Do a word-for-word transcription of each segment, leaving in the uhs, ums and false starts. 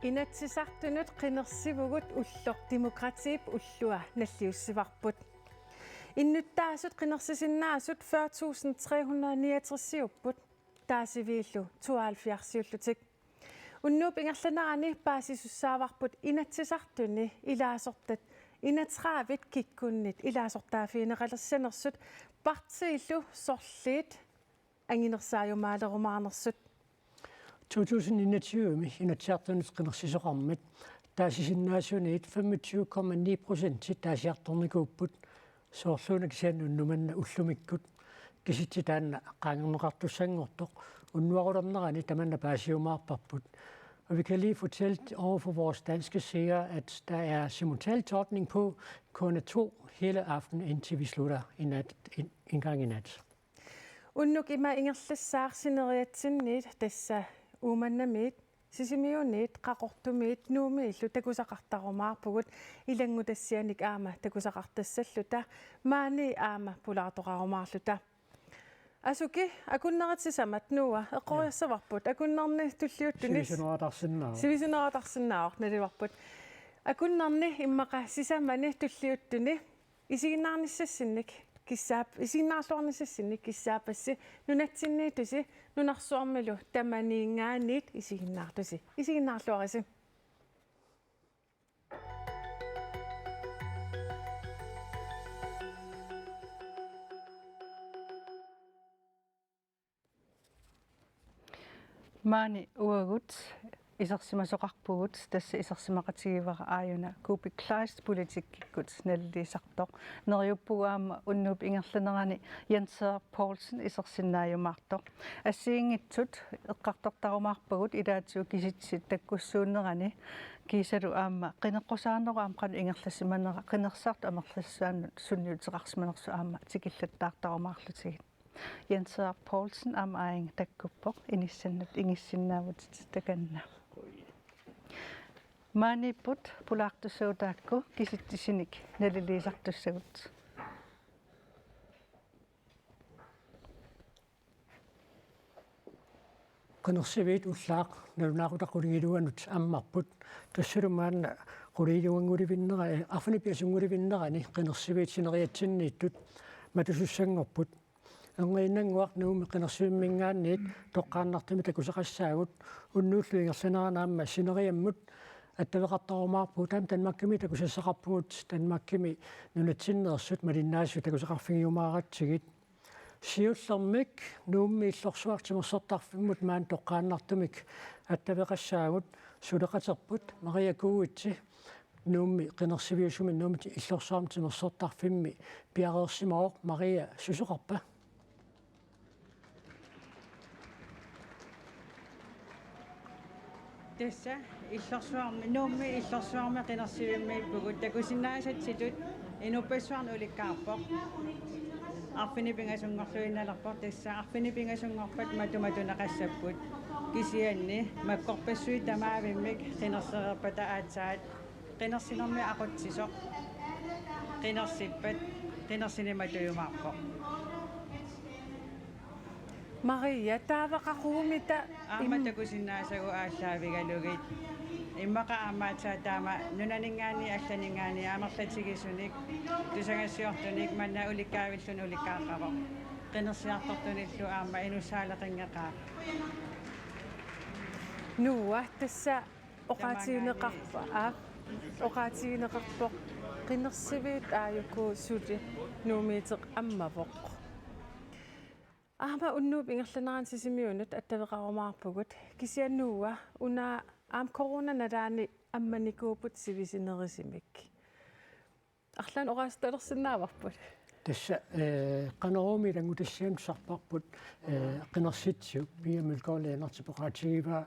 Inatsisartunut qinersivugut ulloq demokratiip ullua nalliussivarput. Innuttaasut qinersisinnaasut fyrre tusind tre hundrede niogtresiupput, taasiviillu tooghalvfjerdsiullutik. Unnuup ingerlanerani paasisussaavarput Inatsisartuni ilaasortat enogtredive kikkunnit ilaasortaaffigineqalersanersut partiillu sorliit anginersaajumaalerumaarnersut. To tusind enogtyve-mi Inatsisartunut qinersisoqarmat taasisinnaasuniit femogtyve komma ni procent taasiartornikuupput, soorluuna kisianni unnuk manna ullumikkut. Kisitsisit taanna qaangerneqartussanngortoq unnuarulernerani tamanna paasiumaarparput. Og vi kan lige fortælle over for vores danske seere, at der er simultantolkning på, kun to hele aften, indtil vi slutter i nat, en, en gang i nat. Unnuk ima ingerlassaaq sineriatsinniit, tassa Uummannamiit, Sisimiuniit, Qaqortumiit, Nuummiillu takusaqartarumaarpugut, ilanngutassianik aamma takusaqartassalluta, maani aamma pulaartoqarumaarluta. Asuki, akunneri sisamat, Noah, eqqoriassavarput, akunneri tulliuttuni. Sivisunerutarsinnaavoq. Sivisunerutarsinnaavoq, naluarput. Akunneri immaqa sisamani tulliuttuni isiginnaarnissassinnik kissaap-, isiginnaarluarnissassinnik kissaappassi nunatsinniittusi, nunarsuarmilu tamaniinngaanniit isiginnaartusi. Isiginnaarluarisi. Maani uagut isersimasoqarpugut, tassa isersimaqatigivara aajuna Kuupik Kleist politikkikkut naliliisartoq. Neriuppugut aamma unnuup ingerlanerani Jens Henrik Poulsen isersinnaajumaartoq. Assigiinngitsut eqqartortarumaarpagut ilaatigut kisitsisit takkussuunnerani, kiisalu aamma qineqqusaarnerup aamma qanoq ingerlasimanera, qinersisartut amerlassusaannut sunniuteqarsimanersut aamma tikillattaartarumaarlutigit. Jens Henrik Poulsen aamma aajinnga takkuppoq, inissannut ingissinnaavutit takanna. Maaniipput pulaartussatut taakku kisitsisinik naliliisartussagut. Qinersiviit ullaaq nalunaaqutaq qulingiluanut ammarput. Tassalu maanna qulingiluanngulevinnerani, arfineq-pingasunngornerani qinersiviit sineriatsinniittut matusussanngorput. Erniinnannguaq Nuummi qinersivimminngaanniit toqqaannartumik takusaqassaagut, unnuullu ingerlanerani aamma sineriammut attaveqartarumaarpugut. Taanna Danmarkimi takusassaqarpugut, Danmarkimi nunatsinneersut malinnaasut takusaqarfigiumaaratsigit. Siullermik Nuummi Illorsuarmi timersortarfimmut maani toqqaannartumik attaveqassaagut, suleqaterput Maria Kuitse, Nuummi qinersiviusumi Nuummi Illorsuarmi timersortarfimmi piareersimavoq. Maria, susoqarpa? Tassa Illorsuarmi, Nuummi Illorsuarmi qinersivimmiippugut, takusinnaasatsitut inuppassuarnut ulikkaarpoq. Arfineq-pingasunngorluinnalerpoq, tassa arfineq-pingasunngorpat matumatuneqassapput. Kisianni makkorpassuit tamaavimmik qinersereerpata aatsaat qinersinermi aqutsisoq qinersippat qinersineq matujumaarpoq. Maria, taava qaqugumita aamma im- takusinnaasagut aallaavigalugit. Immaqa aamma aatsaat taama nunaninngaanniit allaninngaanniit amerlatigisunik tusagassiortunik manna ulikkaavilluni ulikkaarpavoq. Qinersisartunillu aamma inussaaleqinngeqaaq. Noah, tassa oqaatigineqarpa-, aap, oqaatigineqarpoq qinersiviit aajuku suli Nuummiiteq ammavoq. Aamma unnuup ingerlanerani Sisimiunut attaveqarumaarpugut, kisianni Noah, una aamma corona nalaani ammanikuupput sivisunerisumik. Arlaannik oqaasertalersinnaavarput. Tassa, eh, Qanoruumi ilanngutassiami tusarparput, eh, qinersitsisoq Pia Mølgaard Lennert oqaatigivaa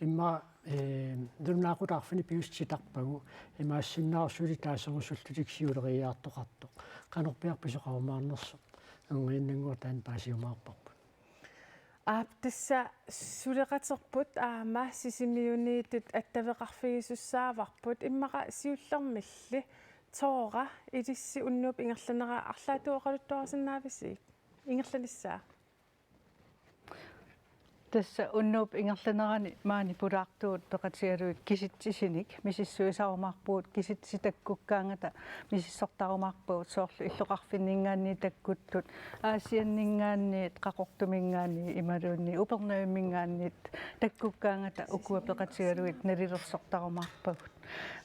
immaqa, eh, nalunaaqutaq arfineq-pingasut titarpagu, imaassinnaavoq suli taaserusullutik siuleriiaartoqartoq. Qanorpiaq pisoqarumaarnersoq, erniinnannguaq taanna paasiumaarparput. Aap, tassa suleqaterput aamma Sisimiuniittut attaveqarfigisussaavarput, immaqa siullermilli Tora ilissi unnuup ingerlanerani arlaatigut oqaluttuarisinnaavisiuk ingerlanissaa? Tassa unnuup ingerlanerani maani pulaartugut peqatigalugit kisitsisinik misissuisarumaarpugut, kisitsisit takkukkaangata misissortarumaarpagut, soorlu illoqarfinninngaanniit takkuttut, Aasianninngaanniit, Qaqortuminngaanniit imaluunniit Upernavimminngaanniit takkukkaangata ukua peqatigalugit nalilersortarumaarpagut.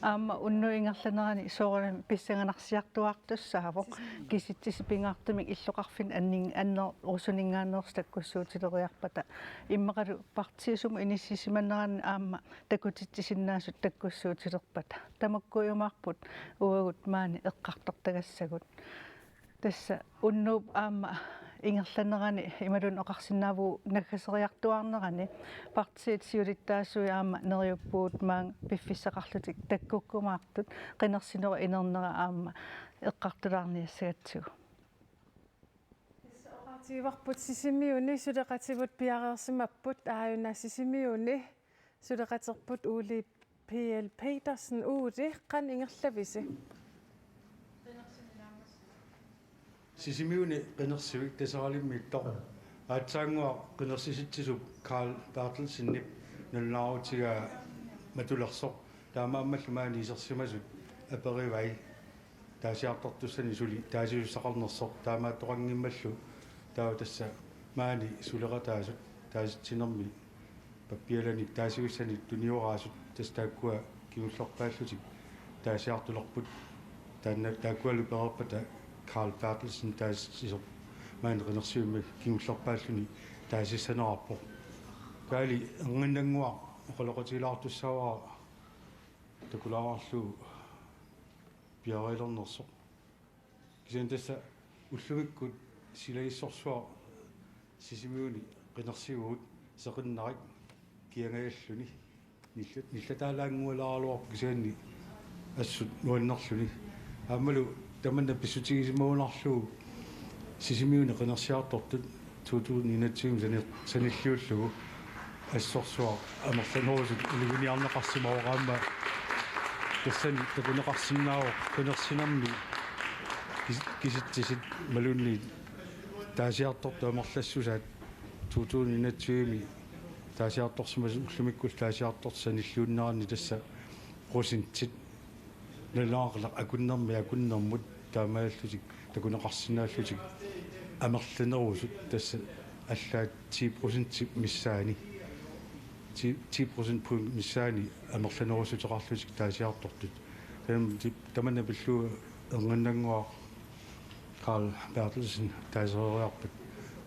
Aamma unnuup ingerlanerani soorunami pissanganarsiartuaartussaavoq, kisitsisit pingaartumik illoqarfinni annin-, annerusuninngaanneersut takkussuutileriarpata. Immaqalu partiit sumut inissisimaneranni aamma takutitsisinnaasut takkussuutilerpata. Tamakkuujumaarput uagut maani eqqartortagassagut. Tassa unnuup aamma ingerlanerani imaluunniit oqarsinnaavugut naggaseriartuaarnerani partiit siulittaasuat aamma neriuppugut maanga piffissaqarlutik takkukkumaartut, qinersinerup inernera aamma eqqartulaarniassagatsigu. Tassa oqaatigivarput Sisimiuni suleqativut piareersimapput, aajuna Sisimiuni suleqaterput Ole P L Petersen. Ole, qanoq ingerlavisi? Sisimiuni qinersivik Taseralimmiittoq. Aatsaannguaq qinersisitsisup Carl Berthelsenip nalunaarutigaa matulersoq. Taamaammallu maani isersimasut aperivai taasiartortussanik suli taasisussaqarnersoq. Taamaattoqanngimmallu taava tassa maani suleqataasut taasitsinermi pappialanik taasivissanik tunioraasut tassa taakkua kingullerpaallutik taasiartulerput. Taanna taakkualu pereerpata Carl Berthelsen taasitsisoq maani qinersivimmi kingullerpaalluni taasissanerarpoq. Kaali, erniinnannguaq oqaloqatigilaartussaavara takulaarlugu piareersimanersoq. Kisianni tassa ullumikkut silagissorsuaq Sisimiuni qinersivugut seqinnarik kiangajalluni nilla-, nillataalaanngualaaraluarpoq kisianni assut nuannerluni. Aammalu tamanna pissutigisimagunarlugu Sisimiuni qinersiartortut to tusind enogtyve sani-, sanilliullugu assorsuaq amerlanerusut iluiniarneqarsimavoq, aamma tassani takuneqarsinnaavoq qinersinermi kis-, kisitsisit imaluunniit taasiartortut amerlassusaat to tusind enogtyve-mi taasiartorsimasut ullumikkullu taasiartortut sanilliunneranni tassa procentit nalunaaqutaq akunnermiit akunnermut taamaallutik takuneqarsinnaallutik amerlanerusut, tassa allaat ti procentip missaani, ti, ti procentpoint missaani amerlanerusuteqarlutik taasiartortut. Tamanna pillugu erniinnannguaq Carl Berthelsen taaseriarpat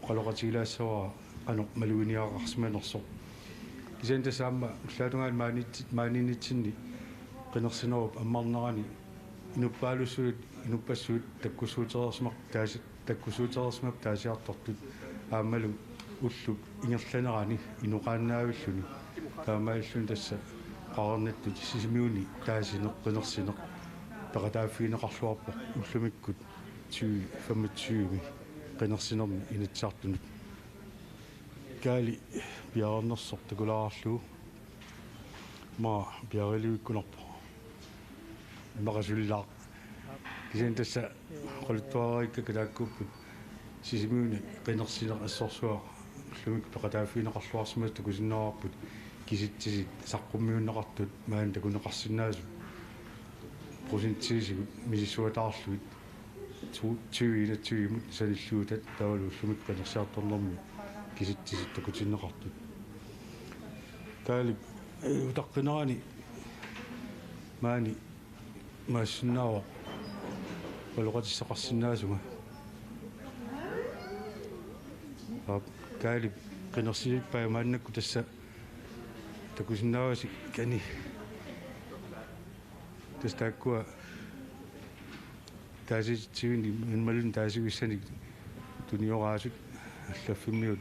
oqaloqatigilaassavara qanoq maluginiagaqarsimanersoq. Kisianni tassa aamma ullaatungaani maaniit-, maaniinnitsinni qinersinerup ammarnerani inuppaalussuit, inuppassuit takkussuutereersimaq taasi-, takkussuutereersimapput taasiartortut aammalu ullup ingerlanerani inoqaannaavilluni. Taamaalilluni tassa oqarnittut Sisimiuni taasineq, qinersineq peqataaffigineqarluarpoq ullumikkut tyve femogtyve qinersinermi Inatsisartunut. Kaali piareernersoq takulaarlugu. Maa piareerlivikkunarpoq. Immaqa sulilaaq. Kisianni tassa oqaluttuariikkakka taakkuupput Sisimiuni qinersineq assorsuaq ullumikkut peqataaffigineqarluarsimasut takusinnaavarput kisitsisit saqqummiunneqartut maani takuneqarsinnaasut procentiisigut misissuataarlugit tyve enogtyve-mut sanilliutat taavalu ullumikkut qinersiartornermi kisitsisit takutinneqartut. Kaalip, eh, utaqqinerani maani imaassinnaavoq oqaloqatissaqarsinnaasunga. Aap, Kaalip qinersivippai maannakkut tassa takusinnaavasi kani. Tassa taakkua taasititsivinik imaluunniit taasivissanik tunioraasut allaffimmiut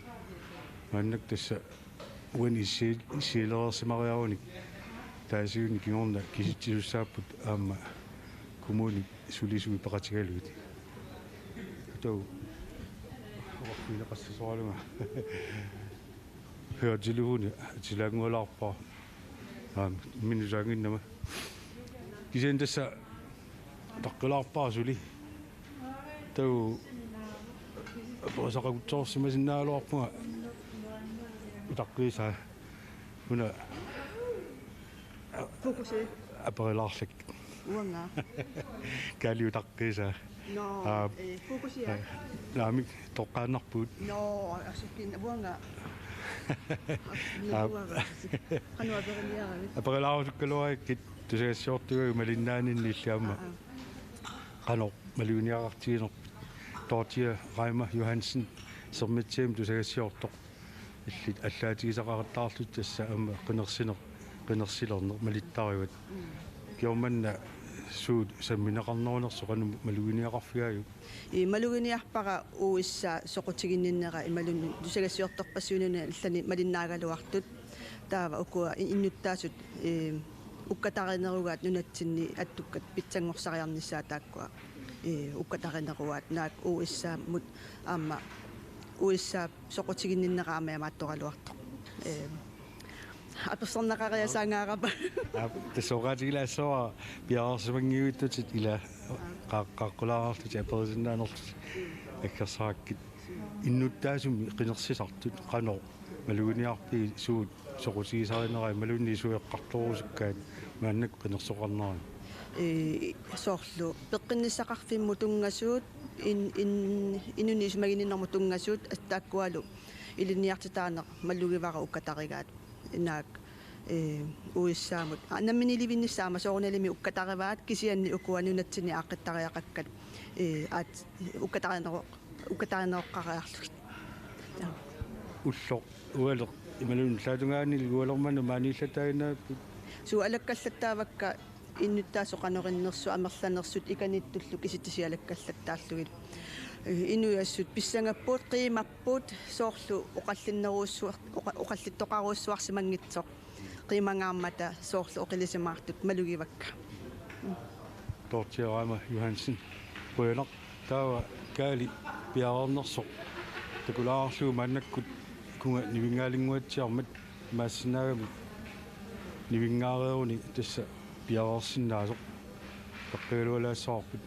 maannakkut tassa uani issi-, issialereersimariarunik taasivinik kingorna kisitsisussaapput aamma kommunip sulisui peqatigalugit. Atau oqarfigineqassasoraluga. Hør, telefoni atilaanngualaarpara. Aam, imminut saannginnama. Kisianni tassa utaqqilaarpara suli. Taava aperisaqaruttorsimasinnaagaluarpunga. Utaqqiisaa. Una. Fokusi. Aperilaarlak. Uanga. Kaali utaqqiisaa. No, aa, eh, fokusia. Naamik toqqaannarpugut. No, asukkin uanga. Aa. Uanga. Qanoq aperiniaravit? Aperilaarusukkaluarakkit tusagassiortugut malinnaaninni illit aamma. Aa, aa. Qanoq maluginiaqartiginerpit? Dorthea Reimer Johansen, Sermitsiami tusagassiortoq. Illit allaatigisaqarattaarlutit tassa aamma qinersineq, qinersilerneq malittarivat. Mm. Kingorna suut sammineqarnerunersoq qanoq maluginiaqarfigaajuk? Ii, maluginiarpara U S A soqutiginninnera imaluunniit tusagassiortorpassuit nunat allanit malinnaagaluartut. Taava ukua i-, innuttaasut, ii, ukkatarinerugaat nunatsinni attukkat pitsanngorsariarnissaat taakkua, ii, ukkatarinerugaat naak U S A-mut aamma U S A soqutiginninnera aamma imaattoraluartoq. Ee, apersorneqariasaangaarama. Aa, tassa oqaatigilaassavara piareersimanngiuittutit ila qa-, qaqqulaarlutit aperisinnaanerlutit aggersarakkit. Innuttaasumik qinersisartut qanoq maluginiarpigit, suut soqutigisarinerai imaluunniit suut eqqartorusukkaat maannakkut qinersisoqarneranni? Ee, soorlu peqqinnissaqarfimmut tunngasuut, in-, in-, inunnik isumaginninnermut tunngasuut, tassa taakkualu ilinniartitaaneq malugivara ukkatarigaat. Naak, ee, U S A-mut. Aa, namminiilivinnissaat aamma soorunalimi ukkatarivaat, kisianni ukua nunatsinni aaqqittariaqakkat, ee, aat ukkatarineroq-, ukkatarineroqqariarlugit. Taa. Ulloq, ualeq, imaluunniit ullaatungaani ualermanna maaniillataaginnaapput? Suu, alakkallattaavakka innuttaasut qanoq innersut, amerlanersut ikanittullu kisitsisit alakkallattaarlugit. Ee, inuit assut pissangapput, qiimapput, soorlu oqallinnerujussuar-, oqa-, oqallittoqarujussuarsimanngitsoq. Qiimangaarmata soorlu oqilisimaartut malugivakka. Dorthea Reimer Johansen. Qujanaq, taava Kaali piareernersoq takulaarlugu maannakkut ikunga nivinngaalinnguatsiarmat, imaassinnaagami nivinngaareeruni tassa piareersinnaasoq. Eqqaagalualaassavarput.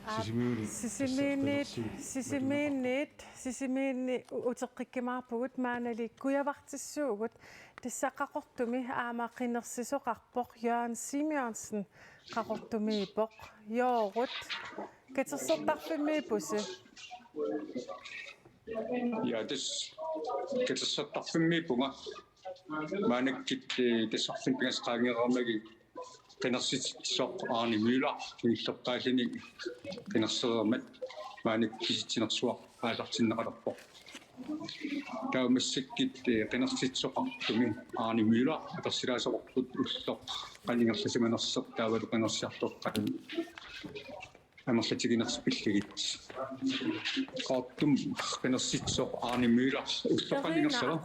Aa, Sisimiuni, Sisimiinniit, tassa qinersineq Sisimiinniit, Sisimiinni u-, uteqqikkumaarpugut, maanali kujavartissuugut. Tassa Qaqortumi aamma qinersisoqarpoq Jørgen Simonsen, Qaqortumiippoq. Joorut, katersortarfimmiippusi? Ja, tassa katersortarfimmiippunga. Maannakkut, ee, tassa arfineq-pingasut qaangereermagit qinersitsisoq Arne Møller kingullerpaalluni qinersereermat maannakkut kisitsinersuaq aallartinneqalerpoq. Taava massakkut, ee, qinersitsisoqartumi Arne Møller apersilaasoqarput ulloq qanoq ingerlasimanersoq taavalu qinersiartortoq qanoq amerlatiginersoq pillugit. Qaqortumi qinersitsisoq Arne Møller ulloq qanoq ingerlava?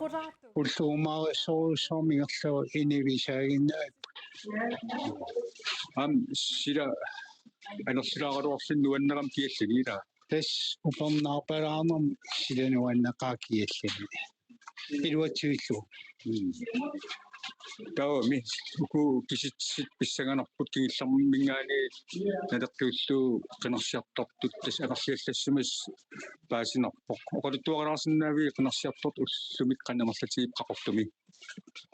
Ulloq uumaarissorujussuarmik ingerlava inuit pisaaginnaapput. Aamma sila anersilaaraluarluni nuannerami kiallani ilaa? Tassa upernaarpalaarnermi sila nuanneqaaq kiallani. Iluatsivillugu. Mm. Taavami uku kisitsisit pissanganarput kingullerminngaanniit naleqqiullugu qinersiartortut tassa amerliallassimasut paasinarpoq. Oqaluttuarilaarsinnaaviuk qinersiartortut ullumikkut qanoq amerlatigipput Qaqortumi?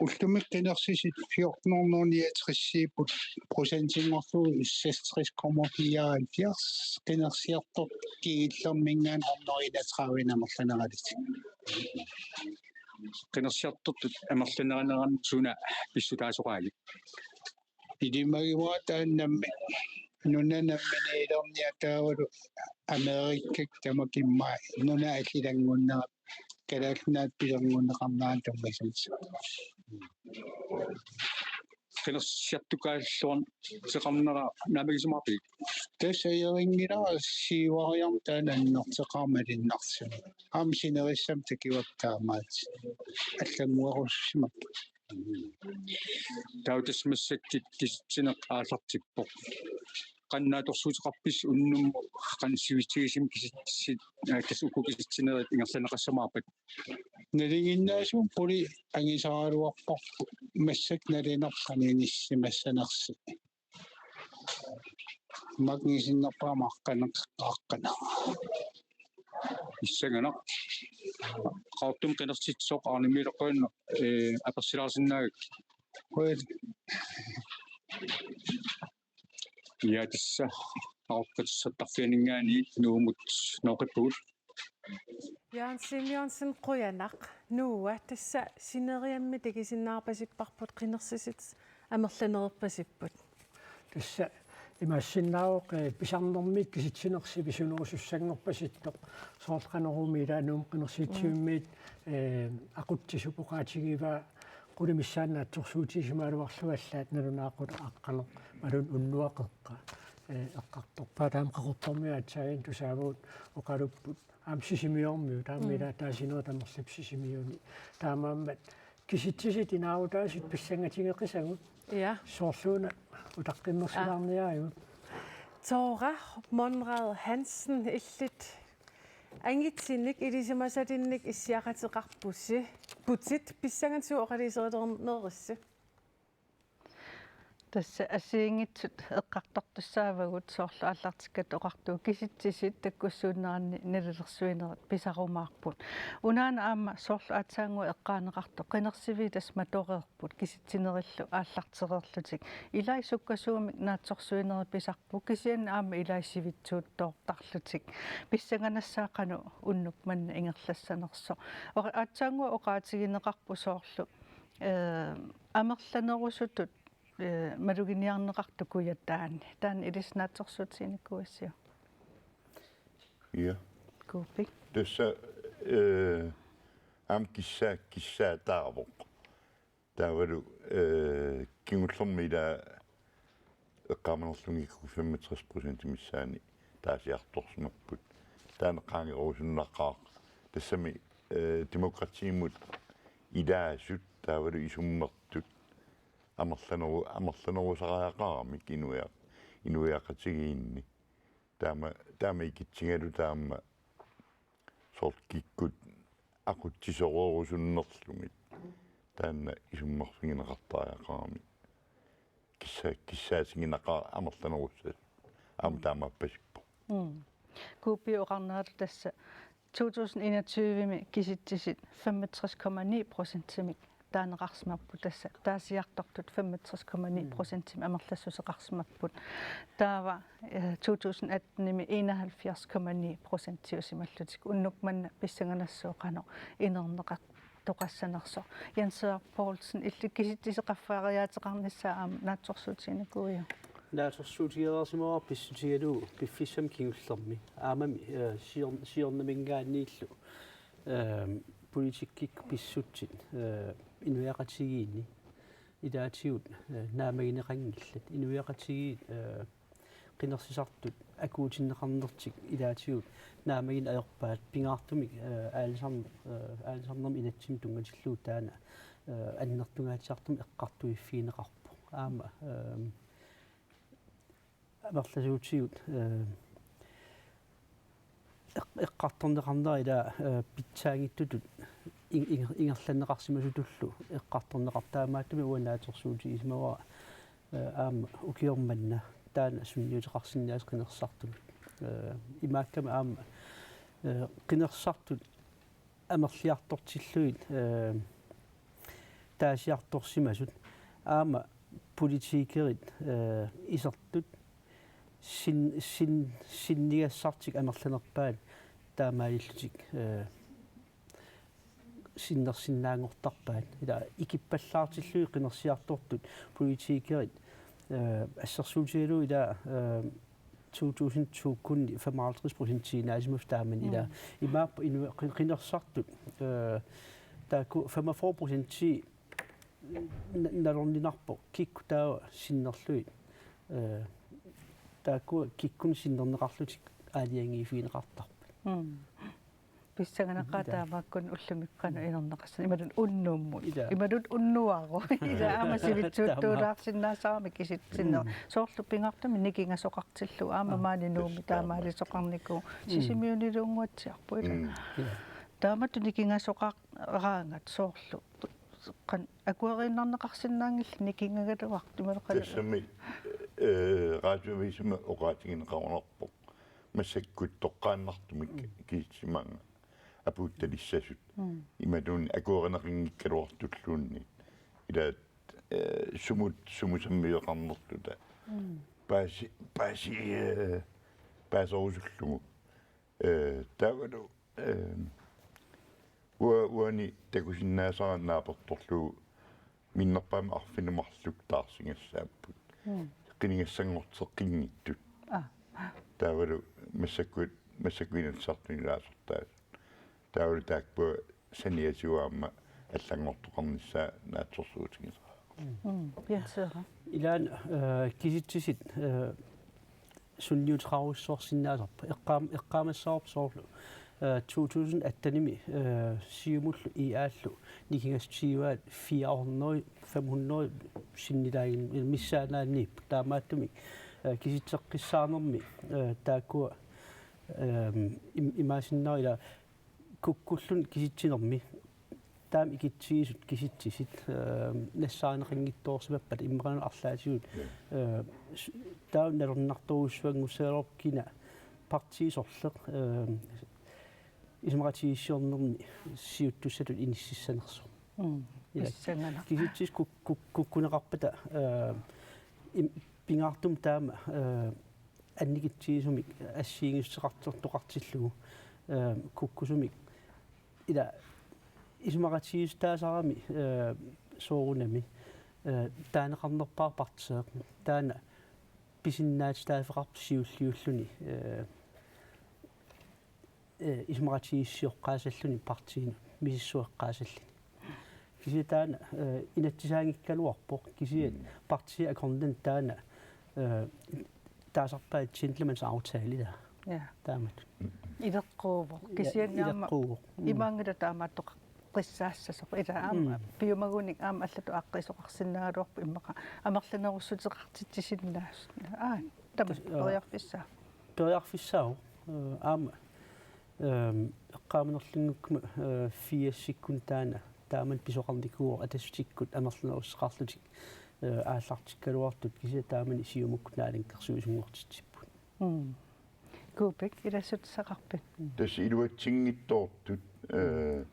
Ullumikkut qinersisut fjorten hundrede niogtres-iupput, procentinngorlugu seksogtres komma fireoghalvfjerds, qinersiartortut kingullerminngaanniit hundrede enogtredive amerlanerulerlutik. Qinersiartortut amerlanerulerneranni suna pissutaasoqaagit? Ilimagivara taanna nammineq, nuna nammineq ilerniaq taavalu Amerikakka tamakku immaqa nunat allilanngunnerat, Kalaallit Nunaat pilerngunneqarnerat tunngasunngilaq. Qinersiartukaalluarneqarnera naammagisimaarpigit? Tassa ajorinngilara siuariarneq taanna annertoqarmat malinnaasumik. Aamma sinerissami takuakka taamaattut. Allannguerusussimapput. Taava tassa massakkut kisitsineq aallartippoq. Qanoq naatsorsuuteqarpisi unnummut, qanoq sivisuumik kisitsisit, aa, tassa uku kisitsinerit ingerlanneqassamaarpat? Nalinginnaasumik puli angisaraluarparput massakkut nalinerput qanoq inissisimassanersoq. Maanna isinnerpaamik aqqaneq-, aqqaneq. Pissanganaq. Qaqortumi qinersitsisoq Arne Møller qujanaq, eh, apersilaarsinnaagakku. Qujan. Ja, tassa Qaqortut Qatissartarfianinngaanniit Nuummut nooqippugut. Jørgen Simonsen, qujanaq. Noah, tassa sineriammi takusinnaarpasipparput qinersisut amerlanereerpasipput. Tassa imaassinnaavoq, eh, pisarnermi kisitsineq sivisunerusussanngorpasittoq. Soorlu qanormi ilaa Nuummi qinersivimmiit, eh, aqutsisup oqaatigivaa qulit missaanni naatsorsuutigisimagaluarlugit allaat nalunaaqutaq aqqaneq-marlunnik unnuaq qeqqa, eh, eqqartorpaat. Taama Qaqortormiut aatsaannguaq tusaavagut oqalupput. Aamma Sisimiormiut, taama Mm. ilaa taasinerit amerlap Sisimiuni. Taamaammat kisitsisit inaarutaasut pissangatigeqisagut. Ja. Soorluuna utaqqinnersilaarniarigut. Tora Monrad Hansen, illit angitsinik ilisimasatinnik issiaqateqarpusi. Putit pissanganut oqaluuserilernerissi. Tassa assigiinngitsut eqqartortussaavagut soorlu aallartikkatta oqartugut kisitsisit takkussuunneranni nalilersuinerit pisarumaarput. Unaana aamma soorlu aatsaannguaq eqqaaneqartoq qinersiviit tassa matoreerput kisitsinerillu aallartereerlutik. Ilai sukkasuumik naatsorsuinerit pisarput kisianni aamma ilai sivitsuuttoortarlutik. Pissanganassaaq qanoq unnuk manna ingerlassanersoq. Oqa-, aatsaannguaq oqaatigineqarpoq soorlu eh, amerlanerusutut, eh, maluginiarneqartut kujataani. Taanna ilissi naatsorsuutiginikuuisiuk? Ja. Kuupik. Tassa, eh, aamma kissaa-, kissaataavoq. Taavalu, eh, kingullermi ilaa eqqaamanerlunngikkukkit femogtres procent missaani taasiartorsimapput. Taanna qaangerusunnaqaaq. Tassami, eh, demokratiimut ilaasut taavalu isummertut amerlaneru-, amerlanerusariaqaramik inuiaq-, inuiaqatigiinni. Taama, taama ikitsigalu taama soorlu kikkut aqutsisoreerusunnerlugit. Taanna isummerfigineqartariaqarami. Kissa-, kissaatigineqaaq amerlanerussasut. Aamma taamaappasippoq. Mm. Kuupik oqarneralu tassa to tusind enogtyve-mi kisitsisit femogtres komma ni procentimik taaneqarsimapput tassa taasiartortut femogtres komma ni procentimik amerlassuseqarsimapput. Taava, eh, to tusind atten-imi enoghalvfjerds komma ni procentiusimallutik. Unnuk manna pissanganassaaq qanoq inerneqartoqassanersoq. Jens Poulsen, illit kisitsisit qaffariaateqarnissaat aamma naatsorsuutiginikuuiuk? Naatsorsuutigereersimavara pissutigalugu piffissami kingullermi. Aammami, eh, sior-, siornaminngaanniillu, eh, politikkikkut pissutsit, eh, inuiaqatigiinni ilaatigut, eh, naammagineqanngillat. Inuiaqatigiit, eh, qinersisartut akuutinneqarnertik ilaatigut naammagineq ajorpaat pingaartumik, eh, aalisarn-, eh, aalisarnermi inatsimmi tunngatillugu taanna, eh, annertungaatsiartumik eqqartuiffigineqarpoq. Aamma, eh, amerlasuutigut, eh, eq-, eqqartorneqarnera ilaa, eh, pitsaanngitsutut ing-, ing-, ingerlanneqarsimasutullu eqqartorneqartarpoq taamaattumik uanga naatsorsuutigisimavara, eh, aamma ukioq manna taanna sunniuteqarsinnaasoq qinersisartunut. Eh, imaakkami aamma, eh, qinersisartut amerliartortillugit, eh, taasiartorsimasut aamma politikerit, eh, isertut sin-, sin-, sinnigassartik amerlanerpaat taamaalillutik, eh, sinnersinnaanngortarpaat. Ilaa ikippallaartillugit qinersisartut politikerit, eh, assersuutigalugu ilaa, eh, to tusind to-kkunni femoghalvtreds procent siunaasimavoq taamani ilaa. Mm. Imaappoq inu-, qi-, qinersisartut, eh, taakku femogfyrre procent na-, nalorninarpoq kikkut taava sinnerlugit. Eh, taakku kikkunnit sinnerneqarlutik aalajangiiffigineqartarput. Mm. Pissanganaqaaq taamaakkut ullumikkut qanoq inerneqassanersoq imaluunniit unnummut. Ilaa. Imaluunniit unnuaru. Ilaa aamma sivitsuuttuulaarsinnaasarami kisitsineq. Mm. Soorlu pingaartumik nikingasoqartillugu aamma. Aa, maani Nuummi taama. Taamaalisoqarnikuuvoq. Mm. Sisimiuniluunnguatsiarpoq ilaa. Mm. Ilaa. Taamatut nikingasoqaraangat soorlu. Qanoq akueriinnarneqarsinnaanngillat nikingagaluartut imaluunniit qanoq. Tassami, eh, radioavisimi oqaatigineqarunarpoq. Massakkut toqqaannartumik Mm. kisitsisimavunga. apuuttalissasut. Mm. Imaluunniit akuerineqanngikkaluartulluunniit. Ilaat, eh, sumut, sumut sammiveqarnerluta. Mm. Paasi-, paasi-, eh, paaserusullugu. Eh, taavalu, eh, ua-, uani takusinnaasara naapertorlugu minnerpaamik arfineq-marluk taarsigassaapput. Mm. Qinigassanngorteqqinngitsut. Ah. Taavalu massakkut, massakkut Inatsisartuni ilaasortaasut. Taavalu taakku saniatigut aamma allanngortoqarnissaa naatsorsuutigisara. Mm. Pia. Ilaanni, eh, kisitsisit, eh, sunniuteqarujussuarsinnaasarput. Eqqaam-, eqqaamassavarput soorlu, eh, to tusind attenimi, eh, Siumullu I A-llu nikingassutigivaat fire hundrede, fem hundrede sinnilaagin-, missaannaanniipput. Taamaattumik, eh, kisitseqqissaanermi, eh, taakkua, ehm, im-, imaassinnaavoq ila kukkulluni kisitsinermi. Taama ikitsigisut kisitsisit, eh, nassaarineqanngitsoorsimappat immaqaluunniit arlaatigut. Ja. Eh, s-, taava nalornartorujussuanngussagaluarpoq kina partii sorleq, eh, isumaqatigiissiornermi siuttussatut inississanersoq. Mm. Ja. Pissanganaq. Kisitsisit kuk-, kuk-, kukkuneqarpata, eh, im-, pingaartumik taama, eh, annikitsigisumik assigiinngissuteqartoqartillugu, eh, kukkusumik ila isumaqatigiissutaasarami, eh, soorunami, eh, taaneqarnerpaaq partiiq, taanna pisinnaatitaaffeqarpoq siulliulluni, eh, eh, isumaqatigiissioqqaasalluni partiinut misissueqqaasalluni. Kisianni taanna, eh, inatsisaanngikkaluarpoq, kisianni Mm. partiit akornanni taanna, eh, taasarpaat gentleman's aftale ilaa. Ja. Taamatut. Ileqquuvoq. Ja, kisianni aamma ileqquuvoq. Mm. Imaanngilaq taamaattoqaqqissaassasoq. Ilaa aamma Mm. piumagunik aamma allatut aaqqiisoqarsinnaagaluarpoq immaqa amerlanerussuteqartitsisinnaasut. Aa, tamassi. Aa. Periarfissaavoq. Periarfissaavoq. Eh, aamma, ehm, eqqaamanerlunngukkuma, eh, firsikkut taanna, taamani pisoqarnikuuvoq Atassutikkut amerlanerussuteqarlutik, eh, aallartikkaluartut kisianni taamani Siumukkut naalakkersuisunngortitsipput. Mm. Kuupik, ilassutissaqarpit? Tassa iluatsinngitsoortut, eh,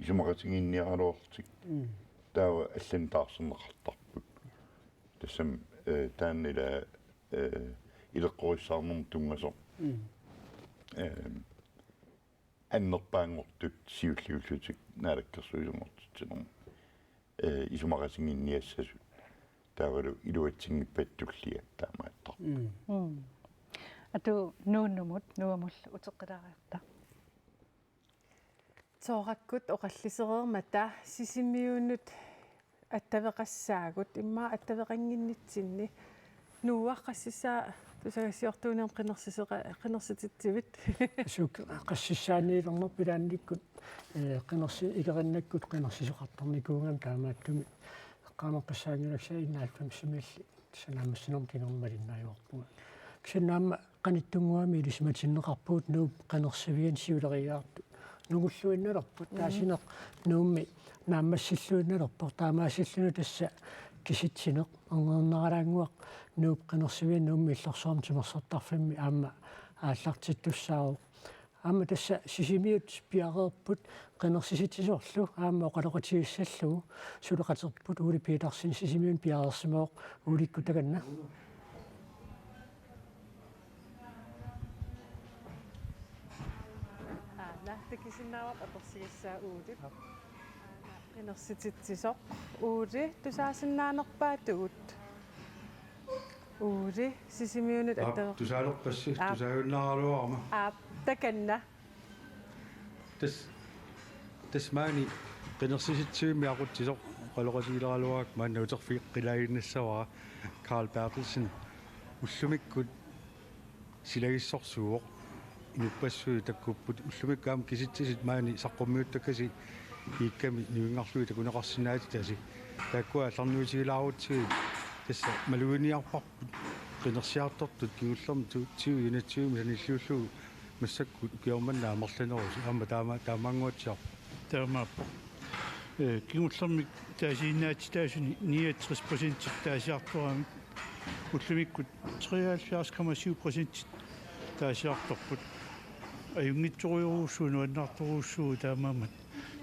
isumaqatigiinniaraluarlutik. Mm. Taava allanik taarserneqartarput. Tassami, eh, taanna ila, eh, ileqqorissaarnermut tunngasoq. Mm. Eh, annerpaanngortut siulliullutik naalakkersuisunngortitsinermi, eh, isumaqatigiinniassasut. Taavalu iluatsinngippat tullia taamaattarpoq. Mm. Mm. Atu Nuunnumut, Nuumullu uteqqilaariarta. Toorakkut oqallisereermata Sisimiunut attaveqassaagut, immaqa attaveqannginnitsinni. Nuua, qassissaa tusagassiortuunermi qinersiseqa-, qinersititsivit? Suu, qassissaaniilernerput ilaannikkut, eh, qinersi-, ikerinnakkut qinersisoqartarnikuugama taamaattumik eqqaameqqissaanngilakka enoghalvfemsimiilli. Tassa naammassinermut kingorna malinnaajuarpunga. Kisianni aamma qanittunnguamik ilisimatinneqarpugut Nuup qinersiviani siuleriiaartut. Nungulluinnalerput, mhm, taasineq Nuummi naammassilluinnalerpoq, taamaasilluni tassa kisitsineq, erniinnaralaannguaq Nuup qinersiviani Nuummi Illorsuarmi Timersortarfimmi aamma aallartittussaavoq. Aamma tassa Sisimiut piareerput qinersisitsisorlu aamma oqaloqatigissallugu suleqaterput Ole Petersen Sisimiunut piareersimavoq. Oleikkut takanna. Aana, takusinnaavat atorsigassaa Ole. Aana, qinersititsisoq. Ole, tusaasinnaanerpaatigut? Ole, Sisimiunut, aap, attaver-, tusaaleqqassi, aap, tusaajunnaaraluarama. Aap, takanna. Tassa, tassa maani qinersisitsivimmi aqutsisoq oqaloqatigileragaluarakkit maanna uterfigeqqilaaginnassavara, Karl Berthelsen. Ullumikkut silagissorsuuvoq. Inuppassuit takkupput, ullumikkut aamma kisitsisit maani saqqummiuttakassi iikkami nivinngarlugit takuneqarsinnaatitasi. Taakkua aallarniutigilaarutsigit tassa maluginiarparput qinersiartortut kingullermik to tusind enogtyve sanilliullugu massakkut ukioq manna amerlanerusoq aamma taama-, taamaannguatsiarpoq. Taamaappoq. Eh, kingullermik taasiinnaatitaasuni niogtres procent taasiartoramik. Ullumikkut treoghalvfjerds komma syv procent taasiartorput. Ajunngitsorujussuuvoq, nuannaartorujussuuvoq taamaammat,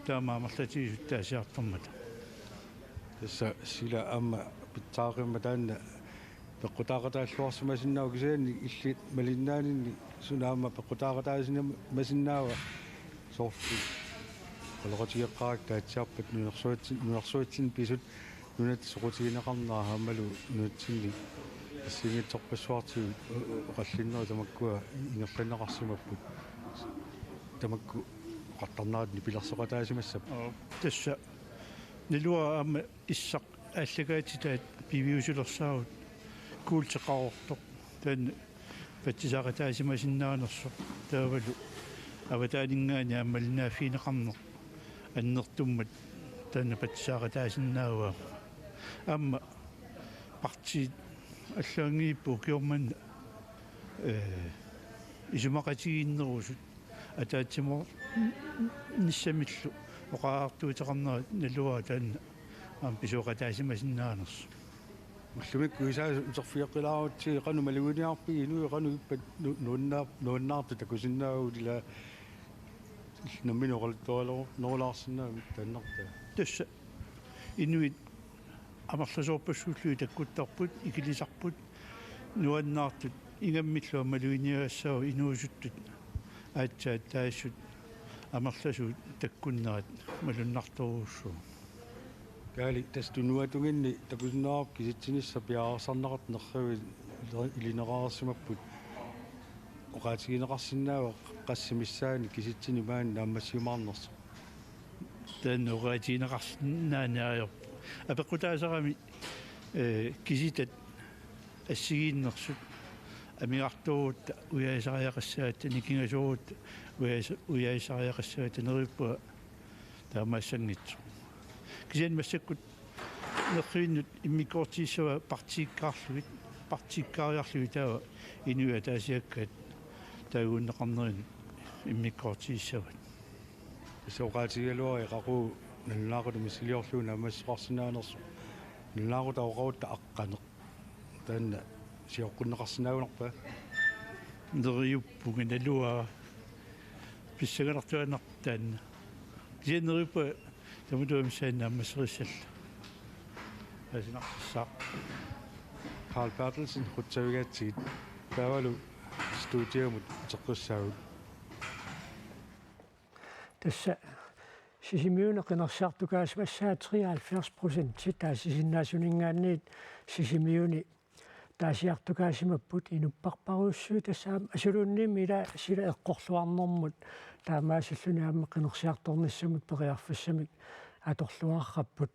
taama amerlatigisut taasiartormata. Tassa sila aamma pitsaaqimmat taanna peqqutaaqataalluarsimasinnaavoq, kisianni illit malinnaaninni suna aamma peqqutaaqataasimasinnaava, soorlu oqaloqatigeqqaarakku taatsiarpat nunarsuatsin-, nunarsuatsinni pisut nunatta soqutigineqarnera aammalu nunatsinni assigiinngitsorpassuartigut oqallinnerit tamakkua ingerlanneqarsimapput. Tamakku oqartarnerat nipilersoqataasimassapput. Aa, tassa naluara aamma issaq aallakaatitaat piviusulersaarut kuulteqarortoq. Taanna patsisaaqataasimasinnaanngitsoq, taavalu avataaninngaanniit aamma malinnaaffigineqarneq annertummat taanna patsisaaqataasinnaavaa. Aamma partiit allaanngippu ukioq manna, ee, isumaqatigiinnerusut ataatsimoornissamillu oqariartuuteqarnerat naluara taanna aamma pisoqataasimasinnaanngitsoq. Ullumikkut isaasut uterfigeqqilaarutsigit, qanoq maluginiarpigit, inuit qanoq ippat nu-, nuannaar-, nuannaartut takusinnaavugut, ila nammineq oqaluttualerulaarsinnaammat taannartaa? Tassa inuit amerlasoorpassuullugit takkuttarput, ikilisarput, nuannaartut ingammillu aamma maluginiagassagut inuusuttut aatsaat taassut amerlasuut takkunnerat malunnartorujussuuvoq. Kaali, tassa tunuatunginni takusinnaavarput kisitsinissaq piareersarneqartoq, nerriviit ilineqareersimapput. Oqaatigineqarsinnaava qassit missaanni kisitsineq maani naammassiumaarnersoq? Taanna oqaatigineqarsinnaanngilaq. Apeqqutaasarami, ee, kisitat assigiinnersut amigartoorutta ujaasisariaqassagatta, nikingasoorutta ujaas-, ujaasisariaqassagatta, neriuppunga taamaassanngitsoq. Kisianni massakkut nerrivinnut immikkoortigissavaat partiikkaarlugit, partiikkaariarlugit, taava inuit ataasiakkaat taaguunneqarnerinut immikkoortigissavaat. Tassa oqaatigigaluarpara qaqugu nalunaaqutaq missiliorlugu naammassisoqarsinnaanersoq. Nalunaaqutaq oqarutta aqqaneq, taanna sioqqunneqarsinnaagunarpa? Neriuppunga, naluara. Pissanganartuaannarpoq taanna. Kisianni neriuppunga tamatuma missaani naammasserissallugu. Aasinnartissaaq. Carl Berthelsen, qutsavigaatsigit. Taavalu studiamut uteqqissaagut. Tassa Sisimiuni qinersiartukaasimassaat treoghalvfjerds procent taasisinnaasuninngaanniit Sisimiuni taasiartukaasimapput, inupparparujussuit, tassa aamma asuluunniimmi ila sila eqqorluarnermut taamaasilluni aamma qinersiartornissamut periarfissamik atorluarrapput.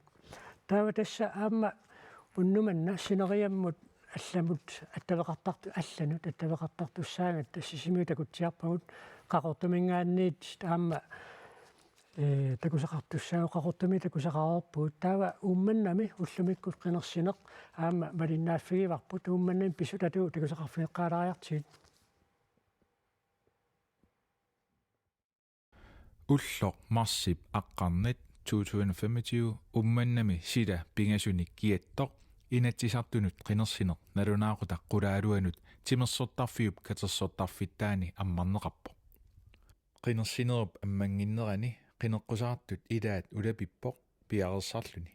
Taava tassa aamma unnuk manna sineriammut allamut attaveqartartu-, allanut attaveqartartussaagatta Sisimiut takutsiarpagut, Qaqortuminngaanniit aamma, ee, takusaqartussaapput, Qaqortumi takusaqareerpugut. Taava Uummannami ullumikkut qinersineq aamma malinnaaffigivarput, Uummannami pisutaalu takusaqarfigeqqaalaariartigit. Ulloq marsip aqqarnat to tusind femogtyve Uummannami sila pingasunik kiattoq Inatsisartunut qinersineq nalunaaqutaq qulaaluanut timersortarfiup katersortarfittaani ammarneqarpoq. Qinersinerup ammannginnerani qineqqusaartut ilaat ulapippoq piareersarluni.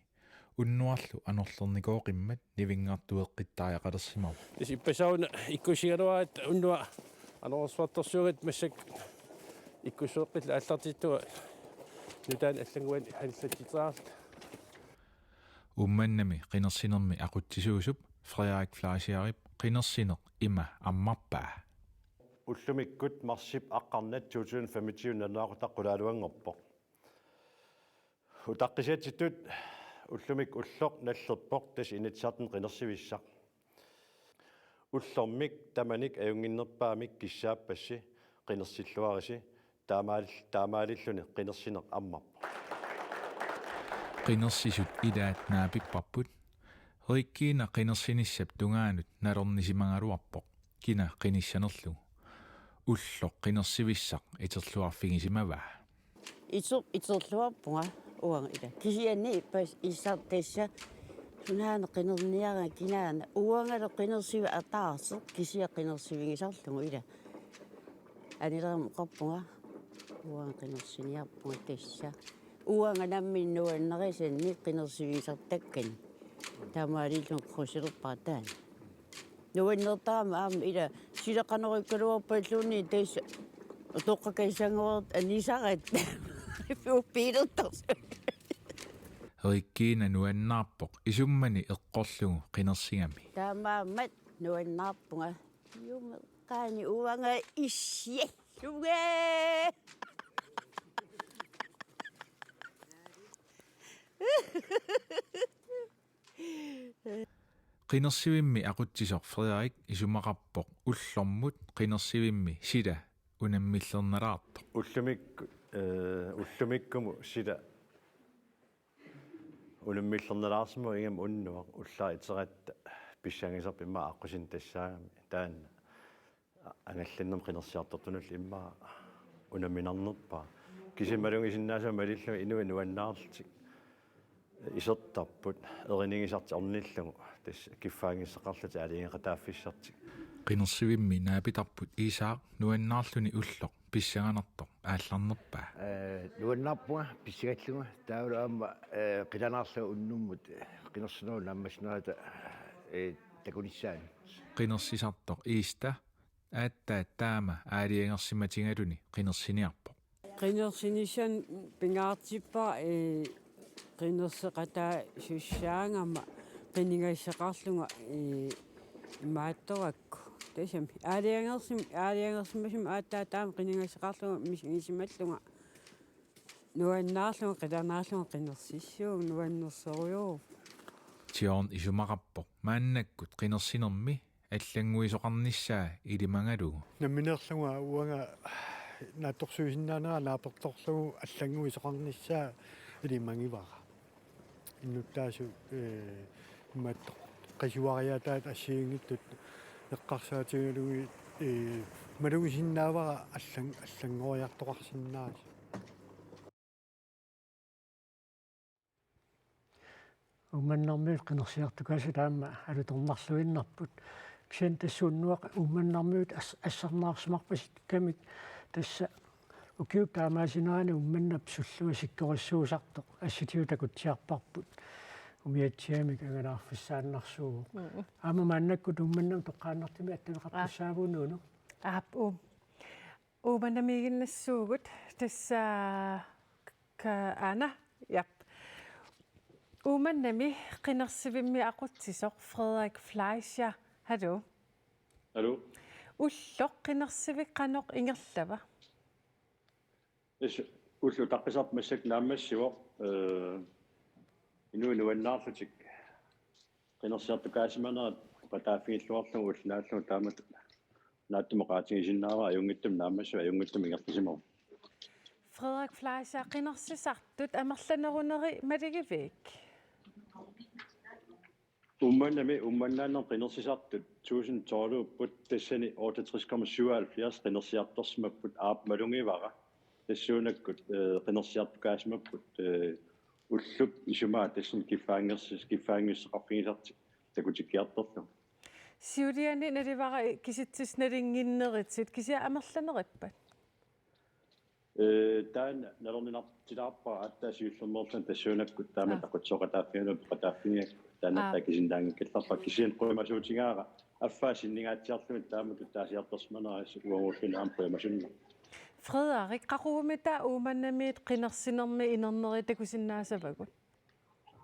Unnuarlu anorlernikooqimmat nivinngartueqqittariaqalersimavoq. Tassa ippassaq una ikkussigaluaratta, unnuaq anorersuartorsuugatta massakkut ikkussueqqilluta aallartittunga nutaanik allannguanik anillatsiteraarluta. Uummannami qinersinermi aqutsisuusup Frederik Fleischerip qinersineq ima ammarpaa. Ullumikkut marsip aqqarnat to tusind femogtyve nalunaaqutaq qulaaluanngorpoq. Utaqqisiatsitut ullumikkut ulloq nallerpoq, tassa Inatsisartuni qinersivissaq. Ullormik tamanik ajunnginnerpaamik kissaappassi qinersilluarisi, taamaal-, taamaalilluni qinersineq ammarpoq. Qinersisut ilaat naapipparput. Riikkiina qinersinissap tungaanut nalornisimagaluarpoq kina qinissanerlugu. Ulloq qinersivissaq iterluarfigisimavaa. Iter-, iterluarpunga uanga ila. Kisianni ippassaq issaq tassa sunaana qinerniarnanga, kinaana. Uangalu qinersivik ataaseq, kisianni qinersivigisarlugu ila. anilerama oqarpunga. Uanga qinersiniarpunga tassa. Uanga nammineq nuannarisannik qinersivigisartakkani. Taamaalillunga krydsilerpara taanna. Nuannertarama aamma ila silaqqanerikkaluarpalluunniit tassa utoqqakassanngortut anisarat. Uppiilertarsuaq. Riikkiina nuannaarpoq isummani eqqorlugu qinersigami. Taamaammat nuannaarpunga. Jumeqqaani uanga issiallunga. Qinersivimmi aqutsisoq Frederik isumaqarpoq ullormut qinersivimmi sila unammillernalaartoq. Ullumik-, eh, ullumikkumut sila unammillernalaarsimavoq, ingammik unnuaq ullaaq iteratta pissangasarpoq immaqa aqqusineq tassaagami. Taanna angallannermik qinersiartortunullu immaqa unamminarnerpaaq. Kisianni malugisinnaasavara malillugit inuit nuannaarlutik isertarput erinigisartik ornillugu, tassa kiffaanngissuseqarlutik aalajangeeqataaffissartik. Qinersivimmi naapitarput Iisaaq nuannaarluni ulloq pissanganartoq aallarnerpaa. Eh, nuannaarpunga pissangallunga, taavalu aamma, eh, qilanaarlunga unnummut, eh, qinersinerup naammassinerata, eh, takunissaanut. Qinersisartoq Iista aatsaat taama aalajangersimatigaluni qinersiniarpoq. Qinersinissamut pingaartippara, ee, qinerseqataasussaagama qinigassaqarlunga, ee, imaattorakku. Tassami aalajangersim-, aalajangersimasumik aatsaat taama qinigassaqarlunga misigisimallunga. Nuannaarlunga, qilanaarlunga qinersissuunga, nuannersorujuuvoq. John isumaqarpoq maannakkut qinersinermi allannguisoqarnissaa ilimagalugu. Nammineerlunga uanga naatsorsuisinnaanera naapertorlugu allannguisoqarnissaa ilimagivara. Innuttaasut, eh, imaattoq qisuariaataat assigiinngitsut eqqarsaatigalugit, eh, malugisinnaavara allan-, allanngoriartoqarsinnaasut. Uummannarmiut qinersiartukaasut taama alutornarluinnarput. Kisianni tassa unnuaq Uummannarmiut as-, assarnaarsimarpasitkamik tassa ukiup taamaasinerani Uummannap sullua sikkorissuusartoq assiliiviup takutsiarparput. Umiatsiamik angalaarfissaannarsuuvoq. Mm. Aamma maannakkut Uummannamut toqqaannartumik attaveqartussaavugut, Nuunu. Aap, uu. Uummannamiiginnassuugut tassa ka-, aana, jap. Uummannami qinersivimmi aqutsisoq Frederik Fleischer. Hallo. Hallo. Ulloq qinersivik qanoq ingerlava? Tassa ulloq utaqqisarput massakkut naammassivoq, eh, inuit nuannaarlutik qinersiartukaasimanerat oqataaffigilluarlugu ulloq naallugu taamatut naatsumik oqaatigisinnaavara, ajunngitsumik naammassivoq, ajunngitsumik ingerlasimavoq. Frederik Fleischer, qinersisartut amerlaneruneri malugiviuk? Uummannami, Uummannaanermi qinersisartut tusind tolv-upput, tassani otteogtres komma syvoghalvfjerds qinersiartorsimapput, aap, malugivara. Tassuunakkut, eh, qinersiartukaasimapput, eh, ullup isumaa tassani kiffaanngersis-, kiffaanngissuseqarfigisartik takutikkiartorlugit. Siuliani nalivara kisitsisit nalunnginnerit, kisianni amerlanerippat? Eh, taanna nalorninartilaarpara aatsaat siullermeerlunga tassuunakkut taama, aa, takutsisoqataaffigalugu peqataaffigigakku taanna, aa, takusinnaanngikkallarpara, kisianni qujamasuutigaara affaa sinningaatsiarlugit taamatut taasiartorsimanerat uaguulluni aamma qujamasunnera. Frederik, qaqugumitaa Uummannamiit qinersinermi inerneri takusinnaasavagut?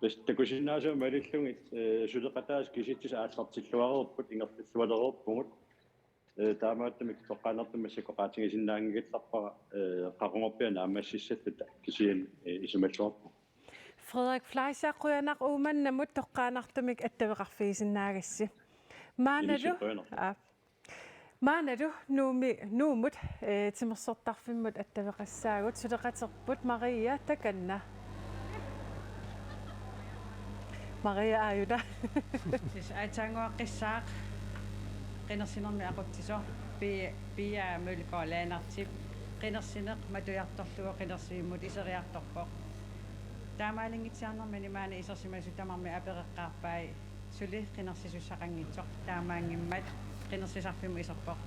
Tassa takusinnaasavara malillugit, eh, suleqataasut kisitsisit aallartilluareerput, ingerlalluareerpugut. Eh, taamaattumik toqqaannartumik massakkut oqaatigisinnaanngikkallarpara, eh, qaqugorpiaq naammassissalluta, kisianni, eh, isumalluarpoq. Frederik Fleischer, qujanaq Uummannamut toqqaannartumik attaveqarfigisinnaagassi. Maannalu, illit qujanaq, aa, maannalu Nuummi, Nuummut, eh, timersortarfimmut attaveqassaagut, suleqaterput Maria takanna. Maria, aajuta. Tassa aatsaannguaqqissaaq qinersinermi aqutsisoq Pi-, Pia Mølgaard Lennartip. Qinersineq matujartorlugu qinersivimmut iseriartorpoq. Taamaalinngitsuarnermini maani isersimasut tamarmik apereqqaarpai suli qinersisussaqanngitsoq. Taamaanngimmat qinersisarfimmut iserpoq.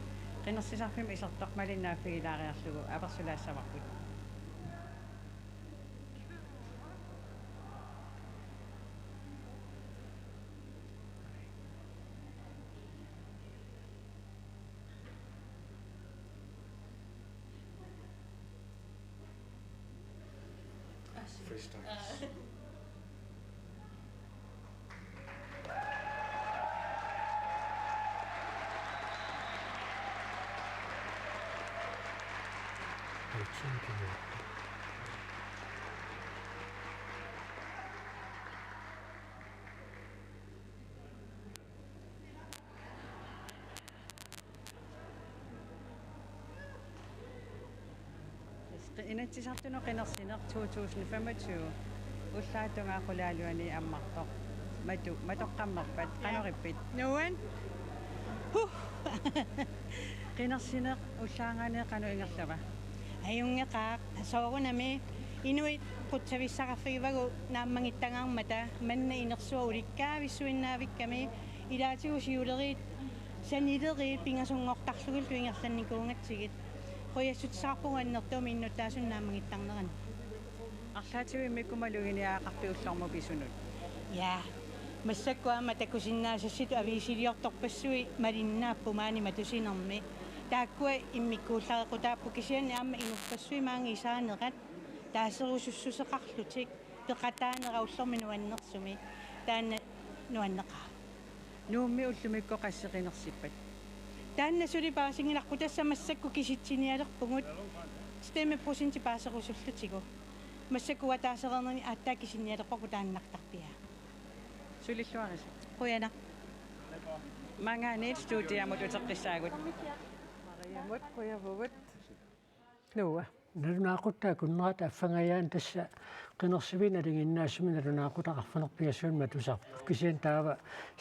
Qinersisarfimmi isertoq malinnaaffigilaariarlugu apersulaassavarput. Freestyle. Inatsisartunut qinersineq to tusind femogtyve. Ullaap tungaa qulaaluani ammartoq. Matu, matoqqammerpat, qanoq ippit? Nuan. Huh. Qinersineq ullaangaanniit qanoq ingerlava? Ajunngeqaaq, soorunami inuit qutsavissaqarfigivagut naammagittagaarmata, manna inersuaq ulikkaavissuinnaavikkami, ilaatigut siuleriit sanileriit pingasunngortarlugillu ingerlannikuugatsigit. Qujassutisaqarpugut annertuumik innuttaasunut naammagittaraluarnerannut. Arlaatigut immikkut maluginiagaqarpit ullormut pisunut? Ja. Massakkut aamma takusinnaasassitut aviisiliortorpassuit malinnaapput maani matusinermi. Taakkua immikkuullarequtaapput, kisianni aamma imerpassuit maanga isaanerat taaserusussuseqarlutik peqataanera ullormi nuannersumik. Taanna nuanneqaaq. Nuummi ullumikkut qassit qinersippat? Taanna suli paasinngilarput, tassa massakkut kisitsinialerpugut, stemmeprocenti paaserusullutigu. Massakkut uanga taasereernerni aatsaat kisitsinialerparput taannartarpiaa. Sulilluarisi. Qujanaq. Maanngaanniit studiamut uteqqissaagut. Mariamut qujavugut. Noah. Nalunaaqutaq akunnerata affangajaani tassa qinersivik nalinginnaasumik nalunaaqutaq arfineq-pingasunut matusarpoq. Kisianni taava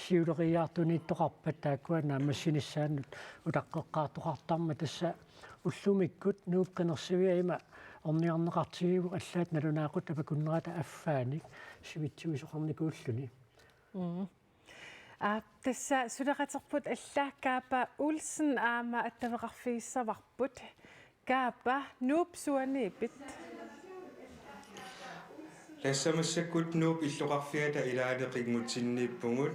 siuleriiaartuniittoqarpat taakkua naammassinissaannut utaqqeqqaartoqartarmat, tassa ullumikkut Nuup qinersivia ima ornigarneqartigivoq allaat nalunaaqutaq akunnerata affaanik sivitsumik soqarnikuulluni. Mm. Aa, tassa suleqaterput alla Kaapa Olsen aamma attaveqarfigissavarput. Kaapa, Nuup suaniippit? Tassa massakkut Nuup illoqarfiata ilaanni qinngutsinniippugut.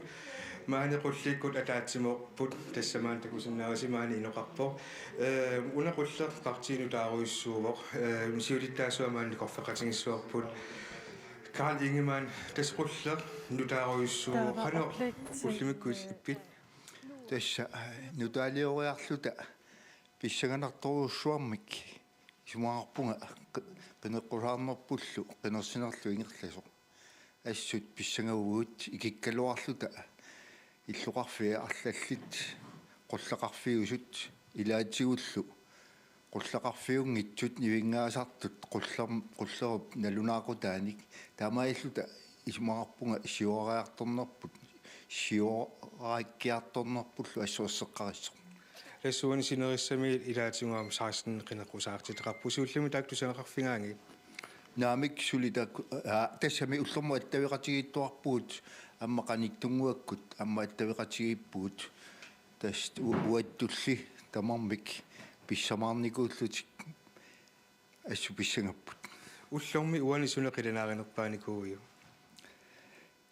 Maani qullikkut ataatsimoorput, tassa maani takusinnaavasi maani inoqarpoq. Ee, una qulleq partiinut taarujussuuvoq. Ee, siulittaasua maani nikorfeqatigiissuarput. Carl Ingemann, tassa qulleq nutaarujussuuvoq. Qanoq ullumikkut ippit? Tassa, eh, nutaalioriarluta pissanganartorujussuarmik isumaqarpunga qi-, qineqqusaarnerpullu qinersinerlu ingerlasoq. Assut pissangavugut ikikkaluarluta illoqarfiit arlallit qulleqarfiusut ilaatigullu qulleqarfiunngitsut nivinngaasartut qullerm-, qullerup nalunaaqutaanik. Taamaalilluta isumaqarpunga siuariartornerput, siuariikkiartornerpullu assut erseqqarissoq. Tassa uani sinerissami ilaatigut aamma seksten qineqqusaartitaqarpugut, siullermik taakku tusagaqarfigaanni? Naamik, suli taakku, aa, tassami ullormut attaveqatigiittoqarpugut, aamma qanittunnguakkut aamma attaveqatigiippugut. Tassa u-, uattulli tamarmik pissamaarnikuullutik assut pissagapput. Ullormi uani suna qilanaarinerpaanikuuiuk?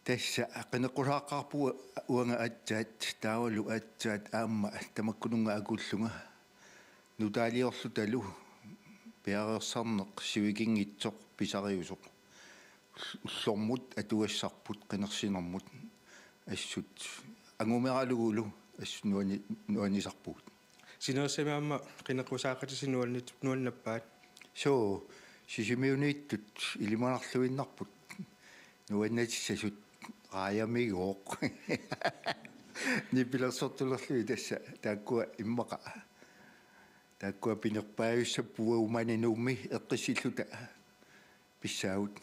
Tassa qineqqusaaqqaarpugut uanga aatsaat, taavalu aatsaat aamma tamakkununnga akullunga nutaaliorlutalu piareersarneq sivikinngitsoq pisariusoq. Ullormut atugassarput qinersinermut assut angumeralugulu assut nuanni-, nuannisarpugut. Sinerissami aamma qineqqusaaqatisi nuanni-, nuannappaat? Suu, Sisimiuniittut ilimanarluinnarput nuannatissasut, raajamigooq. Nipilersortulerlugit tassa taakkua immaqa. Taakkua pinerpaajussapput uagut maani Nuummi eqqissilluta pissaagut.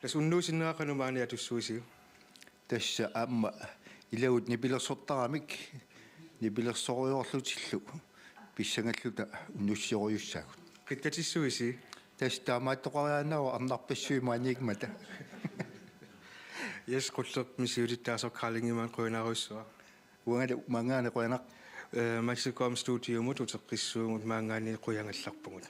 Tassa unnuup sinnera qanoq maani atussuisiuk? Tassa aamma ilagut nipilersortaramik nipilersorujoorlutillu pissangalluta unnussiorujussuugut. Qitsatissuisi? Tassa taamaattoqariaannaavoq arnarpassuit maaniimmata. Yes, qullermi siulittaasoq Carl Ingemann, qujanarujussuaq. Uangalu maanngaanniit qujanaq. Eh, Mexico Studiomut uteqqissuugut, maanngaanniit qujagallarpugut.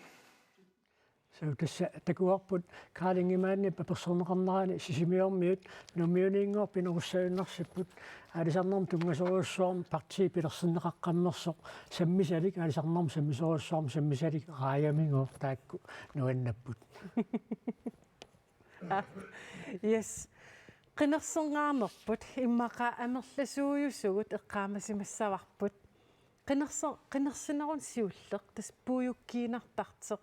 Suu, tassa takuarput Kaalingimaanni apersorneqarnerani Sisimiormiut Nuummiuniinngooq pinerussagunarsipput, aalisarnermut tunngasorujussuarmik partiit pilersinneqaqqammersoq sammisalik, aalisarnermut sammisorujussuarmik sammisalik, raajamigooq taakku nuannapput. Yes. Qinersinngaarnerput immaqa amerlasuujusugut eqqaamasimaffigissavarput. Qinersi-, qinersinerup siulleq tassa puiukkiinnartartoq.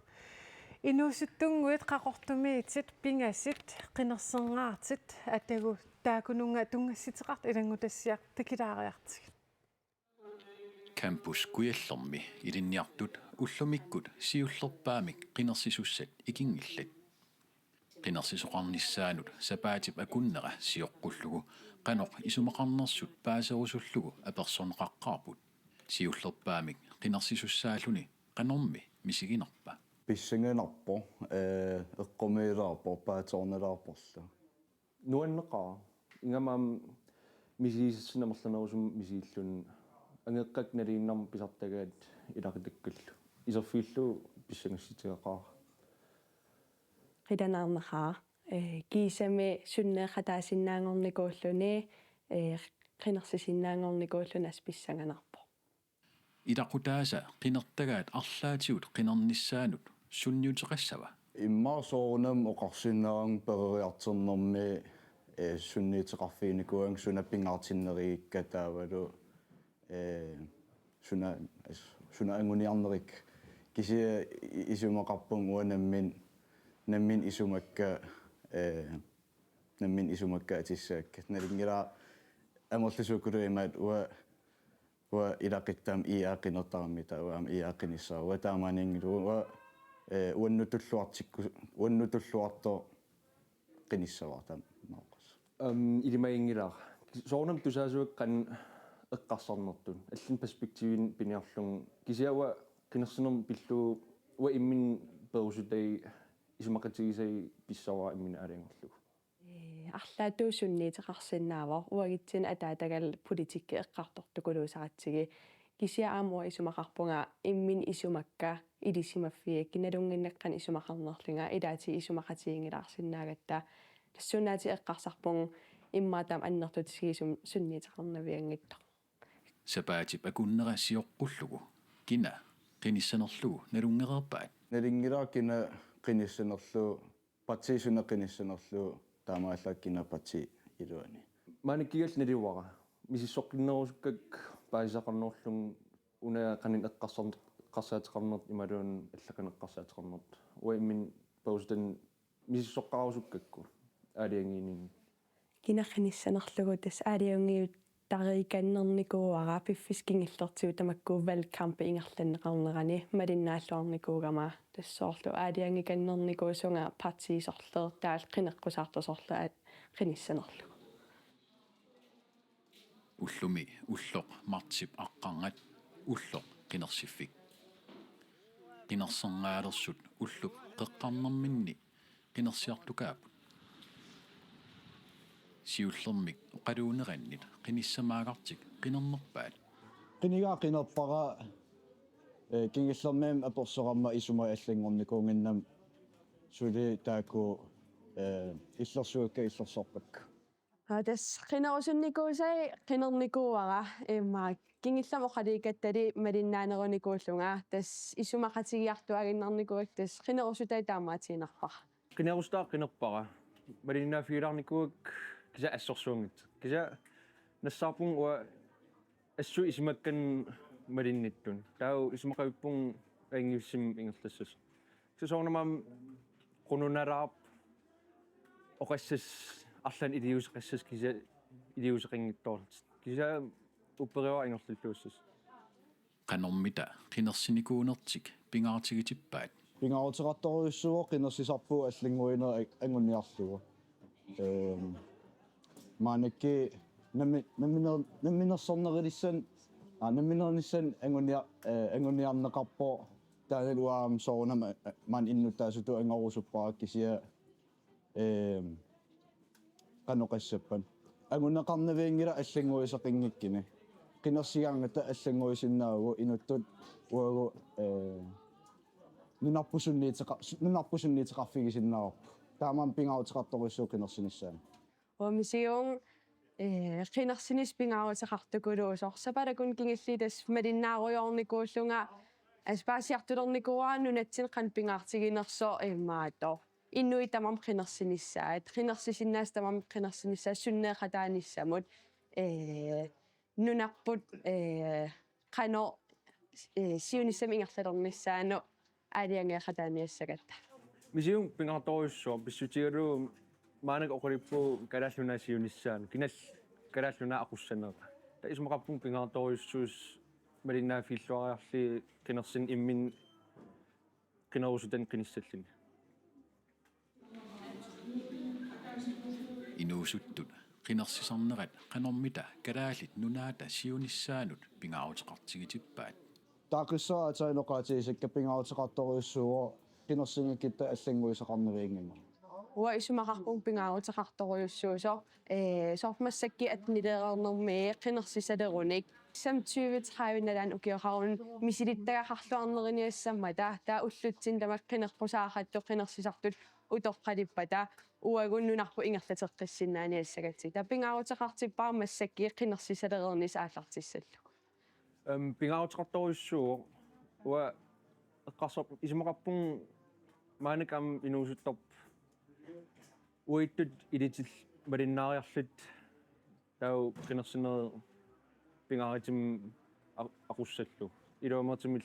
Inuusuttunnguit, qaqortumiitit, pingasit, qinersinngaartit, atagu taakkununnga tunngassuteqartut ilanngutassiaq takilaariartigit. Campus Kujallermi ilinniartut ullumikkut siullerpaamik qinersisussat ikinngillat. Qinersisoqarnissaanut sapaatip akunnera sioqqullugu qanoq isumaqarnersut paaserusullugu apersorneqaqqaarput. Siullerpaamik qinersisussaalluni qanormi misiginarpa? Pissanganarpoq, eh, eqqumiilaarpoq, paatsoornilaarporlu. Nuanneqaaq. Ingammik aamma misigisassinnik amerlanerusumik misigilluni, angeqqakkut nalinginnarmik pisartagaat ilaqutakkallu. Iserfigillugu pissangassutigeqaara. Qilanaarnaqaaq, eh, kiisami sunneeqataasinnaanngornikuulluni, eh, qinersisinnaanngornikuulluni assut pissanganarpoq. Ilaqutaasa qinertagaat arlaatigut qinernissaanut sunniuteqassava? Immaqa soorunami oqarsinnaavunga peroriartornermi, eh, sunniuteqarfiginikuuanga suna pingaartinnerigikka taavalu, eh, suna, suna anguniarnerikka. Kisianni i-, isumaqarpunga uanga nammineq, nammineq isumakka, eh, nammineq isumakka atissaakka. Nalunngilara amerlasuukkulunga imaattoq uanga uanga ilaquttat aamma I A qinertarami, taava uanga aamma I A qinissavara. Uanga taamaaniinngilanga, uanga, eh, uannut tulluartikku-, uannut tulluartoq qinissavara, taamaammat. Aamma ilimaginngilara. Soorunami tusaasuakka qanoq eqqarsarnertut. Allanut perspektivinik piniarlunga. Kisianni uanga qinersinermik pillugu uanga imminut perusutai isumaqatigisai pissavara imminut aalajangerlugu. Ee, arlaatigut sunniuteqarsinnaavoq, uagutsinnut ataatagallit politikki eqqartortukuluusaratsigu. Kisianni aamma uanga isumaqarpunga imminut isumakka ilisimaffigakkit, nalunnginnakku qanoq isumaqarnerlunga, ilaatigut isumaqatiginngilaarsinnaagatta. Tassuunaatigut eqqarsarpunga immaqa taama annertutigisumik sunniuteqarnavianngitsoq. Sapaatip akunnera sioqqullugu kina qinissanerlugu nalunngereerpaat? Nalunngilara kina qinissanerlugu, partii suna qinissanerlugu, taamaallaat kina partii iluani. Maaniikkigallit naluara. Misissoqqinnerusukkakku paasisaqarnerullugu una qanoq eqqarsar-, eqqarsaateqarnertut imaluunniit allaqqaneq eqqarsaateqarnertut. Uanga imminut perusutanik misissoqqarusukkakku aalajangiininni. Kina qinissanerlugu tassa aalajangiuttariikannernikuuara piffissaq kingullertigut tamakku valgkampi ingerlanneqarnerani malinnaalluarnikuugama, tassa soorlu aalajangikannernikuusunga partii sorleq taavalu qineqqusaartoq sorleq aat qinissanerlugu. Ullumi ulloq martsip aqqarngat ulloq qinersiffik. Qinersernaalersut ullup qeqqarnerminni qinersiartukaapput. Siullermik oqaluunerannit qinissamaagartik qinernerpaat. Qinigaa qinerpara, eh, kingullermik aamma apersorama isummat allanngornikuunnginnama suli taakku, eh, illersuakka illersorpakka. Aa, tassa qinerusunnikuusai qinernikuuara, immaqa kingullermik oqaluukkattali malinnaanerunikuullunga, tassa isumaqatigiartuaaginnarnikuuakka, tassa qinerusutai taamaatiinnarpara. Qinerusutaat qinerpara. Malinnaaffigilaarnikuuakka kisianni assorsuunngitsoq. Kisianni nassaarpunga uanga assut isumakkanik malinnittut. Taava isumaqavippunga angivissimik ingerlassasoq. Kisianni soorunami aamma qununalaarpoq oqassasoq arlaannik iliuuseqassasoq kisianni iliuuseqanngitsoorlutik. Kisianni upperivaat ingerlalluassasoq. Qanormita qinersinikuunertik pingaartigitippaat? Pingaaruteqartorujussuuvoq qinersisarpugut allannguineq anguniarlugu. Ehm, maannakkut nammi-, namminer-, namminersornerulissat, aa, namminernissaat angunia-, eh, anguniarneqarpoq, taanna uanga aamma soorunami, eh, maani innuttaasutut angorusuppara kisianni, ehm, qanoq oqassappat. Anguneqarnavianngilaq allannguisoqanngikkuni. Qinersigaangatta allannguisinnaavugut inuttut uagut, eh, nunarput sunniuteqa-, nunarput sunniuteqarfigisinnaavarput. Taamaammat pingaaruteqartorujussuuvoq qinersinissaanut. Uanga misigivunga, eh, qinersinissaq pingaaruteqartukuluusoq. Sapaatip-akunnera kingullermi tassa malinnaarujoornikuullunga, assut paasiartulernikuuara nunatsinni qanoq pingaartiginersoq imaattoq. Inuit tamarmik qinersinissaat, qinersisinnaasat tamarmik qinersinissaat sunneeqataanissamut, eh, nunarput, eh, qanoq, eh, siunissami ingerlalernissaanut aalajangeeqataaniassagatta. Misigivunga pingaartorujussuuvoq pissutigalugu maannakkut oqaluppugut Kalaallit Nunaat siunissaanut, kinaluunniit Kalaallit Nunaat aqussanerat. Taava isumaqarpunga pingaartorujussuusoq malinnaaffigiluariarlugit qinersineq imminut qinerusutanik qinissalluni. Inuusuttut qinersisarnerat qanormita Kalaallit Nunaata siunissaanut pingaaruteqartigitippaat? Taava qissaat aatsaat inoqaatigisakka pingaaruteqartorujussuuvoq qinersinngikkukkit allannguisaqarnivianngimmat. Uanga isumaqarpunga pingaaruteqartorujussuusoq, eh, soorlu massakkut attenileereernermi qinersisalerunik. Tassami tyve tredive nalaani ukioqarunni misilittagaqarluarneriniassammata, taava ullutsinni tamakku qineqqusaaqattut qinersisartut utoqqalippata uagut nunarput ingerlateqqissinnaaniassagatta. Taava pingaaruteqartippara massakkut qinersisalereernissaq aallartissallugu. Em, pingaaruteqartorujussuuvoq, uanga eqqarsarpunga isumaqarpunga maannakkut aamma inuusuttorput uaguttut ilitillit malinnaariarlutik taava qinersinerit pingaartumik a-, aqussallugu, iluamik aamma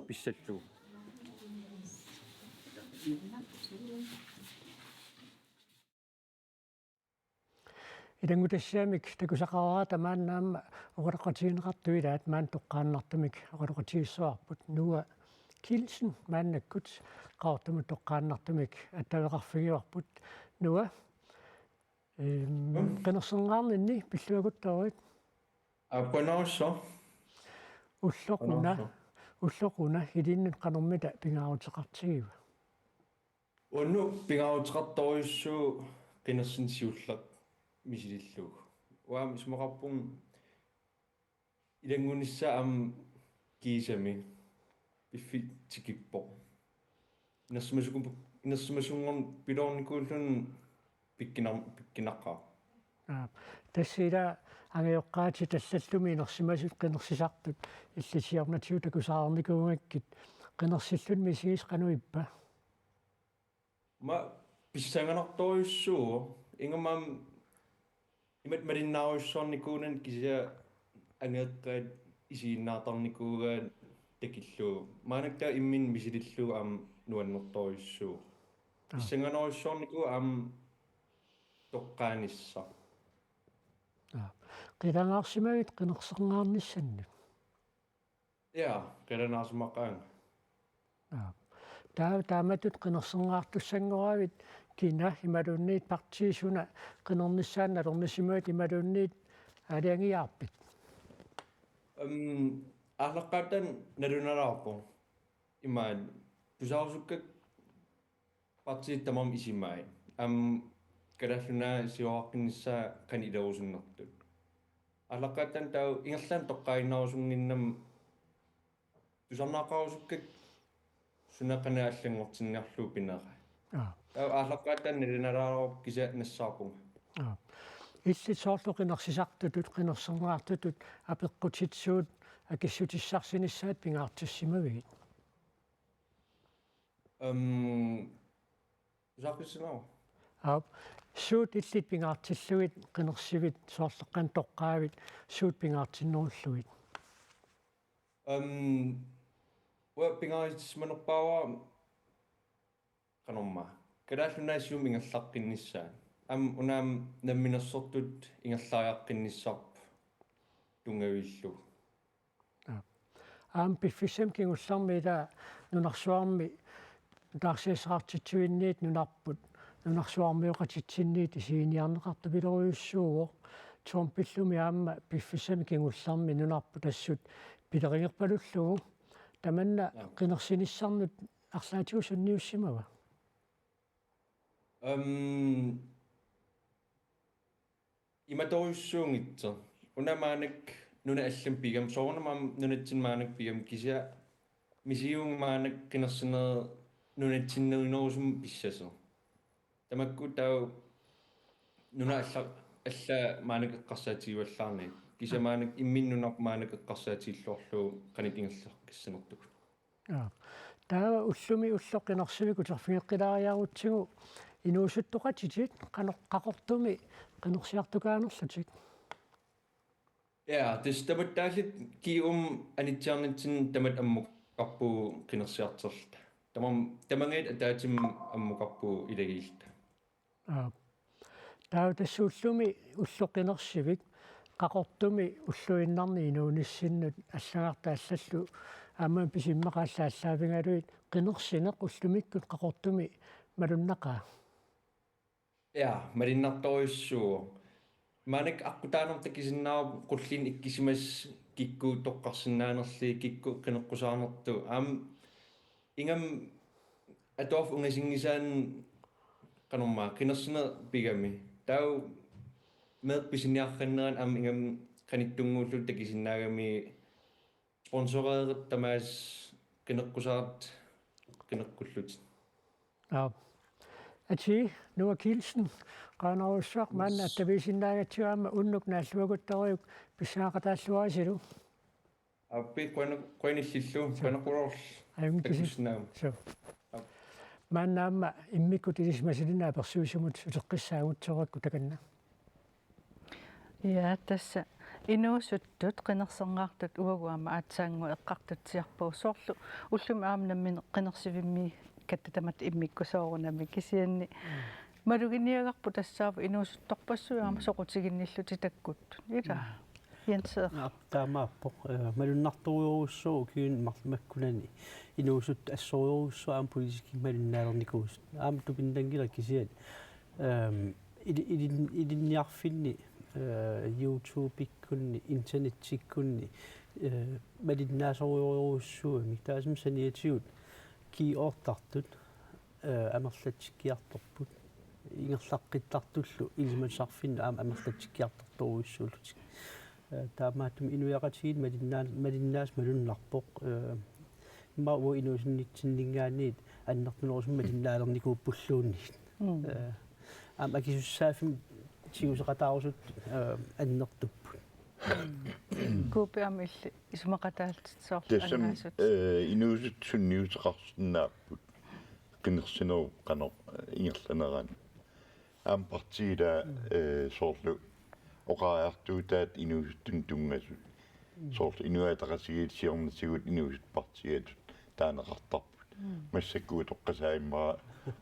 pissallugu. Ilanngutassiamik takusaqaraara tamaani aamma oqaloqatigineqartut ilaat maani toqqaannartumik oqaloqatigissavarput. Noah Kielsen maannakkut Qaqortumut toqqaannartumik attaveqarfigivarput. Noah, ehm, qinersinngaarninni pilluakuttoorit. Aa, qujanarsuaq. Ulloq una, qujanarsuaq. Ulloq una ilinnut qanormita pingaaruteqartigiva? Uannut pingaaruteqartorujussuuvoq qinersineq siulleq misilillugu. Uanga isumaqarpunga ilanngunnissaa aamma kiisami piffissaq tikippoq. Inersimasuku-, inersimasunngorn-, piloornikuulluni pikkunar-, pikkunaqaaq. Aap. Tassa ila angajoqqaatit allallumi inersimasut qinersisartut illit siornatigut takusaqarnikuugakkit qinersilluni misigisat qanoq ippa? Aamma pissanganartorujussuuvoq, ingammik aamma imatut malinnaarujussuarnikuunani kisianni angajoqqaat isiginnaartarnikuugaat takillugu. Maannakkut taava imminut misilillugu aamma nuannertorujussuuvoq. Aap. Pissanganarujussuarnikuuvoq aamma toqqaanissaq. Aap. Qilanaarsimavit qinersinngaarnissannut? Ja, qilanaarsimaqaanga. Aap. Taa-, taamatut qinersinngaartussanngoravit kina imaluunniit partii suna qinernissaanut nalornissimavit imaluunniit aalajangigaarpit? Em, aallaqqaataani nalunalaarpoq. Imaat, tusarusukkakku partiit tamarmik isimai. Aamma Kalaallit Nunaat siooraqqinnissaa qanoq ilerusunnertut. Aallaqqaataani taava ingerlaannaq toqqaaginnarusunnginnama tusarnaaqarusukkakku suna qanoq allanngortinniarlugu pinerai. Aap. Taava aallaqqaataani nalunalaarpoq kisianni nassaarpunga. Aap. Illit soorlu qinersisartutut, qinersinngaartutut apeqqutit suut akissutissarsinissaat pingaartissimavigit? Em, tusaaqqissinnaava? Aap. Suut illit pingaartillugit qinersivit, soorlu qanoq toqqaavit, suut pingaartinnerullugit? Em, uanga pingaartissimanerpaavara qanormaa Kalaallit Nunaat siumut ingerlaqqinnissaa. Aamma una aamma namminersortutut ingerlariaqqinnissarput tunngavillugu. Aap. Aamma piffissami kingullermi ila nunarsuarmi nutaarsiassaqartitsivinniit nunarput nunarsuarmioqatitsinniit isiginiarneqartupilorujussuuvoq. Trumpillumi aamma piffissami kingullermi nunarput assut pilerigerpalullugu. Tamanna, aap, qinersinissannut arlaatigut sunniussimava? Em, imatorujussuunngitsoq. Una maannakkut nunat allamik pigami, soorunami aamma nunatsinni maannakkut pigami, kisianni misigivunga maannakkut qinersinerit nunatsinnerinerusumik pissasoq. Tamakku taava nunat alla-, allaat maannakkut eqqarsaatigivallaarnagit. Kisianni maannakkut imminut nunarput maannakkut eqqarsaatigilluarlugu qanoq ingerlaqqissanerlugu. Aa. Taava ullumi ulloq qinersivik uterfigeqqilaariarutsigu inuusuttoqatitit qanoq Qaqortumi qinersiartukaanerlutik. Ja, tassa tamatta taallit G U-mi anitsiarnitsinni tamatta ammukarpugut qinersiartorluta. Tamam-, tamangajatta ataatsimik ammukarpugut ilagiilluta. Aa. Taava tassa ullumi ulloq qinersivik Qaqortumi ulluinnarni inuunissinnut allagartaq allallu aamma pisimmaqallaat aallaavigalugit qinersineq ullumikkut Qaqortumi malunnaqaa. Ja, malunnartorujussuuvoq. Maannakkut aqqutaanermut takusinnaavarput qulliit ikkisimasut kikkut toqqarsinnaanerlugit, kikkut qineqqusaarnertut. Aamma ingammik atuarfik ungasinngisaanni qanormaa qinersineq pigami. Taava meeqqat pisiniarniarnerat aamma ingammik qanittunnguullutik takusinnaagami sponsoreerit tamaasa qineqqusaartut qineqqullutik. Aa. Atii, Noah Kielsen, qujanarujussuaq maanna attavigisinnaagatsigu aamma unnuk naalluaguttoriuk pissanganaqataalluarisilu. Aappi, qujan-, qujanillillu, qujanaqulaarluni. Ajunngilaq. Takusinnaagama. Suu. Aap. Maanna aamma immikkut ilisimasalinnut apersuisumut uteqqissaagut, soorlu takanna. Ja, tassa inuusuttut qinersinneqartut uagut aamma aatsaannguaq eqqartutsiarpugut, soorlu ullumi aamma nammineq qinersivimmiikkatta tamatta immikkut soorunami, kisianni maluginiagarput tassaavoq inuusuttorpassuit aamma soqutiginnillutik takkuttut. Ilaa. Mm. Jens Erik. Aa, taamaappoq, eh, malunnartorujussuuvoq ukiuni marluk makkunani inuusuttut assorujussuaq aamma politikkikkut malunnaalernikuusut. Aamma tupinnanngilaq kisianni, ehm, ili-, ilin-, ilinniarfinni, eh, YouTube-ikkunni, internettikkunni, eh, malinnaasorujussuugamik. Taassuma saniatigut kiortartut, eh, amerlatsikkiartorput. Ingerlaqqittartullu ilisimatusarfinnut aamma amerlatsikkiartortorujussuullutik. Eh, taamaattumik inuiaqatigiit malinnaa-, malinnaasut malunnarpoq. Eh, immaqa uagut inuusunnitsinninngaanniit annertunerusumik malinnaalernikuuppulluunniit. Mm. Eh, aamma akisussaaffimmi tiguseqataarusut, eh, annertupput. Kuupi aamma illit isumaqataallutit soorlu. Tassami, angaasut. Eh, inuusuttut sunniuteqarsinnaapput qinersinerup qanoq, eh, ingerlanerani. Aamma partiit, mm, eh, soorlu oqariartuutaat inuusuttunut tunngasut. Mm. Soorlu Inuit Ataqatigiit siornatigut inuusuttut partiiattut taaneqartarput. Mm. Massakkut utoqqasaat immaqa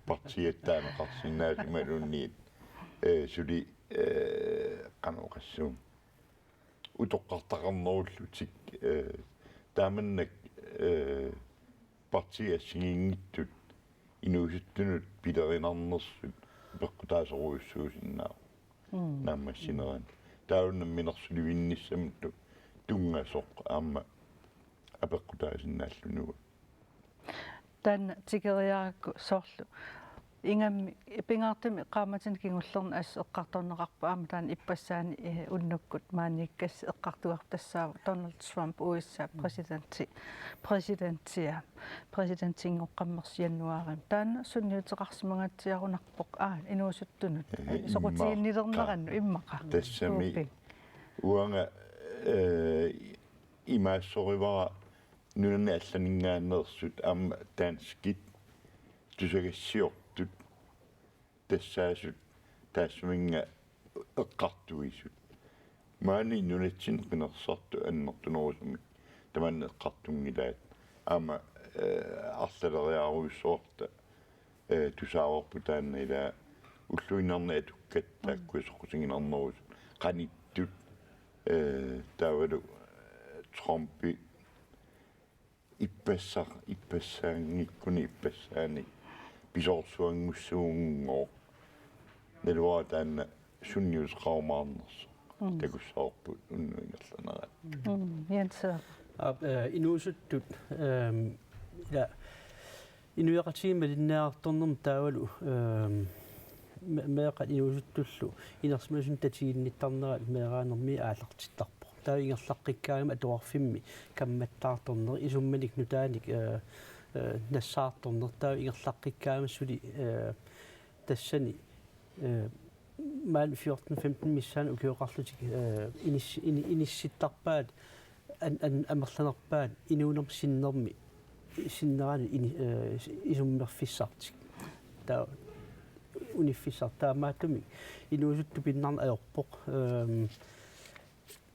partiiattut taaneqarsinnaasut imaluunniit, eh, suli, eh, qanoq oqassuunga. Utoqqartaqarnerullutik, eh, taamannak, eh, partiit assigiinngitsut inuusuttunut pilerinarnersut peqqutaasorujussuusinnaavoq. Mm. Naammassinerani. Taava namminersulivinnissamut tunngasoq aamma apeqqutaasinnaalluni uagut. Taanna tikeriarakku soorlu ingammik pingaartumik qaammatini kingullerni assut eqqartorneqarpoq aamma taanna ippassaani, eh, unnukkut maaniikkassi eqqartugarput tassaavoq Donald Trump U S A, mm, præsidenti, præsidentiaa, præsidentinngoqqammersi januaarimi. Taanna sunniuteqarsimagatsiarunarpoq, aa, inuusuttunut. Eh, soqutiginnilernerannut immaqa. Immaqa. Tassami. Kuupi. Uanga, eh, imaassorivara nunani allaninngaanneersut aamma danskit tusagassiortut tassaasut taassuminnga eqqartuisut. Maani nunatsinni qinersisartut annertunerusumik tamanna eqqartunngilaat. Aamma, eh, arlaleriarujussuarta, eh, tusaavarput taanna ilaa ulluinnarni atukkat, mm, taakku soqutiginarnerusut. Qanittut, eh, taavalu, eh, Trumpi ippassaq, ippassaanngikkuni ippassaani pisoorsuanngussuunngooq. Naluara taanna sunniuteqarumaarnersoq. Mm. Takussavarput unnuk ingerlanerani. Mm, Jens. Aap, eh, inuusuttut, ehm, ila inuiaqatigiit malinnaartornermi taavalu, ehm, me-, meeqqat inuusuttullu inersimasumik tatiginnittarnerat meeraanermi aallartittarpoq. taava ingerlaqqikkaangama atuarfimmi kammattaartorneq isummanik nutaanik, eh, eh, nassaartorneq taava ingerlaqqikkaangama suli, eh, tassani, eh, maani fjorten femten missaani ukioqarlutik, eh, inis-, ini-, inissittarpaat an-, an-, amerlanerpaat inuunermi sinnermi sinnerani ini-, eh, isummerfissartik. Taava uniffissartik taamaattumik inuusuttut pinnarneq ajorpoq. Ehm,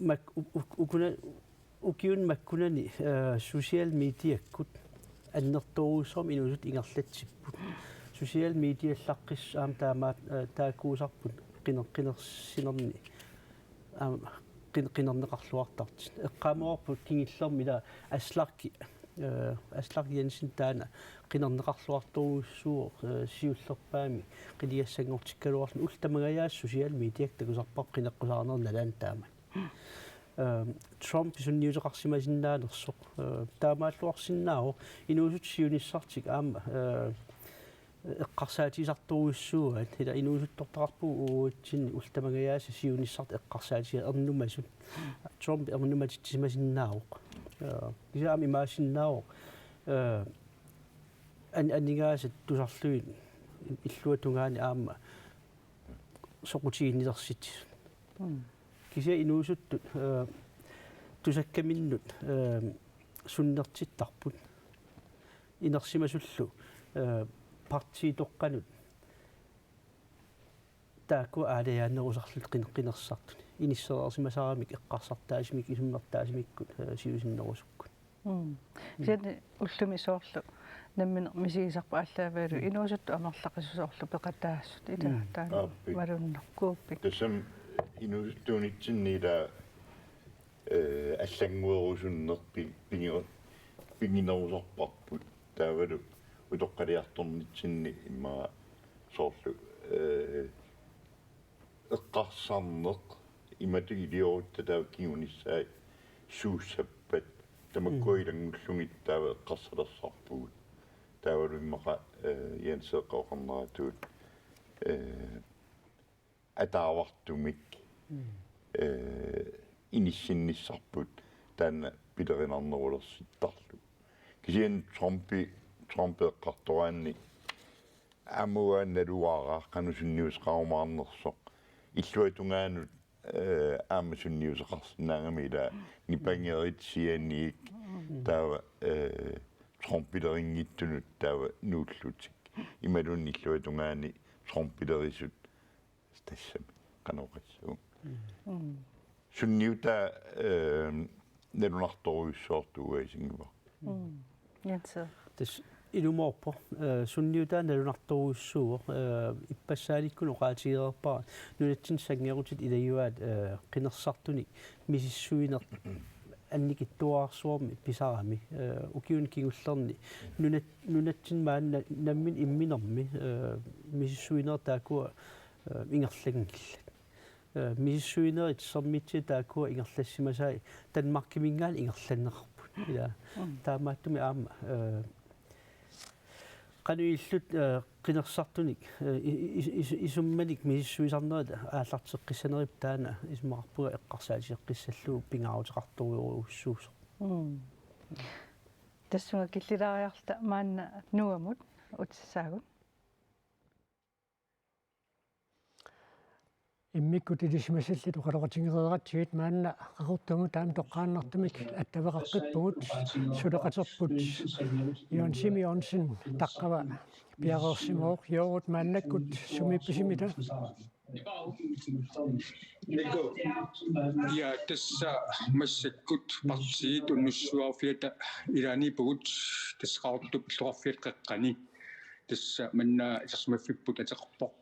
mak-, u-, u-, ukuna-, ukiuni makkunani, eh, social mediakkut annertoorujussuarmik inuusuttut ingerlatsipput. Social mediallaqqissut aamma taamaat, eh, taakkuusarput qiner-, qinersinerni aamma qin-, qinerneqarluartartut. Eqqaamavarput kingullermi ila Aslak, eh, Aslak Jensen taanna qinerneqarluartorujussuuvoq, eh, siullerpaamik qinigassanngortikkaluarluni. Ullut tamangajaasa social mediakkut takusarpavut qineqqusaarneq nalaani taama. Eh, Trump sunniuteqarsimasinnaanersoq, eh, taamaalluarsinnaavoq inuusuttut siunissartik aamma, eh, eqqarsaatigisartorujussuuaat, ila inuusuttortaqarpugut uagutsinnit ullut tamangajaasa siunissartik eqqarsaatigisaat ernumasut. Trump ernumatitsisimasinnaavoq. Eh, kisianni aamma imaassinnaavoq, eh, an-, aningaasat tusarlugit illuatungaani aamma soqutiginnilersitsisut. Mm. Kisianni inuusuttut, eh, tusakkaminnut, eh, sunnertittarput. Inersimasullu, eh, partiitoqqanut taakku aalajaanerusarlutik qin-, qinersisartuni. Inissereersimasaramik eqqarsartaasumik isummertaasumikkut, eh, siusinnerusukkut. Mm. Kisianni ullumi soorlu nammineq misigisarput aallaavigalugu Mm. inuusuttut amerlaqisut soorlu peqataasut ila Mm. taanna Aappi. Malunnarpoq. Tassami inuusuttuunitsinni ila, eh, allannguerusunneq pi-, pingi-, piginerusarparput taavalu utoqqaliartornitsinni immaqa soorlu, eh, eqqarsarneq imatut iliorutta taava kingunissaat suussappat tamakkua Mm. ilanngullugit taava eqqarsalersaarpugut. Taavalu immaqa, eh, Jens eqqaaqarneratuut, eh, ataavartumik, Mm. eh, inissinnissarput taanna pilerinarnerulersittarlugu. Kisianni Trumpi, Trump eqqartoraanni aamma uanga naluara qanoq sunniuteqarumaarnersoq. Illuatungaanut, eh, aamma sunniuteqarsinnaagami ila nipangerit sianiit taava, eh, Trumpilerinngitsunut taava nuullutik. Imaluunniit illuatungaani Trumpilerisut tassami qanoq oqassaanga. Mm. Sunniutaa, eh, nalunartorujussuartuuaisinngiva. Mm. Jens. Tassa ilumoorpoq, eh, sunniutaa nalunartorujussuuvoq, eh, ippassaanikkut oqaatigereerpara nunatsinni sanngerutit ilagivaat, eh, qinersisartunik misissuineq annikitsuararsuarmik pisarami, eh, ukiuni kingullerni nunat-, nunatsinni maani na-, nammineq imminermi, eh, misissuinerit taakkua, eh, ingerlanngillat. Eh, misissuinerit sermitsiat taakkua ingerlassimasai Danmarkiminngaanniit ingerlanneqarput. Ila Mm. taamaattumik aamma, eh, qanoq ililluta, eh, qinersisartunik, eh, i-, i-, is-, isummanik misissuisarnerit aallarteqqissanerput taanna isumaqarpunga eqqarsaatigeqqissallugu pingaaruteqartorujussuusoq. Mm. Tassunga killilaariarluta maanna Nuumut utissaagut. Immikkut ilisimasallit oqaloqatigereeratsigit maanna Qaqortumiit taama toqqaannartumik attaveqaqqippugut, suleqaterput Jørgen Simonsen taqqava piareersimavoq. Jørgen, maannakkut sumiippisimita? Ja, tassa massakkut partiit unnussiviit arfiata ilaaniippugut, tassa Qaqortup illoqarfiata qeqqani. Tassa manna isersimaffipput ateqarpoq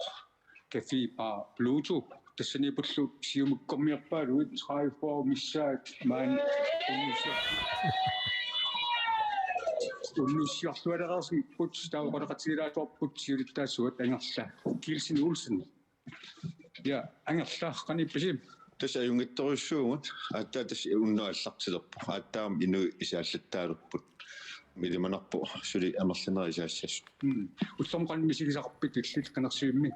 Café Bar Pluto. Tassaniippullu siumukkormiarpaaluit tredive missaat maani unnussior-, unnussiorlualereersimapput, taava oqaloqatigilaassavarput siulittaasuat Angerla Kielsen Olsen. Ja, Angerla, qanoq ippisi? Tassa ajunngitsorujussuuvugut, aatsaat tassa unnuaq aallartilerpoq. Aatsaat aamma inuit isaallattaalerput. Ilimanarpoq suli amerlanerit isaassasut. Mm. Ullormut qanoq misigisaqarpit illit qinersivimmi?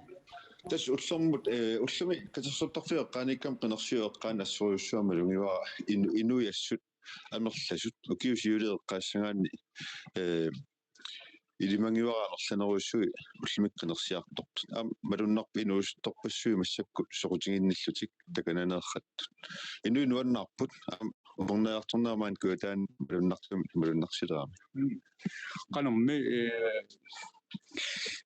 Tassa ullormut, eh, ullumi katersortarfiup eqqaaniikkama qinersiup eqqaani assorujussuaq malugivara inu-, inuiassut amerlasut ukiut siuliini eqqaassagaanni, eh, ilimagivara amerlanerujussuit ullumikkut qinersiartortut. Aamma malunnarpoq inuusuttorpassuit massakkut soqutiginnillutik takananeerrattut. Inuit nuannaarput, aamma upernaartornermaani kujataani malunnartumik malunnarsilerami. Qanormi, eh,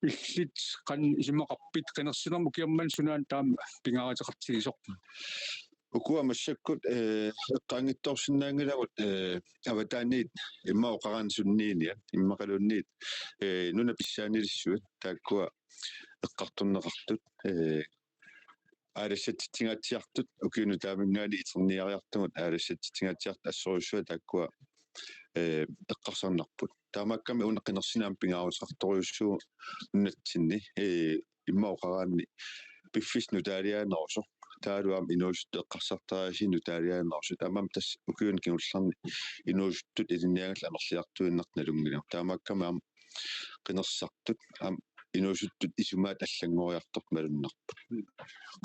illit qanoq isumaqarpit qinersinermut ukiormanna sunaana taama pingaaruteqartigisorput? Ukua massakkut, eh, eqqaanngitsoorsinnaanngilagut, eh, avataaniit immaqa oqaraanni sunniiniat, immaqaluunniit, eh, nunap pissaanilissuit, taakkua eqqartorneqartut, eh, aalassatsitsingaatsiartut, ukiuni taamanngaanniit iterniariartugut, aalassatsitsingaatsiartut assorujussuaq taakkua, eh, eqqarsarnarput. Taamaakkami una qinersineq aamma pingaaruteqartorujussuuvoq nunatsinni, eh, immaqa oqaraanni piffissaq nutaaliaanerusoq. Taavalu aamma inuusuttut eqqarsartariaaseq nutaaliaanerusoq. Taamaammat tassa ukiuni kingullerni inuusuttut ilinniagallit amerliartuinnartut nalunngilagut. Taamaakkami aamma qinersisartut, aamma inuusuttut isumaat allanngoriartortut malunnarput.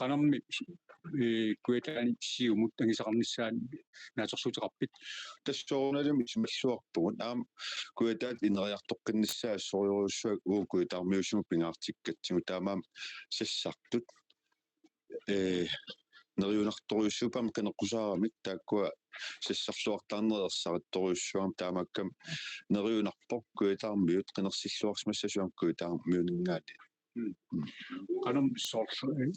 Qanormi, eh, Kujataani Siumut angisaqarnissaanut naatsorsuuteqarpit? Tassa soorunalimi isumalluarpugut. Aamma Kujataata ineriartoqqinnissaa assorujussuaq uagut kujataarmiuusugut pingaartikkatsigu, taamaammat sassartut, eh, neriunartorujussuupput aamma qineqqusaaramik, taakkua sassarluartaarnerit ersarittorujussuugamik, taamaakkami neriunarpoq kujataarmiut qinersilluarsimassasugut kujataarmiuninngaanniit. Qanormi soorlu, eh,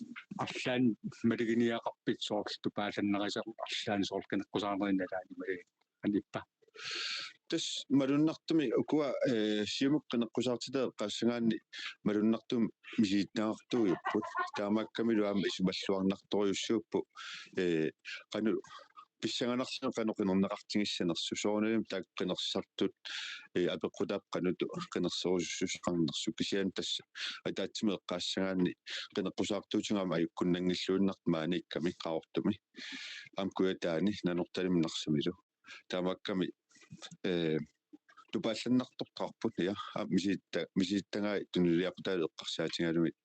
arlaannik maluginiagaqarpit soorlu tupaallannerisat arlaannik soorlu qineqqusaarnerinni nalaani malugit? Anippa. Tassa malunnartumik ukua, eh, Siumukkut qineqqusaartitat eqqaassagaanni malunnartumik misilittagaqartuugipput. Taamaakkamilu aamma isumalluarnartorujussuupput, eh, qanoq pissanganarluni qanoq qinerneqartigissanersoq. Soorunalimi taakku qinersisartut, eh, apeqqutaat qanoq qinerserusussuseqarnersut. Kisianni tassa ataatsimut eqqaassagaanni qineqqusaartuutigut aamma ajukkunnanngilluinnartut maaniikkami Qaqortumi. Aamma Kujataani Nanortalimmi Narsamilu. Taamaakkami, eh, tupaallannartortaqarput, ja, aamma misilitta-, misilittagai tunuliaqutaalu eqqarsaatigalugit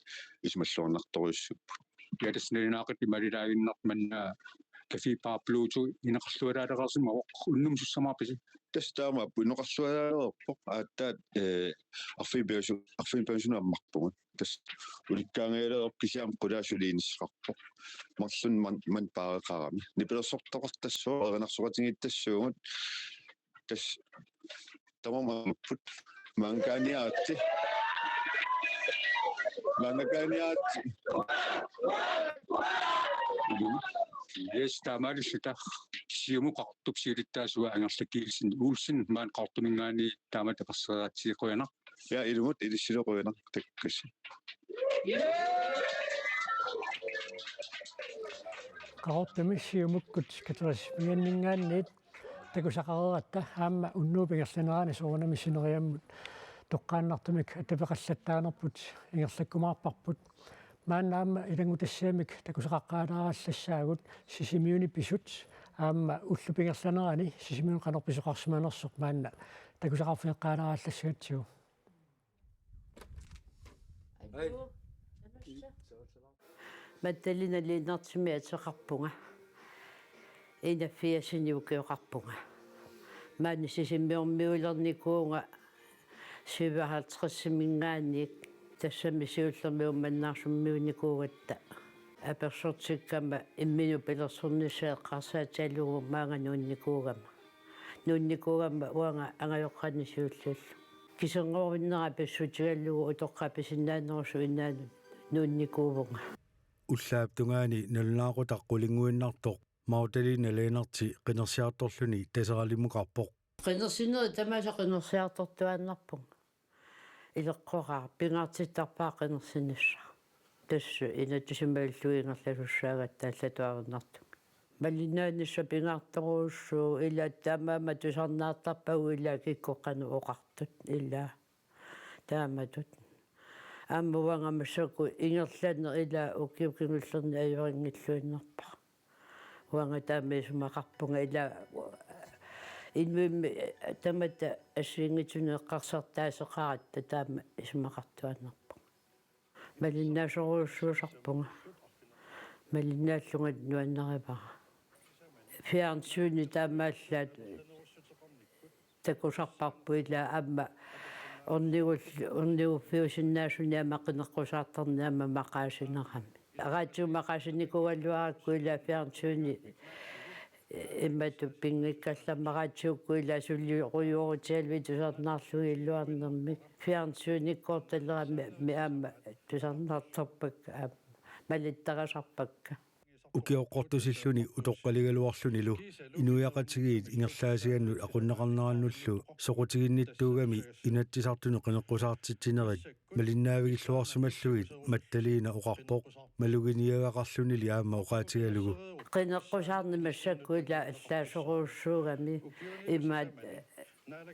isumalluarnartorujussuupput. Ja, tassa nalunaaqutaq imalilaaginnarmat manna Café Pablotu inoqarlualaalereersimavoq, unnummut sussamaarpisi? Tassa taamaappoq, inoqarlualaalereerpoq, aatsaat, eh, arfineq-pingasu-, arfineq-pingasunut ammarpugut. Tassa ulikkaangajalerpoq kisianni qulaani suli inissaqarpoq. Marlunnik man-, manna paareqarami. Nipilersortoqartassuugut, erinarsoqatigiittassuugut. Tassa tamarmik ammapput. Maannakaaniaritsi. Maannakaaniaritsi. Yes, taamaalilluta. Siumup Qaqortup siulittaasua Angerlaq Kielsen Olsen maani Qaqortuminngaanniit taamatut eqarsaatigalugu qujanaq. Ja, ilumut, ilissilu qujanaq, takuss. Qaqortumi Siumukkut katerissutimingaanniit takusaqareeratta aamma unnuup ingerlanerani soorunami sineriammut toqqaannartumik attaveqallattaanerput ingerlakkumaarparput. Maanna aamma ilanngutassiamik takusaqaqqaalaarallassagut Sisimiuni pisut aamma ullup ingerlanerani Sisimiuni qanoq pisoqarsimanersoq maanna takusaqarfigeqqaalaarallassagatsigu. Magdalena Lennartsimik ateqarpunga. Enogfirsinik ukioqarpunga. Maani Sisimiormiulernikuuvunga syvoghalvtredsiminngaanniit, tassami siullermik Uummannaarsummiunnikuugatta. Apersortikkama imminut pilersornissaa eqqarsaatigalugu maanga nuunnikuugama. Nuunnikuugama uanga angajoqqaanni siulliullugu. Kiserngorinnera pissutigalugu utoqqaat pisinnaanerusuinnaanut nuunnikuuvunga. Ullaap tungaani nalunaaqutaq qulinguinnartoq Magdalena Lennartsi qinersiartorluni Taseralimmukarpoq. Qinersinerit tamaasa qinersiartortuaannarpunga. Ileqqoraaq, pingaartittarpara qinersinissaq. Tassa inatsisimalluingerlasussaagatta allatuarinnartumik. Malinnaanissaq pingaartorujussuuvoq, ila taamaammat tusarnaartarpagut ila kikkut qanoq oqartut, ila taamatut. Aamma uanga massakkut ingerlaneq ila ukiut kingullerni ajorinngilluinnarpara. Uanga taama isumaqarpunga ila inuimmi tamatta assigiinngitsunik eqqarsartaaseqaratta taama isumaqartuaannarpunga. Malinnaasorujussuusarpunga. Malinnaallunga nuannarivara. Fjernsyni taamaallaat takusarparput ilaa aamma ornigul-, orniguffiusinnaasunik aamma qineqqusaartarneq aamma maqaasinerami. Radiu maqaasinikuugaluarakku ilaa fjernsyni imatut pinngikkallarmat radiukkut ilaa suliorujussuartigalugit tusarnaarlugit iluarnermik. Fjernsynikkoortaleramik aamma tusarnaartarpakka aamma malittarisarpakka. Ukioqqortusilluni utoqqaligaluarlunilu inuiaqatigiit ingerlaasiannut aqunneqarnerannullu soqutiginnittuugami Inatsisartunut qineqqusaartitsinerit malinnaavigilluarsimallugit Magdalena oqarpoq maluginiagaqarlunili aamma oqaatigalugu. Qineqqusaarneq massakkut ilaa allaasorujussuugami imaat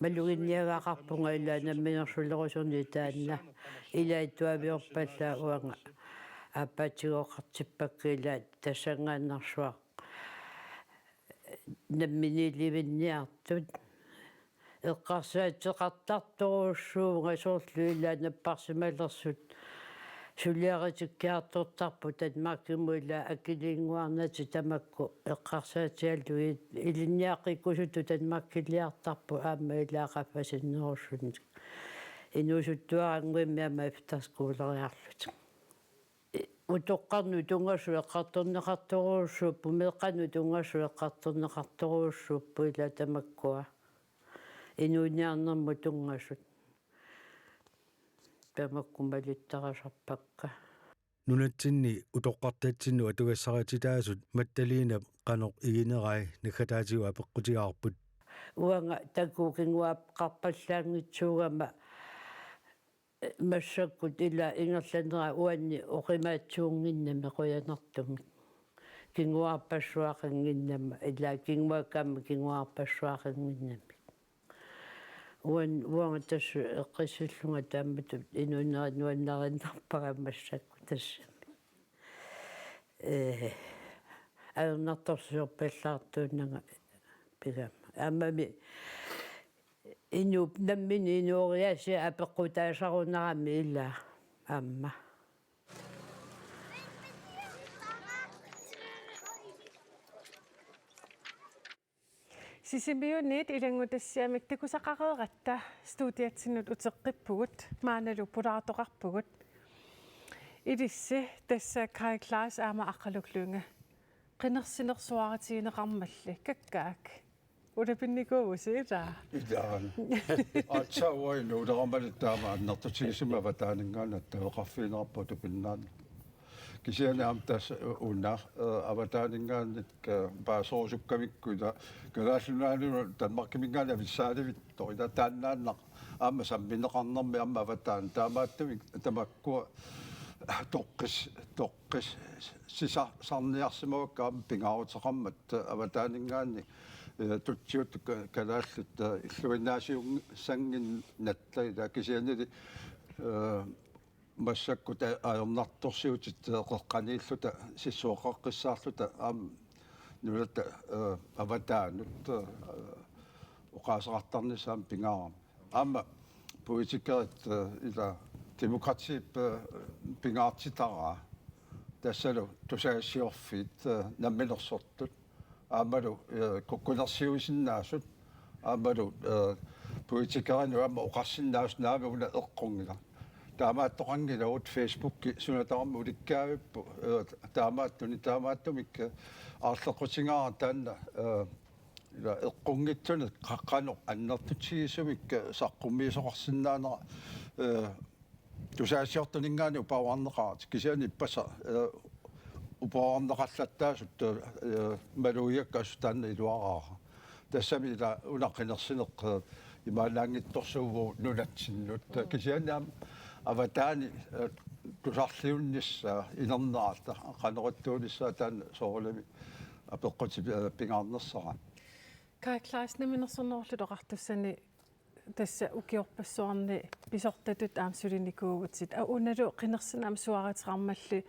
maluginiagaqarpunga ilaa namminersulerusunik taanna. Ilaa tuaviorpallaaq uanga aappaatigooqartippakka ilaa tassanngaannarsuaq namminiilivinniartut. Eqqarsaateqartartorujussuuvunga soorlu ilaa napparsimalersut suliaritikkiartortarput Danmarkimut ilaa akiliinnguarnatik tamakku eqqarsaatigalugit ilinniaqqikkusutut Danmarkiliartarput aamma ilaa qaffasinnerusumik. Inuusuttuarannguimmi aamma efterskoleriarlutik. Utoqqarnut tunngasut eqqartorneqartorujussuupput, meeqqanut tunngasut eqqartorneqartorujussuupput ilaa tamakkua. Inuuniarnermut tunngasut. Tamakku malittarisarpakka. Nunatsinni utoqqartatsinnut atugassarititaasut Magdalenap qanoq iginerai naggataatigut apeqqutigaarput. Uanga takuuk kinguaaqqarpallaanngitsuugama massakkut ilaa ingerlanera uanni oqimaatsuunnginnami qujanartumik. Kinguaarpassuaqannginnama ilaa kinguaakkaama kinguaarpassuaqannginnami. Uan-, uanga tassa eqqissillunga taamatut inuunerit nuannarinnarpara massakkut tassami. Ee, ajornartorsiorpallaartuunnanga pigama. Aammami inuup nammineq inooriaasiat apeqqutaasarunarami ilaa aamma. Sisimiuniit ilanngutassiamik takusaqareeratta studiatsinnut uteqqippugut, maannalu pulaartoqarpugut. Ilissi tassa Kaj Claes aamma Aqqaluk Lynge. Qinersinersuarutigineqarmalli, kakkaak. Ulapinnikuuvusi ilaa? Ilaa. Aatsaat uanga inuuleramali taama annertutigisumik avataaninngaanniit attaveqarfigineqarpoq tupinnaanut. Kisianni aamma tassa una, eh, avataaninngaanniit, eh, paaserusukkamikku ila Kalaallit Nunaanni Danmarkiminngaanniit avissaalivittoq ila taannaannaq aamma sammineqarnermi aamma avataani. Taamaattumik tamakkua toqqis-, toqqis-, sisa-, sarniarsimavakka aamma pingaaruteqarmat avataaninngaanniit, eh, tutsiuttut ka-, kalaallit, eh, illuinnaasiussannginnatta ila kisiannili, eh, massakkut a-, ajornartorsiutit, eh, qeqqaniilluta sissueqqaqqissaarluta aamma nunatta, eh, avataanut, eh, oqaaseqartarnissaq aamma pingaarami. Aamma politikerit, eh, ila demokratiip, eh, pingaartitaraa. Tassalu tusagassiorfiit, eh, namminersortut. Aammalu, eh, kukkunersiuisinnaasut. Aammalu, eh, politikerinut aamma oqarsinnaasut naamik una eqqunngilaq. Taamaattoqanngilagut Facebooki suna tamarmi ulikkaavippoq, eh, taamaattunik, taamaattumik, eh, aarleqqutigaara taanna, eh, ila eqqunngitsunik qa-, qanoq annertutigisumik saqqummiisoqarsinnaanera, eh, tusagassiortuninngaanniit uparuarneqaratik kisianni ippassaq, eh, uparuarneqallattaasut, eh, malugigakku assut taanna iluaraara. Tassami ila una qinersineq, eh, imaannaanngitsorsuuvoq nunatsinnut. Kisianni aamma avataani, eh, tusarliunnissaa, inernerata qanoq ittuunissaa taanna soorunami apeqqutit, eh, pingaarnersaraat. Kaj Claes, Namminersornerullutik Oqartussani tassa ukiorpassuarni pisortatut aamma sulinikuuvutit. Aa, unalu qinersineq aamma suaaruteqarmalli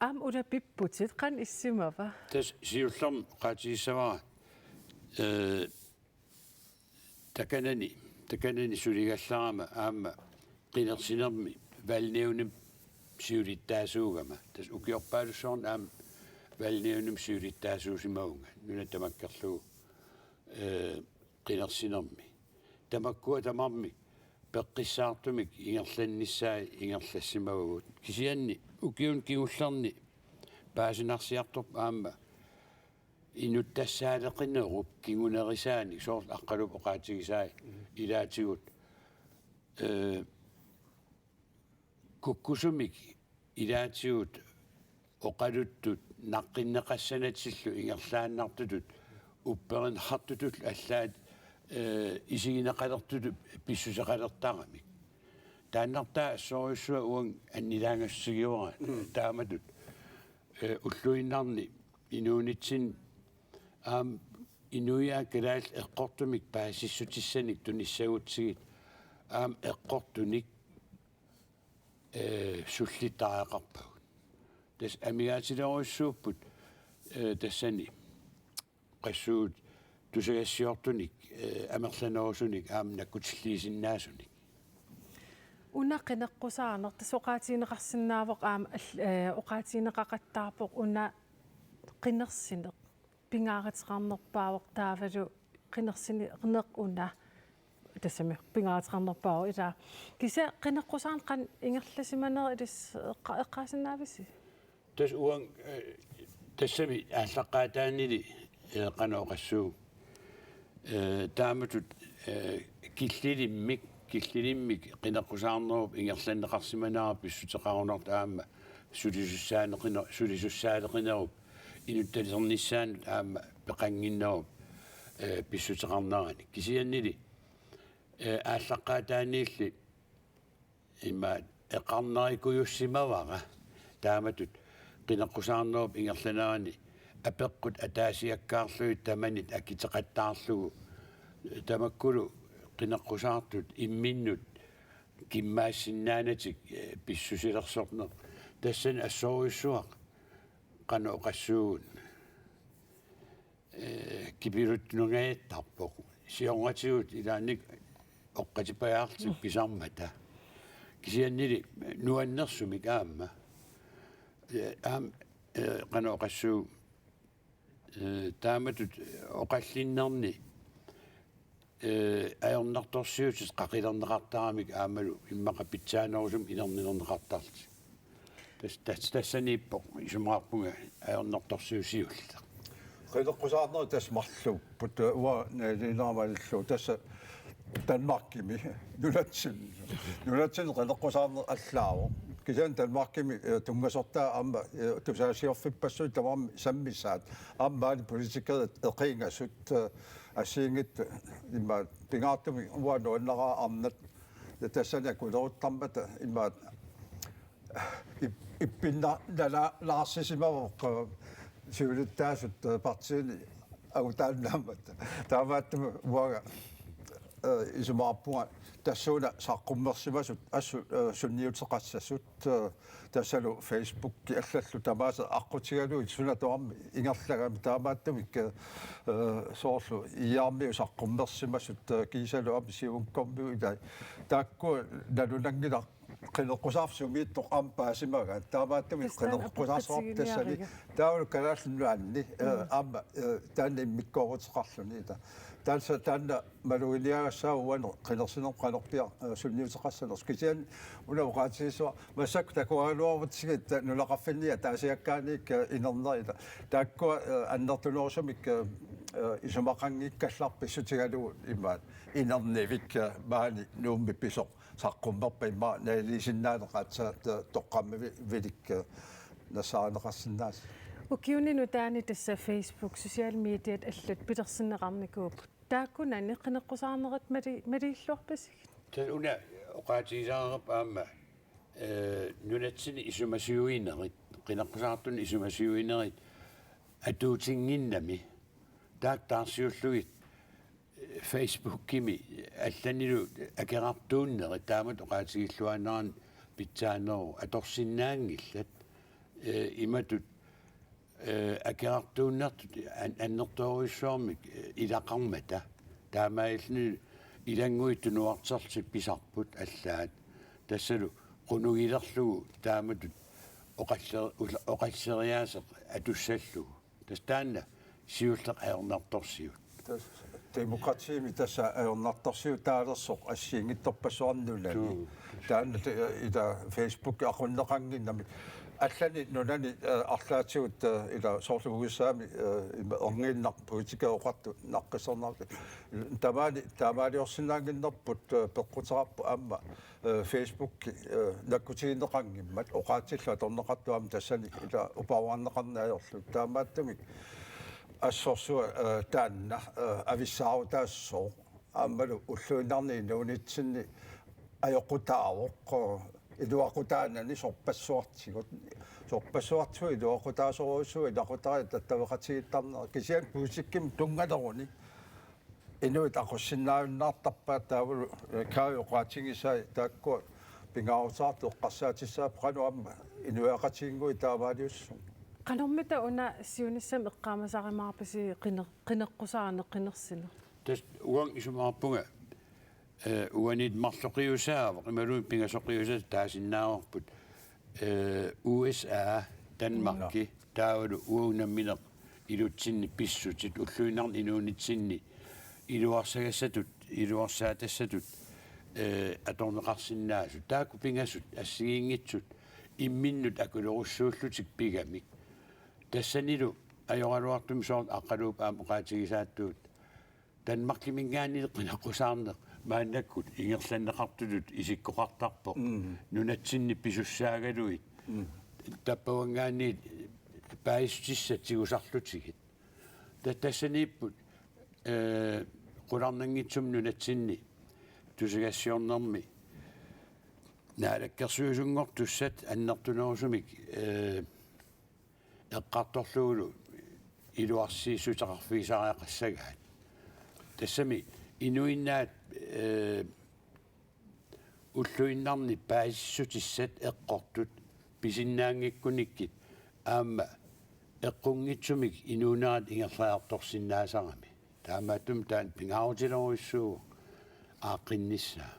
aamma ulapipputit, qanoq issimava? Tassa siullermik oqaatigissavara, eh, takanani, takanani suligallarama aamma qinersinermi valgnævnimi siulittaasuugama. Tassa ukiorpaalussuarni aamma valgnævnimi siulittaasuusimavunga nuna tamakkerlugu, eh, qinersinermi. Tamakkua tamarmik peqqissaartumik ingerlannissaat ingerlassimavagut. Kisianni ukiuni kingullerni paasinarsiartorpoq aamma inuttassaaleqinerup kingunerisaanik, soorlu Aqqaluup oqaatigisai ilaatigut, eh, kukkusumik ilaatigut oqaluttut naqqinneqassanatillu ingerlaannartutut upperineqartutullu allaat, eh, isigineqalertutut pissuseqalertaramik. Taannartaa assorujussuaq uanga annilaangassutigiuara. Mm. Taamatut, eh, ulluinnarni inuunitsinni aamma inuiaat kalaallit eqqortumik paasissutissanik tunissagutsigit aamma eqqortunik, eh, sullittariaqarpagut. Tassa amigaatilerujussuupput, eh, tassani qassuut tusagassiortunik, eh, amerlanerusunik aamma nakkutilliisinnaasunik. Una qineqqusaarneq tassa oqaatigineqarsinnaavoq aamma al-, eh, oqaatigineqaqattaarpoq una qinersineq pingaaruteqarnerpaavoq taavalu qinersineq una tassami pingaaruteqarnerpaavoq ilaa. Kisianni qineqqusaarneq qanoq ingerlasimanerit ilissi eqqa-, eqqaasinnaavissi? Tassa uanga, eh, tassami aallaqqaataanili, eh, qanoq oqassuunga. Eh, taamatut, eh, killilimmik, killilimmik qineqqusaarnerup ingerlanneqarsimanera pissuteqarunartoq aamma sulisussaaneqine-, sulisussaaleqinerup inuttalisernissaanut aamma peqannginnerup, eh, pissuteqarnerani. Kisiannili, eh, aallaqqaataaniilli immaqa eqqarnerikujussimavara taamatut qineqqusaarnerup ingerlanerani apeqqut ataasiakkaarlugit tamanit akiteqattaarlugu, tamakkulu qineqqusaartut imminnut kimmaassinnaanatik, eh, pissusilersorneq. Tassani assorujussuaq qanoq oqassuugut, eh, kipiluttunungajattarpoq. Siornatigut ilaanni oqqatipajaarlutik pisarmata. Kisiannili nuannersumik aamma. Eh, aam-, eh, qanoq oqassuugut, eh, taamatut oqallinnerni, eh, ajornartorsiutit qaqilerneqartaramik aammalu immaqa pitsaanerusumik inernilerneqartarlutik. Tas-, tas-, tassaniippoq isumaqarpunga ajornartorsiut siulleq. Qineqqusaarnerit tassa marluupput, uanga nalilerama malillugu tassa Danmarkimi nunatsinni. Nunatsinni qineqqusaarneq allaavoq. Kisianni Danmarkimi, eh, tunngasortaa aamma, eh, tusagassiorfippassuit tamarmik sammisaat. Aamma maani politikerit eqiingasut, eh, assigiinngitsut immaqa pingaartumik uanga nuannaraara arnat. Ja tassani akuleruttarmata immaqa ip-, ippinnalaarsisimavoq, eh, siulittaasut, eh, partiini angutaannaammat. Taamaattumik uanga, eh, isumaqarpunga tassuuna saqqummersimasut assut, eh, sunniuteqassasut, eh, tassalu Facebooki allallu tamaasa aqqutigalugit suna tamarmi ingerlagami taamaattumik, eh, soorlu I R-miut saqqummersimasut, eh, kiisalu aamma siunkormiut ilai. Taakku nalunanngilaq qineqqusaarfik sumiittoq aamma paasimagaat. Taamaattumik qineqqusaarsuarput tassani. Taavalu Kalaallit Nunaanni, eh, aamma, eh, taanna immikkooruteqarluni. Ta-, taanna, taanna maluginiagassaaq uani qinersineq qanorpiaq, eh, sunniuteqassanersoq. Kisianni una oqaatigissuara massakkut takugaluarutsigit nunaqarfinni ataasiakkaaniit, eh, inernerit. Taakkua, eh, annertunerusumik, eh, eh, isumaqanngikkallarput pissutigalugu imaat inernivik, eh, maani Nuummi pisoq saqqummerpat immaqa naliliisinnaaneq aatsaat, eh, toqqammavilik, eh, nassaarineqarsinnaasut. Ukiuni nutaani tassa Facebook, social mediat allat pilersinneqarnikuupput. Taakkunani qineqqusaarnerit mali-, malilluarpasigit? Tassa una oqaatigisaqarpoq aamma, eh, nunatsinni isumasiuinerit, qineqqusaartunut isumasiuinerit atuutinnginnami. Taakku taarsiullugit Facebookimi allanilu akerartuunnerit taamatut oqaatigilluarnerani pitsaaneruvoq atorsinnaanngillat, eh, imatut, eh, akerartuunnertut an-, annertoorujussuarmik, eh, ilaqarmata. Taamaalilluni ilannguit tunuarterlutik pisarput allaat. Tassalu qunugilerlugu taamatut oqaller-, ulla-, oqalleriaaseq atussallugu. Tassa taanna siulleq ajornartorsiut. Tassa demokratiimi tassa ajornartorsiutaalersoq assigiinngitsorpassuarnulani. Tuu. Taanna te-, ila Facebook aqunneqannginnami. Allani nunani, eh, arlaatigut, eh, ila soorlu U S A-mi, eh, ima erniinnaq politikerit oqartut naqqissornarti. Tamaani, taamaaliorsinnaannginnerput, eh, peqquteqarpoq aamma, eh, Facebook, eh, nakkutigineqanngimmat oqaatsillu atorneqartut aamma tassani ila uparuarneqarneq ajorlugu. Taamaattumik assorsuaq, eh, taanna, eh, avissaarutaassaaq. Aammalu ulluinnarni inuunitsinni ajoqutaavoq, eh, iluaqutaanani sorpassuartigut. Sorpassuartigut iluaqutaasorujussuit ilaqutariit attaveqatigiittarnerat. Kisianni politikkimut tunngaleruni inuit aqussinnaajunnaartarpaat taavalu, eh, Kaj oqaatigisai taakkua pingaaruteqartut eqqarsaatissaapput qanoq aamma inuiaqatigiinnguit taamaaliussugut. Qanormita una siunissami eqqaamasarimaarpisi qiner-, qineqqusaarneq qinersineq? Tassa uanga isumaqarpunga, eh, uaniit marloqiusaavoq, imaluunniit pingasoqiusaat taasinnaavarput, eh, U S A, Danmarki, taavalu uagut nammineq ilutsinni pissutsit, ulluinnarni inuunitsinni iluarsagassatut, iluarsaatassatut, eh, atorneqarsinnaasut. Taakku pingasut assigiinngitsut imminnut akulerussuullutik pigamik. Tassanilu ajoraluartumik soorlu Aqqaluup aamma oqaatigisaattugut. Danmarkiminngaanniit qineqqusaarneq maannakkut ingerlanneqartutut isikkoqartarpoq. Mm. Nunatsinni pisussaagaluit. Mm. Tappavanngaanniit paasissutissat tigusarlutigit. Ta-, tassaniipput, eh, qularnanngitsumik nunatsinni tusagassiornermi naalakkersuisunngortussat annertunerusumik, eh, eqqartorlugulu iluarsiissuteqarfigisariaqassagaat. Tassami inuinnaat, eh, ulluinnarni paasissutissat eqqortut pisinnaanngikkunikkit aamma eqqunngitsumik inuunerat ingerlariartorsinnaasarami. Taamaattumik taanna pingaarutilerujussuuvoq aaqqinnissaa.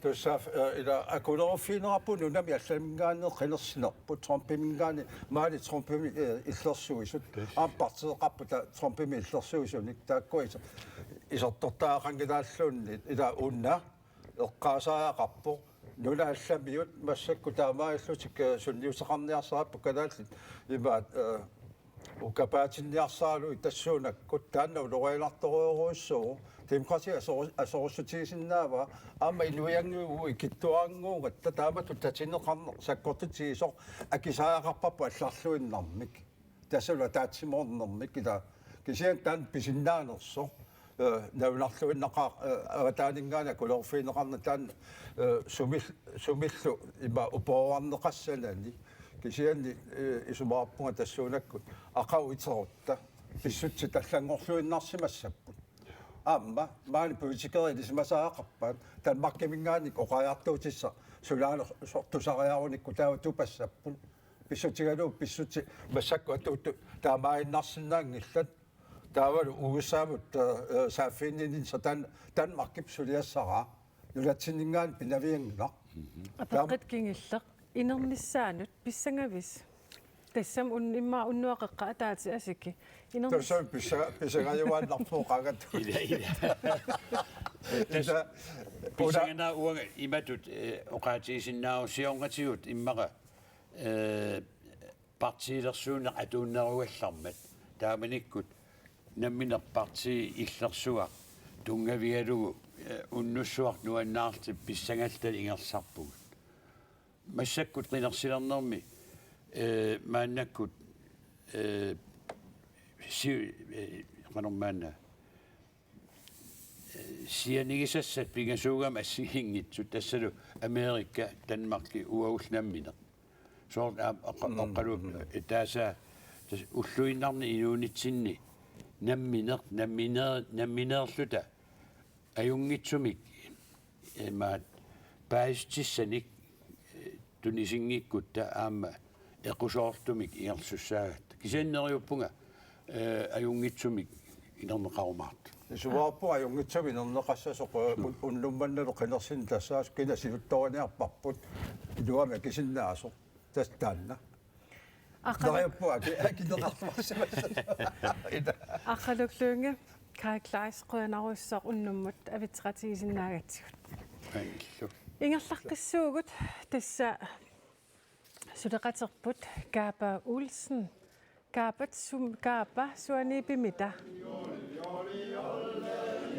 Tassa, eh, ila akuleruffigineqarpoq nunami allaminngaanniit qinersinerput Trumpiminngaanniit maani Trumpimi, eh, illersuisut. Aamma partiiqarput ta-, Trumpimi illersuisunik taakkua iser-, isertortagaqanngilaarlugit ila una eqqaasariaqarpoq nunat allamiut massakkut taamaalillutik, eh, sunniuteqarniarsarapput kalaallit imaat, eh, ukapaatinniarsaralugu tassuunakkut taanna ulorianartorujorujussuuvoq. Demokrati asoru-, asorussutigisinnaavaa aamma inuiannguugut ikittuarannguugatta taamatut tatineqarneq sakkortutigisoq akisariaqarparput allarluinnarmik. Tassalu ataatsimoornermik ila kisianni taanna pisinnaanersoq, eh, nalunarluinnaqaaq, eh, avataaninngaanniit akuleruffigineqarneq taanna, eh, sumil-, sumillu ima uparuarneqassanani. Kisianni, eh, isumaqarpunga tassuunakkut aqagu iterutta pissutsit allanngorluinnarsimassapput. Aamma maani politikerit ilisimasariaqarpaat Danmarkiminngaanniit oqariartuutissaq sulaana so-, tusariarunikku taava tupassapput. Pissutigalugu pissutsit massakkut atuuttut taamaaginnarsinnaanngillat. Taavalu U S A-mut, eh, saaffiginninninnissaa Dan-, Danmarkip suliassaraa. Nunatsinninngaanniit pinavianngilaq. Apeqqut kingulleq inernissaanut pissangavisi? Tassami un-, immaqa unnuaq qeqqanut ataatsip asiki. Inernis- Tassami pissa-, pissangajuaannarpoq qaangatut. Ila, ila. Tassa ila, pissanganaq uanga imatut, eh, oqaatigisinnaavara siornatigut immaqa, eh, partiilersuuneq atuunnerugallarmat. Taamanikkut nammineq partii illersuaq tunngavigalugu, eh, unnussuaq nuannaarluta pissangalluta ingerlasarpugut. Massakkut qinersilernermi, eh, maannakkut, eh, si-, eh, qanormaanna, eh, sianigisassat pingasuugamik assigiinngitsut tassalu Amerika, Danmarki uagullu nammineq. Soorlu aamma oqqa-, mm, oqqaluup, mm, taasa tassa ulluinnarni inuunitsinni nammineq, nammine-, nammineerluta ajunngitsumik imaat paasissutissanik, eh, tunisinngikkuttaaq aamma equsoortumik ingerlasussaagatta. Kisianni neriuppunga, eh, ajunngitsumik inerneqarumaartut. Suaarpu ajunngitsumik inerneqassasoq un-, unnummannalu qinersineq tassaasoq kina siuttoriniarparput iluamik akisinnaasoq tassa taanna. Aqalu-, Neriuppu aki-, akineqarluarsimassat. Ila. Aqqaluk Lynge, Kaj Kleist, qujanarujussuaq unnummut avitseqatigisinnaagatsigut. Thank you. Ingerlaqqissuugut tassa suleqaterput Kaapa Olsen. Kaapat sum-, Kaapa suanipimita?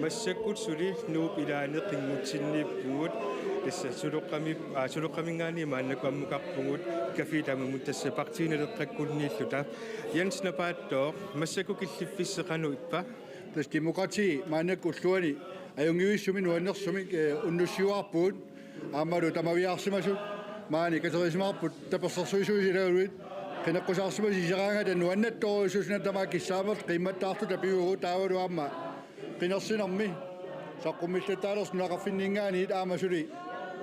Massakkut suli Nuup ilaani qinngutsinniippugut, tassa Suloqqami-, aa, Suloqqaminngaanniit maannakkut ammukarpugut, kaffi tamarmut tassa Partii Naleqqakkunniilluta. Jens Napaattooq, massakkut killiffissi qanoq ippa? Tassa Demokraatit maannakkut ulluani ajunngivissumik nuannersumik, eh, unnussiuaarpugut. Aammalu tamaviaarsimasut maani katerisimaarput tapersersuisuusilauluit qineqqusaarsimasut iseraangata nuannattorujussuusut tamaat kissaamerlutik qiimmattaarluta pivugut taavalu aamma qinersinermi saqqummillattaalersoq nunaqarfinninngaanniit aamma suli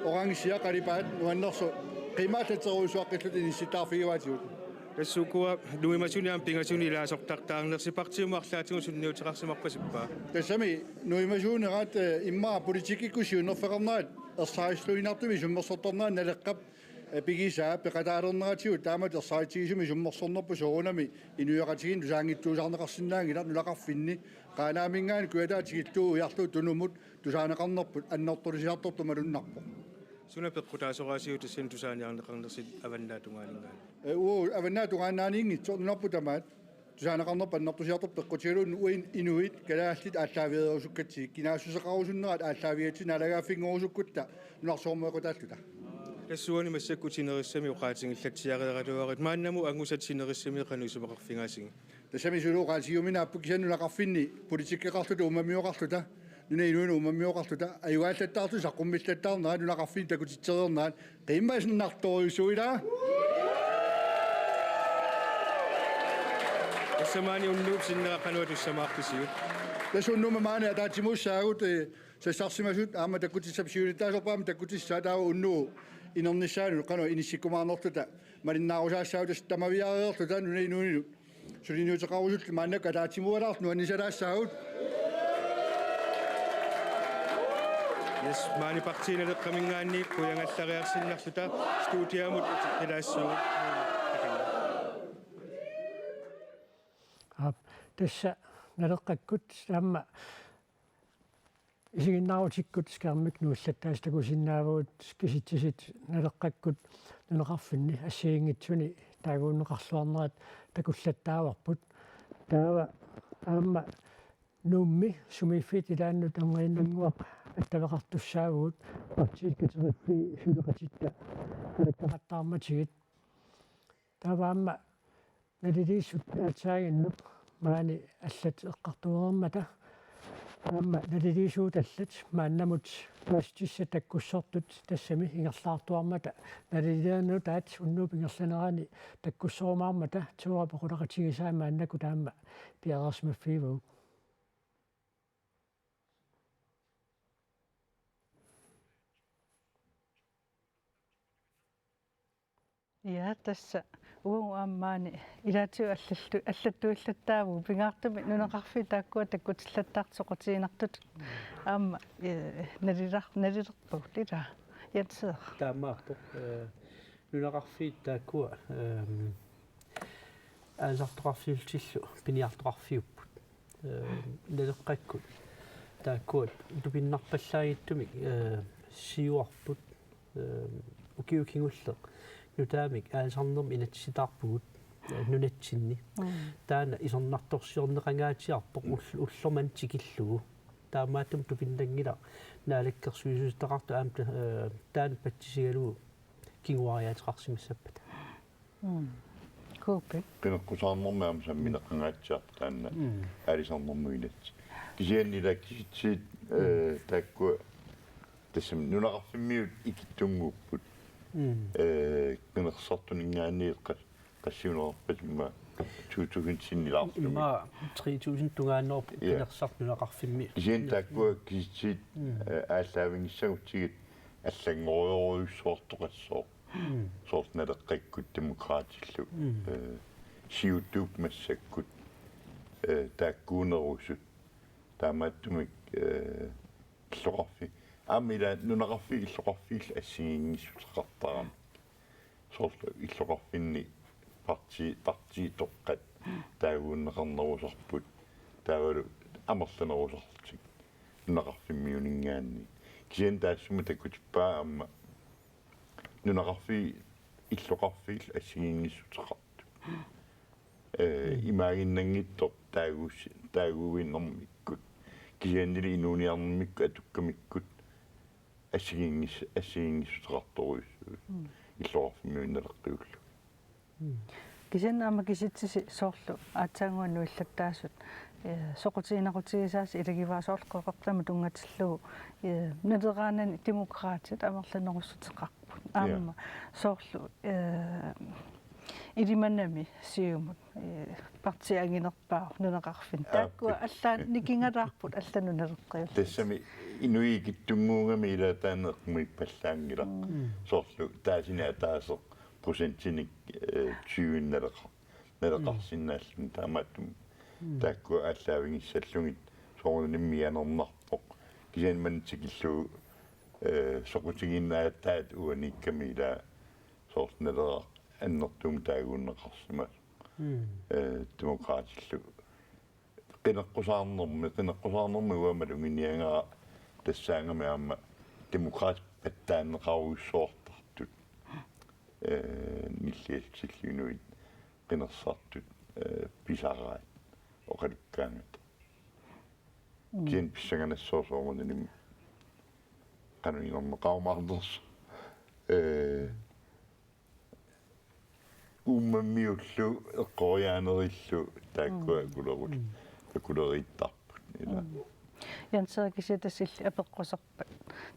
orange qalipaat nuannersoq qiimmaallatsiarujussuaqqilluta inissittaarfigivaatigut. Tassa ukua nuimasuni aamma pingasuni ilaasortartaarnersi partiimut arlaatigut sunniuteqarsimarpasippa? Tassami nuimasuunerat, eh, immaqa politikkikkut siunnerfeqarnerat ersarissuinnartumik isummersortarnerat Naleqqap, eh, pigisaa peqataalerneratigut taamatut ersaritsigisumik isummersornerput soorunami inuiaqatigiinnut tusaanngitsuusaarneqarsinnaanngilaq nunaqarfinni Qaanaaminngaanniit Kujataata tikillugu ujarlugu Tunumut tusaaneqarnerput annertulisartortoq malunnarpoq. Suna peqqutaasoraasiuk tassani tusaaniarneqarnersi Avannaata tungaaninngaanniit? Eh, uu, Avannaata tungaannaaniinngitsoq nunarput tamaat tusaaneqarnerput annertusiartorpoq peqqutigalugu uin inuit kalaallit aallaavigerusukkatsigit kinaassuseqarusunnerat aallaavigatsigu naalagaaffinngorusukkutta nunarsuarmioqataalluta. Tassuuna massakkut sinerissami oqaatigillatsiareeraluarit maannamut angusat sinerissami qanoq isumaqarfigaasigit? Tassami suli oqaatigiuminaapput kisianni nunaqarfinni politikkeqarluta uummammioqarluta nunap inuinut uummammioqarluta ajugaallattaarluta saqqummillattaarnerat nunaqarfinni takutitsereernerat qiimmassinnartorujussuuvoq ilaa. Tassa maani unnuup sinnera qanoq atussamaarpisiuk? Tassa unnummut maani ataatsimuussaagut, eh, sassarsimasut aamma takkutissat siulittaasorput aamma takkutissaat taava unnuup inernissaanut qanoq inissikkumaarnerluta malinnaarusaassaagut tassa tamaviareerluta nunap inuinut suliniuteqarusulluta maannakkut ataatsimuualaarluta nuannisalaassaagut. Yes, maani Partii Naleqqaminngaanniit qujagallariarsinnarluta studiamut ilaassuugut. Aap, tassa Naleqqakkut aamma isiginnaarutikkut skærmik nuillattaasut takusinnaavagut kisitsisit Naleqqakkut nunaqarfinni assigiinngitsuni taaguunneqarluarnerat takullattaavarput. Taava aamma Nuummi sumiiffiit ilaannut anguninnguaq attaveqartussaavugut partiit kateriffii suleqatitta naleqqaqattaarmatigit. Taava aamma naliliissut aatsaaginnut maani allat eqqartuereermata aamma naliliisuutallat maannamut paasissutissat takkussortut tassami ingerlaartuarmata naliliineq nutaat unnuup ingerlanerani takkussorumaarmata Tóra pequtaqatigisaa maannakkut aamma piareersimaffigivagut. Ja, tassa uagut aamma maani ilaatigut allattu-, allattuillattaavugut pingaartumik nunaqarfiit taakkua takkutillattaartut soqutiginartutut aamma, eh, naliler-, nalilerpagut ilaa Jenseeq. Taamaappoq, eh, nunaqarfiit taakkua, ehm, aalisartoqarfiullutillu piniartoqarfiupput. Ehm, Naleqqakkut taakkua tupinnarpallaanngitsumik, eh, siuarput, ehm, ukiut kingulliit nutaamik aalisarnermik inatsisitaarpugut, eh, nunatsinni. Mm. Taanna isornartorsiorneqangaatsiarpoq ull-, ullormut tikillugu. Taamaattumik tupinnanngilaq naalakkersuisuutitaqartut aamma, eh, taanna patsisigalugu kinguariaateqarsimassappata. Mm. Kuupi. Qineqqusaarnermi aamma sammineqangaatsiarpoq taanna. Mm. Aalisarnermut inatsit. Kisianni ilaa kisitsisit, eh, taakkua tassami nunaqarfimmiut ikittunnguupput. Mm. Eh, qinersisartuninngaanniit qas-, qassiunerpasimma to tusind sinnilaarlumi. Immaqa tre tusind tungaannerup Ja. Qinersisartut nunaqarfimmi. Kisianni taakkua kisitsisit, Mm. eh, aallaavinngissagutsigu allanngorujorujussuartoqassooq. Mm. Soorlu Naleqqakkut Demokraatillu. Mm. Eh, siutuup massakkut, eh, taakkuunerusut. Taamaattumik, eh, illoqarfi-, aamma ila nunaqarfiit illoqarfiillu assigiinngissuteqartaramik. Soorlu illoqarfinni parti-, partiitoqqat taaguunneqarnerusarput, taavalu amerlanerusarlutik nunaqarfimmiuninngaanniit. Kisianni taassuma takutippaa aamma nunaqarfiit illoqarfiillu assigiinngissuteqartut. Eh, imaaginnanngitsoq taaguus-, taaguinermikkut. Kisiannili inuuniarnermikkut atukkamikkut assigiinngis-, assigiinngissuteqartorujussuuvoq. Illoqarfimmiunneqartuullu. Kisianni aamma kisitsisi soorlu aatsaannguaq nuillattaasut, eh, soqutiginaqutigisaasa ilagivaat soorlu Qeqertamut tunngatillugu, eh, Naleraanani Demokraatit amerlanerussuteqarput. Aamma soorlu, eh, Ilimanami Siumut, eh, partii anginerpaavoq nunaqarfinni. Taakkua allaat nikingalaarput allanut naleqqiullutik. Tassami inuit ikittunnguugamik ilaat taanna eqqumiippallaanngilaq. Soorlu taasini ataaseq procentinik, eh, tyve naleqar-, naleqarsinnaalluni taamaattumik. Taakkua aallaavigissallutik soorunami mianernarpoq. Kisianni manna tikillugu, eh, soqutiginnaataat uaniikkami ilaa soorlu Naleraq annertuumik taaguunneqarsimasoq. Eh, Demokraatillu. Qineqqusaarnermi, qineqqusaarnermi uanga maluginiagara tassaagami aamma Demokraatit pattaanneqarujussuartartut. Eh, nilliallutillu inuit qinersisartut, eh, pisaraat oqalukkaangata. Kisianni pissanganassaaq soorunami qanoq ingerlaqqaarnersoq. Eh, Uummammiullu eqqoriaanerillu taakkua akulerut-, akuleriittarput ilaa. Jens Erik, kisianni tassa illit apeqquserpat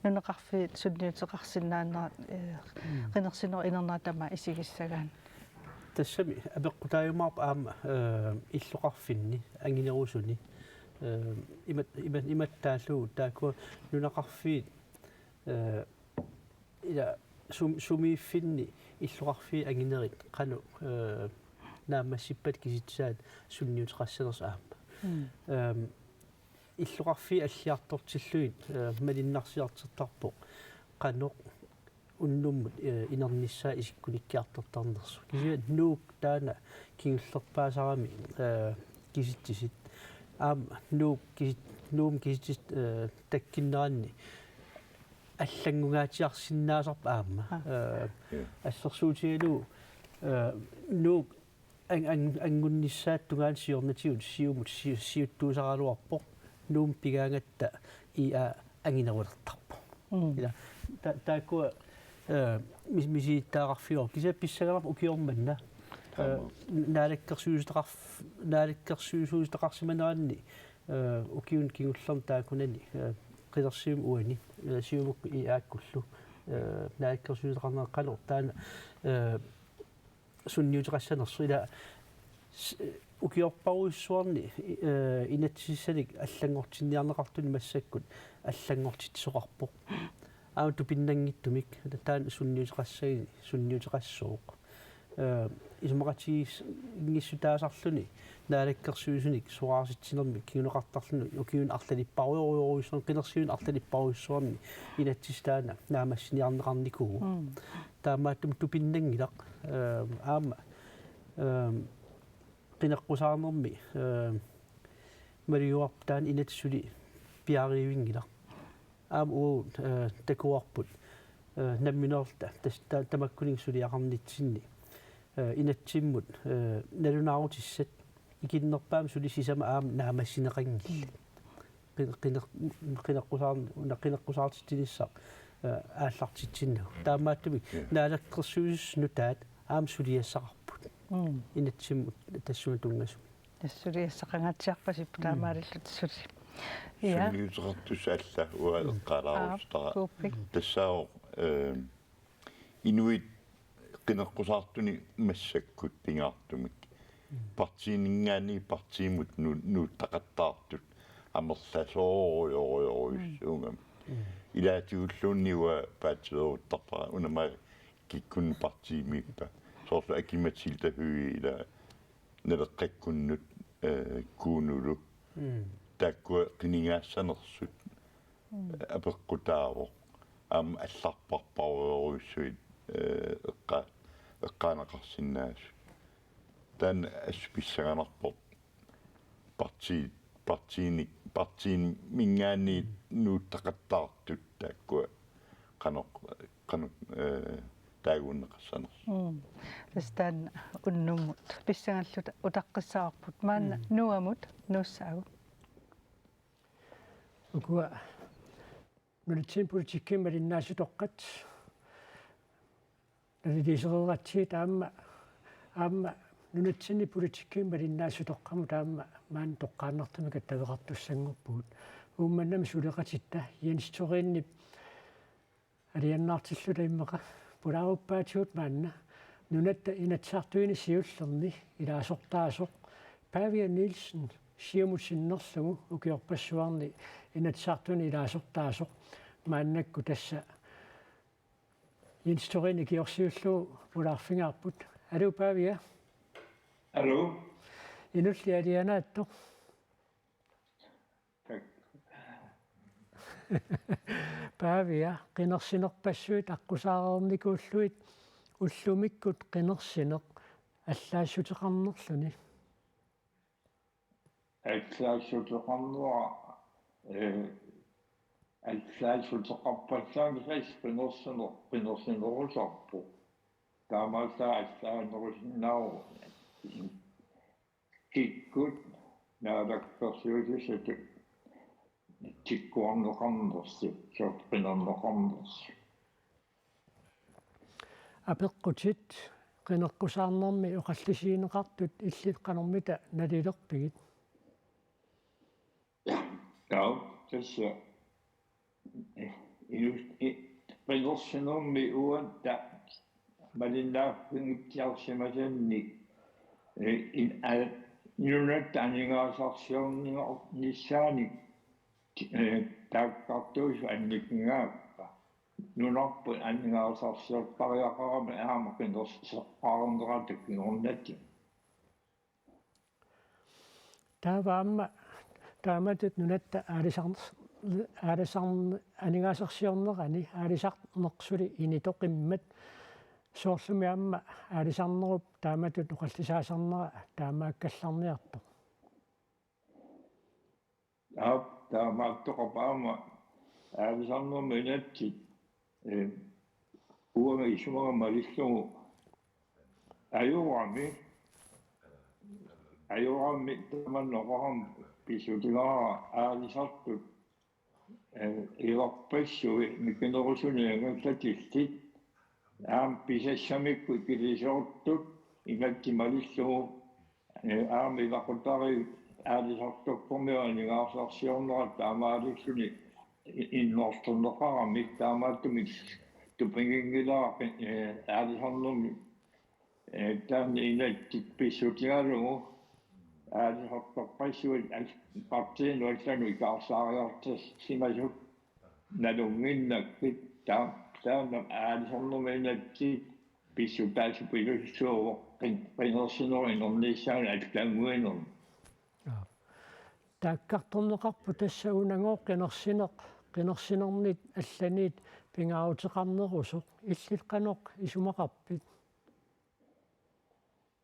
nunaqarfiit sunniuteqarsinnaanerat, eh, qinersinerup inernera tamaat isigissagaanni? Tassami apeqqutaajumaarpoq aamma, eh, illoqarfinni anginerusuni, eh, imat-, imat-, imattaallu taakkua nunaqarfiit, eh, ila sum-, sumiiffinni illoqarfiit anginerit qanoq, eh, naammassippat kisitsisaat sunniuteqassanersut aamma. Ehm, illoqarfiit alliartortillugit, eh, malinnaasiartortarpoq qanoq unnummut, eh, inernissaa isikkunikkiartortarnersoq. Kisianni Nuuk taanna kingullerpaasarami, eh, kisitsisit. Aamma Nuuk kisit-, Nuummi kisitsisit, eh, takkunneranni allanngungaatsiarsinnaasarpoq aamma. Eh, assersuutigalugu, eh, Nuuk an-, an-, angunnissaata tungaanut siornatigut Siumut si-, siuttuusaraluarpoq Nuummi pigaangatta I A anginerulertarpoq. Ila, ta-, taakkua, eh, mis-, misilittagaqarfigaarput. Kisianni pissanganarpoq ukioq manna. Eh, naalakkersuisutaqarf-, naalakkersuisuutaqarsimaneranni, eh, ukiuni kingullerni taakkunani, eh, qinersivimmi uani, eh, Siumukkut I A-kkullu, eh, naalakkersuisutaqarnerat qanoq taanna, eh, sunniuteqassanersoq ila s-, ukiorparujussuarni, eh, inatsisissanik allanngortinniarneqartuni massakkut allanngortitsisoqarpoq. Aamma tupinnanngitsumik taanna sunniuteqassaguni, sunniuteqassooq. Eh, isumaqatigiinngissutaasarluni naalakkersuisunik soraarsitsinermik kinguneqartarluni ukiuni arlalipparujorujussuarni, qinersiviup arlalipparujussuarni inatsisitaq taanna naammassiniarneqarnikuuvoq. Taamaattumik tupinnanngilaq, eh, aamma, eh, qineqqusaarnermi, eh, malugivarput taanna inatsit suli piareerivigilluinnarput. Aamma uagut, eh, takuarput, eh, nammineerluta tas-, ta-, tamakkuninnga suliaqarnitsinni, eh, inatsimmut, eh, nalunaarutissat ikinnerpaamik suli sisamat aamma naammassineqanngillat. Qine-, qine-, qineqqusaar-, una qineqqusaartitsinissaq, eh, aallartitsinnagu. Taamaattumik naalakkersuisut nutaat aamma suliassaqarput. Inatsimmut tassunga tunngasumik. Tassa suliassaqangaatsiarpasippoq taamaalilluta suli. Ja. Sunniuteqartussat allat uanga eqqaalaarusutara. Aap, kuuppik. Tassaavoq, eh, inuit qineqqusaartunik massakkut pingaartumik. Partiininngaanniit partiimut nu-, nuuttaqattaartut amerlasoorujorujorujussuugamik. Ilaatigulluunniit uanga paatsiveeruttarpara una aamma kikkunnut partiimiippa. Soorlu Aki-Matilda Høegh ila Naleqqakkunnut, eh, Kuunulu. Mm. taakkua qinigaassanersut apeqqutaavoq. Aamma allarparparujorujussuit, eh, eqqa-, eqqaaneqarsinnaasut. Taanna assut pissanganarpoq. Parti-, partiini-, partiiminngaanniit nuuttaqattaartut taakkua qanoq, qanoq, eh, taaguunneqassanersut. Mm. Tassa taanna unnummut pissangalluta utaqqissavarput. Maanna Mm. Nuamut nuussaagut. Ukua nunatsinni politikkikkut malinnaasutoqqat naliliisereeratsigit aamma, aamma nunatsinni politikkikkut malinnaasutoqqamut aamma maani toqqaannartumik attaveqartussanngorpugut. Uummannami suleqatitta Jens Thorennip alianaartilluta immaqa pulaaruppaatigut maanna nunatta Inatsisartuni siullerni ilaasortaasoq Pavia Nielsen Siumut sinnerlugu ukiorpassuarni Inatsisartuni ilaasortaasoq maannakkut tassa Jens Thoren ikiorsiullugu pulaarfigaarput. Aluu Pavia. Aluu. Inulliit alianaattoq. Tak. Pavia, qinersinerpassuit aqqusaareernikuullugit ullumikkut qinersineq allaassuteqarnerluni. Allaassuteqarnera, eh, allaassuteqarpallaanngilaq qinersineq, qinersinerusarpoq. Taamaallaat allaanerusinnaavoq kikkut naalakkersuisut tikkuarneqarnersut, soorlu qinerneqarnersut. Apeqqutit qineqqusaarnermi oqallisigineqartut illit qanormita nalilerpigit? Taava tassa, eh, inus-, i-, qinersinermi uatta malinnaaffigitsiarsimasannik, eh, in-, a-, nunatta aningaasarsiornissaanik, eh, taakkartuusut annikingaappa. Nunarput aningaasarsiortariaqarami aamma qinerseqqaarnerata kingornatik. Taava aamma taamatut nunatta aalisarn-, aalisarn-, aningaasarsiornerani aalisarneq suli initoqimmat soorlumi aamma aalisarnerup taamatut oqallisaasarnera taamaakkallarniartoq. Aap, taamaattoqarpoq aamma aalisarnermi inatsit, eh, uanga isumaga malillugu ajorami, ajorami tamanna oqarama pissutigaara aalisartut, eh, ivarpassuit mikinerusuni angallatillit aamma pisassamikku ikilisoortut inatsit malillugu, eh, aamma ilaqutariit aalisartornermi aningaasarsiornerat taamaalilluni i-, innersorneqaramik taamaattumik tupiginngilara, eh, aalisarnermi, eh, taanna inatsit pissutigalugu aalisartorpassuit al-, partiinut allanut ikaarsaariartissimasut nalunnginnakkit taa-, taanna aalisarnermi inatsit pissutaasupilussuuvoq qin-, qinersinerup inernissaanut allannguinermi. Aap. Taakkartorneqarpoq tassa unagooq qinersineq, qinersinermit allaniit pingaaruteqarnerusoq, illit qanoq isumaqarpit?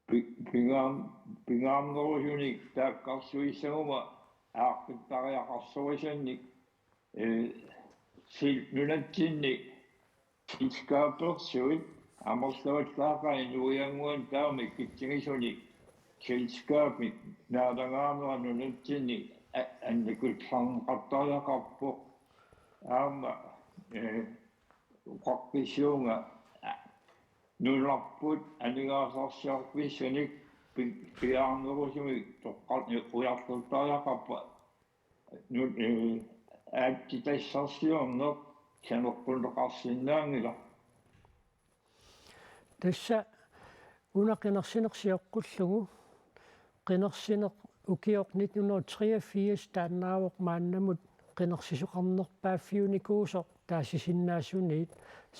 Pi-, pingaar-, pingaarnerusunik taakkarsuissaguma aaqqittariaqarsorisannik, eh, sil-, nunatsinni selskabersuit amerlavallaaqaat inuiannguanik taama ikitsigisunik selskabit naalagaanera nunatsinni a-, annikullarneqartariaqarpoq. Aamma, eh, oqaqqissuunga, a-, nunarput aningaasarsiorfissanik pi-, piaarnerusumik toqqar-, ujarlertariaqarpoq. Nu-, eh, aatsitassarsiorneq saneqqunneqarsinnaanngilaq. Tassa una qinersineq sioqqullugu, qinersineq ukioq nitten hundrede og treogfirs taannaavoq maannamut qinersisoqarnerpaaffiunikuusoq taasisinnaasuniit,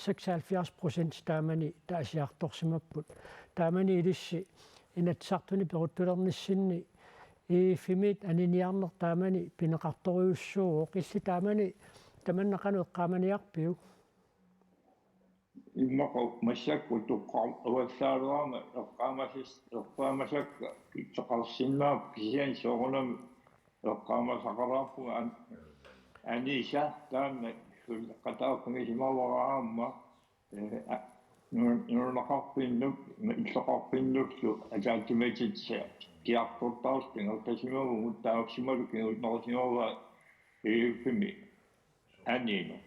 seksoghalvfjerds procent taamani taasiartorsimapput. Taamani ilissi Inatsisartuni peruttulernissinni E F-imit aniniarneq taamani pineqartorujussuuvoq, illit taamani tamanna qanoq eqqaamaniarpiuk? Immaqa massakkut toqqar-, avassaalerama eqqaamasas-, eqqaamasakka pitseqarsinnaapput, kisianni soorunami eqqaamasaqalaarpunga an-, anisa taanna suleqataaffigisimavara aamma, ee, a-, nu-, nunaqarfinnut, illoqarfinnullu ataatsimiititsa kiartortaarluta ingerlasimavugut, taarsimalu kingunerisimavaa E F-imi anineq.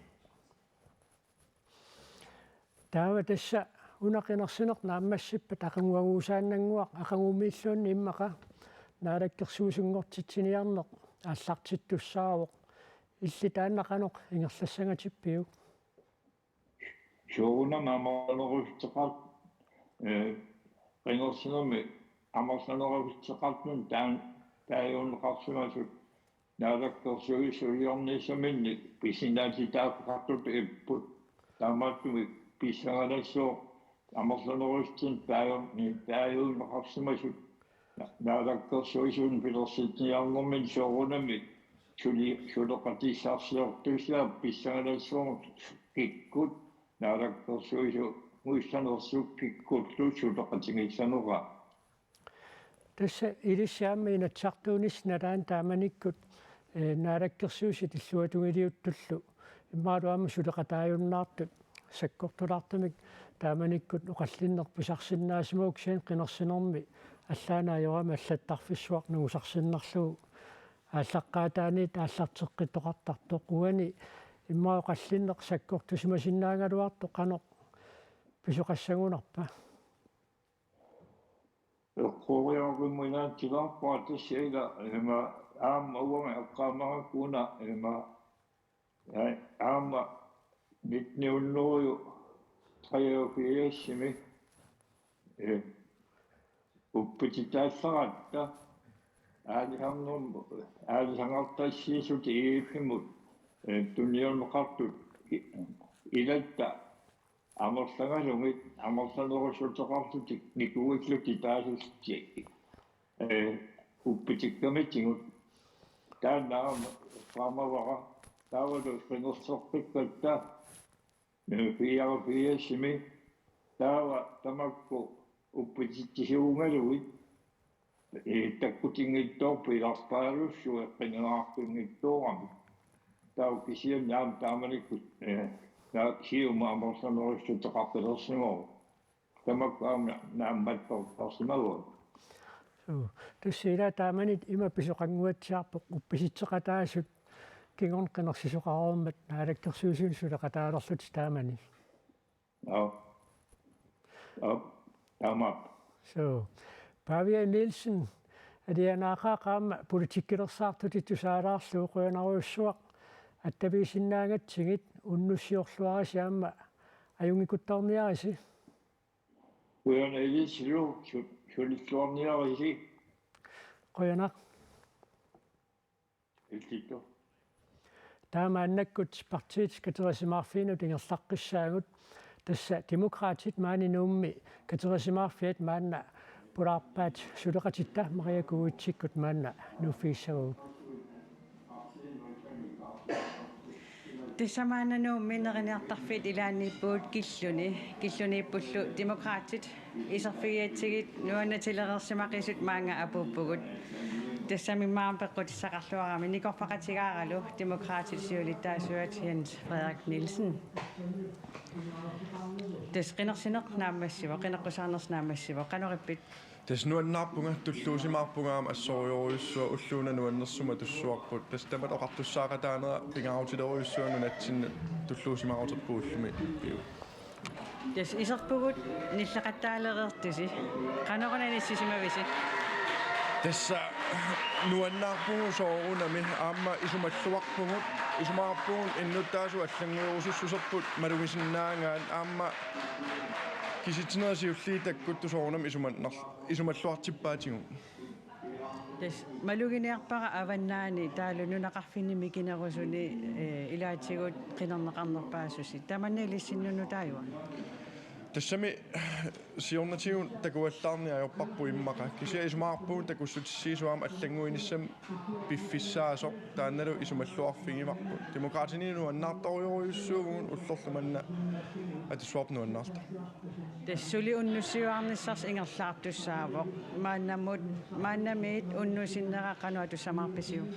Taava tassa una qinersineq naammassippat aqaguaguusaannannguaq, aqagumiilluunniit immaqa naalakkersuisunngortitsiniarneq aallartittussaavoq. Illit taanna qanoq ingerlassangatippiuk? Soorunami amerlanerussuteqar-, ee, qinersinermi amerlanerussuteqartunut taan-, taaguunneqarsimasut naalakkersuisuliornissaminnik pisinnaatitaaffeqartutut ipput. Taamaattumik pissanganassuuvoq amerlanerussuteqartunut taaju-, taaguunneqarsimasut na-, naalakkersuisuni pilersitsiniarnermini soorunami suli-, suleqatissarsiortussaavoq, pissanganassuuvoq kikkut naalakkersuisuussanersut kikkullu suleqatigissaneraa. Tassa ilissi aamma Inatsisartuunissat nalaani taamanikkut, ee, naalakkersuisut illuatungiliuttullu imaluunniit aamma suleqataajunnaartut sakkortulaartumik taamanikkut oqallinneq pisarsinnaasimavoq, kisianni qinersinermi allaanngorami allattarfissuaq nungusarsinnarlugu aallaqqaataaniit aallarteqqittoqartartoq. Uani immaqa oqallinneq sakkortusimasinnaagaluartoq qanoq pisoqassagunarpa? Eqqoriarummat inatsilaarpara tassa ila, ima, aamma uanga eqqaamagakku una, ima, ja, aamma nitten hundrede treogfirsimi, eh, uppititaallaratta aalisarnerm-, aalisarnartassiissutit E F-imut, eh, tunniunneqartut i-, ilatta amerlagalugit, amerlanerussuteqarlutik nikuillutik taasissutit, ee, uppitikkamitsigut. Taanna aamma eqqaamavara, taavalu qinerseqqikkatta, ee, fireogfirsimi, taava tamakku uppititsisuugalugit, ee, takkutinngitsoorput ilarpaalussuit qinerneqartinngitsoorami. Taava kisianni aamma taamanikkut, ee, na-, Siumup amerlanerussuteqartalersimavoq. Tamakku aamma naammattortarsimavagut. Suu. Tassa ila taamani ima pisoqannguatsiarpoq, uppisitseqataasut kingorna qinersisoqareermat naalakkersuisuni suleqataalerlutik taamani. Aap. Aap. Taamaappoq. Suu. Pavia Nielsen, alianaaqaaq aamma politikkilersaartutit tusaalaarlugu, qujanarujussuaq attavigisinnaangatsigit, unnussiorluarisi aamma ajunngikuttoorniarisi. Qujanaq Ilissi, su-, sunilluarniarisi. Qujanaq. Illittoq. Taava maannakkut partiit katerisimaarfiinut ingerlaqqissaagut. Tassa Demokraatit maani Nuummi katerisimaarfiat maanna pulaarpaat, suleqatitta Maria Kuitsikkut maanna nuuffigissavagut. Tassa maanna Nuummi neriniartarfiit ilaanniippugut killuni. Killuniippullu Demokraatit iserfigigatsigit nuannatilereersimaqisut maanga apuuppugut. Tassami maani peqqutissaqarluarami, nikorfaqatigaaralu Demokraatit siulittaasuat Jens Frederik Nielsen. Tassa qinersineq naammassivoq, qineqqusaarneq naammassivoq. Qanorippit? Tassa nuannaarpunga, tulluusimaarpunga aamma assorujorujussuaq, ulloq una nuannersumik atussuarput. Tassa tamatta oqartussaaqataanera pingaarutileriarujussuaq, nunatsinnut tulluusimaaruterpugut ullumi. Tassa iserpugut nilleqattaalereertusi. Qanoruna inissisimavisi? Tassa nuannaarpugut soorunami, aamma isumalluarpugut, isumaqarpugut innuttaasut allannguerusussuserput malugisinnaagaat, aamma kisitsinerit siulliit takkuttut soorunami isumannar-, isumalluartippaatigut. Tassa maluginiarpara avannaani taavalu nunaqarfinni mikinerusuni, ee, ilaatigut qinerneqarnerpaasusi. Tamanna ilissinnut nutaajua? Tassami siornatigut takuallaarneq ajorparput immaqa. Kisianni isumaqarpugut takussutissiisut aamma allannguinissamut piffissaasoq, taannalu isumalluarfigivarput. Demokraatini nuannaartorujorujussuuvugut, ullorlu manna atussavara nuannaartoq. Tassa suli unnussiuarnissarsi ingerlaartussaavoq. Maannamut, maannamiit unnussinnera qanoq atussamaarpisiuk?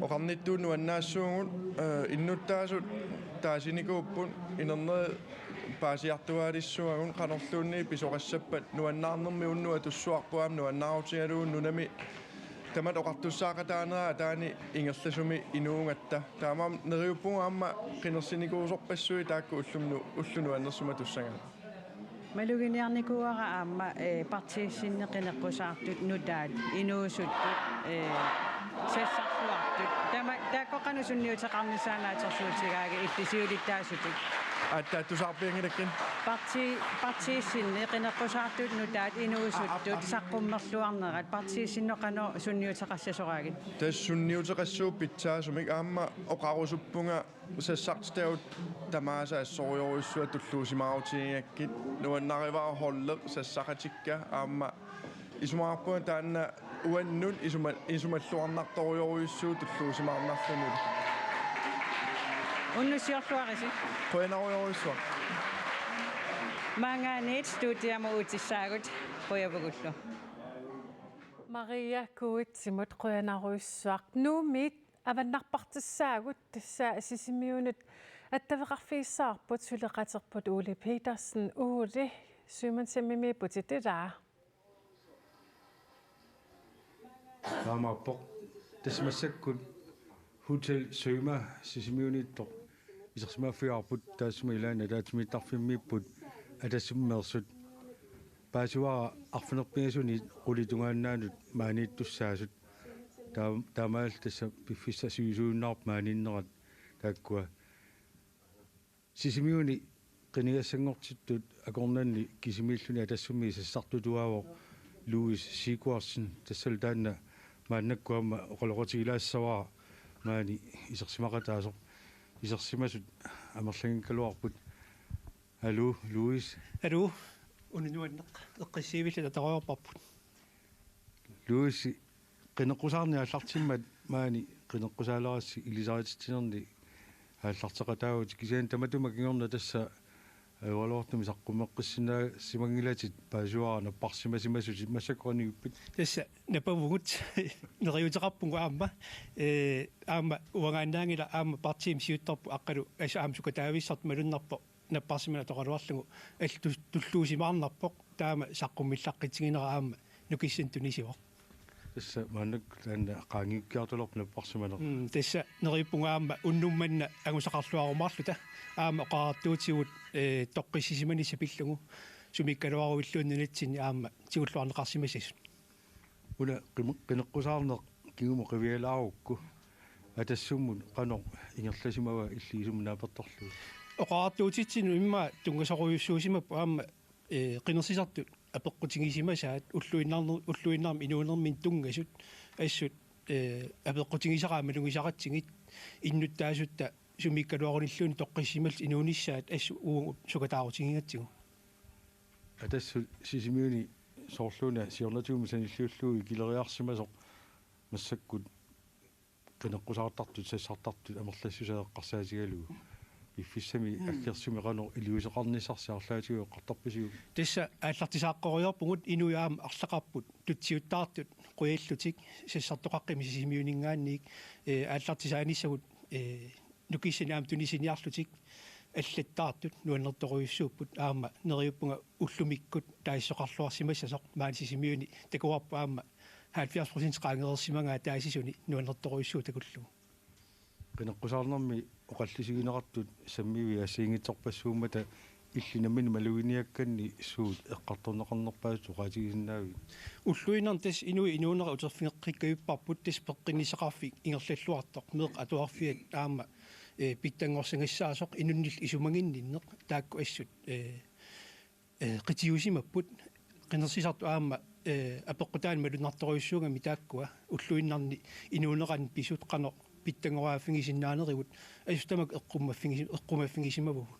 Oqarnittut nuannaassuugut, eh, innuttaasut taasinikuupput, inerneri paasiartuaalissuagut, qanorluunniit pisoqassappat. Nuannaarnermi unnuk atussuarput aamma nuannaarutigalugu nunami tamatta oqartussaaqataanera ataani ingerlasumi inuugatta. Taamaammat neriuppugut aamma qinersinikuusorpassuit taakku ullumnu-, ulloq nuannersumik atussagaat. Maluginiarnikuuara aamma, eh, partiissinni qineqqusaartut nutaat, inuusuttut, eh, sassarluartut. Tama-, taakku qanoq sunniuteqarnissaat naatsorsuutigaagit illit siulittaasutut? Aatsaat tusarpianngilakka. Parti-, partiissinni qineqqusaartut nutaat, inuusuttut, saqqummerluarnerat, partiissinnut qanoq sunniuteqassasoraagit? Tassa sunniuteqassuupput pitsaasumik, aamma oqarusuppunga sassartitagut tamaasa assorujorujussuaq tulluusimaarutigigakkit, nuannarivara holdeq sassaqatikka, aamma isumaqarpunga taanna uannut isuma-, isumalluarnartorujorujussuuvoq tulluusimaarnarlunilu. Unnussiorluarisi. Qujanarujorujussuaq. Maanngaanniit studiamut uutissaagut, qujavugullu. Maria Kuitsimut qujanarujussuaq. Nuummiit avannarpartissaagut, tassa Sisimiunut attaveqarfigissavarput suleqaterput Ole Petersen. Ole, Sømandshjemimiipputit ilaa? Taamaappoq. Tassa massakkut Hotel Søma Sisimiuniittoq isersimaaffigaarput, taassuma ilaanni ataatsimiittarfimmiipput Atassummeersut. Paasivara arfineq-pingasunit qulit tungaannaanut maaniittussaasut. Taa-, taamaalilluta tassa piffissaq sivisuinnarpoq maaniinnerat taakkua. Sisimiuni qinigassanngortittut akornanni kisimiilluni Atassummi sassartutuaavoq Louis Sigurdsen, tassalu taanna maannakkut aamma oqaloqatigilaassavara maani isersimaqataasoq. Isersimasut amerlanngikkaluarput. Aluu, Louis. Aluu, una nuanneq, eqqissiivillit atorujorparput. Louis, qineqqusaarneq aallartimmat maani qineqqusaalerassi ilisarititsinerni aallarteqataavutit, kisianni tamatuma kingorna tassa ajoraluartumik saqqummeqqissinnaassimanngilatit, paasivara napparsimasimasutit, massakkut qanoq ippit? Tassa napavugut, neriuuteqarpugut aamma, ee, aamma uangaannaanngilaq, aamma partiimi siuttorput Aqqalu, assut aamma sukataavissartik malunnarpoq napparsimaneq atoraluarlugu, allat tulluusimaarnarpoq, taama saqqummillaqqitsinera aamma nukissanik tunisivoq. Tassa maannakkut taanna qaangiukkiartulerpoq napparsimaneq. Mm, tassa neriuppunga aamma unnuk manna angusaqarluarumaarluta, aamma oqariartuutigut, ee, toqqissisimanissaq pillugu, sumiikkaluaruilluunniit nunatsinni aamma tigulluarneqarsimassasut. Una qim-, qineqqusaarneq kingumut qivialaarukku, Atassummut qanoq ingerlasimava illit isumut naapertorlugu? Oqariartuutitsinnut immaqa tunngasorujussuusimapput aamma, ee, qinersisartut apeqqutigisimasaat ulluinnarni-, ulluinnarni inuunerminni tunngasut, assut, ee, apeqqutigisaraat malugisaqatsigit, innuttaasutta sumiikkaluarunilluunniit toqqissisimallutik inuunissaat assut uagut sukataarutigigatsigu. Atassut Sisimiuni soorluuna siornatigummi sanilliullugu ikileriarsimasoq, massakkut qineqqusaartartut, sassartartut amerlassusaat eqqarsaatigalugu. Piffissami, mm, aggersumi qanoq iliuuseqarnissarsi arlaatigut eqqartorpisiuk? Tassa aallartisaaqqoriarpugut, inuit aamma arlaqarput tutsiuttaartut qujallutik sassartoqaqqimik Sisimiuninngaanniit, ee, aallartisaanissagut, ee, nukissanik aamma tunisiniarlutik allattaartut nuannertorujussuupput, aamma neriuppunga ullumikkut taasisoqarluarsimassasoq, maani Sisimiuni takuarput aamma halvfjerds procent qaangereersimagaa taasisuni nuannertorujussuuvoq takullugu. Qineqqusaarnermi oqallisigineqartut sammivik assigiinngitsorpassuummata illit nammineq maluginiakkanni suut eqqartorneqarnerpaasut oqaatigisinnaavigit? Ulluinnarni tassa inuit inuunera uterfigeqqikkajupparput, tassa peqqinnissaqarfik ingerlalluartoq, meeqqat atuarfiat aamma, ee, pitsanngorsagassaasoq, inunnillu isumaginninneq, taakku assut, ee, ee, qitiusimapput, qinersisartut aamma, ee, apeqqutaaneq malunnartorujussuugamik taakkua, ulluinnarni inuunerani pisut qanoq pitsanngoraaffigisinnaanerivut, assut tamakku eqqumaffigisim-, eqqumaffigisimavagut.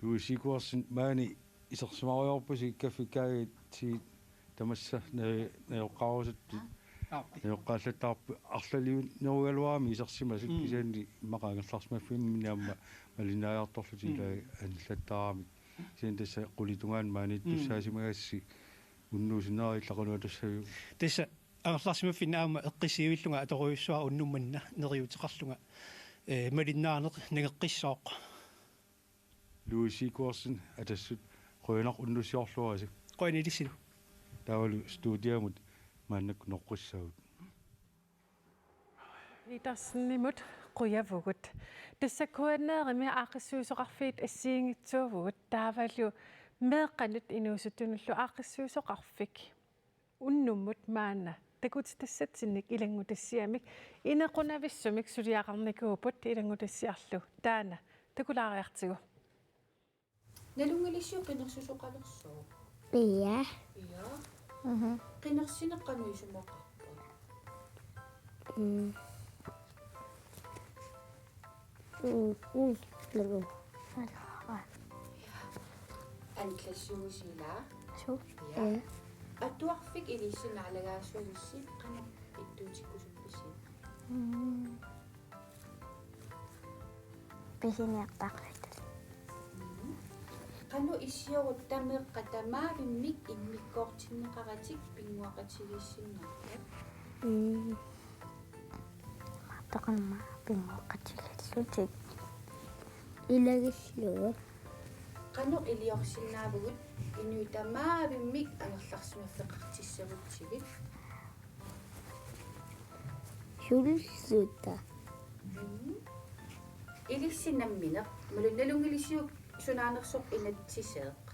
Louise Iversen, maani isersimarujoorpusi kaffikkaagi ti tamassa ne-, neroqqaarusuttit. Aappi. Neroqqaallattaarput arlaliunerugaluarami isersimasut. Mm. Kisianni immaqa angerlarsimaffinni aamma malinnaajartorlutik. Mm. Ilaa anillattaaramik. Kisianni tassa qulit tungaanut maaniittussaasimagassasi. Mm. Unnuusinnaarit laqanuatussaviuk? Tassa angerlarsimaffinni aamma eqqissiivillunga atorujussuara unnuk manna neriuteqarlunga, ee, malinnaaneq nangeqqissooq. Louise Iversen, Atassut, qujanaq unnussiorluarisi. Qujanaq ilissilu. Taavalu studiamut maannakkut noqqissaagut. Petersenimut qujavugut. Tassa K N R-imi aaqqissuisoqarfiit assigiinngitsuuvugut, taavalu meeqqanut inuusuttunullu aaqqissuisoqarfik unnummut maanna takutitassatsinnik ilanngutassiamik inequnavissumik suliaqarnikuupput. Ilanngutassiarlu taanna takulaariartigu. Nalunngilisiuk qinersisoqalersoq? Ja. Ja. Mhm. Qinersineq qanoq isumaqarpa? Mm. Mm, mm, mm. Anillassuusi ilaa? Suu. Ja. Ja. Atuarfik ilissi naalagaasuuvissi qanoq ittuutikkusuppisi? Mm. Pisiniartarluta. Mm. Qanoq issiorutta meeqqat tamaavimmik immikkoortinneqaratik pinnguaqatigiissinnaappat? Mm. Toqorma pinnguaqatigiillutik. Ilagillugu. Qanoq iliorsinnaavugut inuit tamaavimmik angerlarsimaffeqartissagutsigit? Sulluta. Mm. Ilissi nammineq, imaluunniit nalunngilisiuk sunaanersoq inatsiseeq?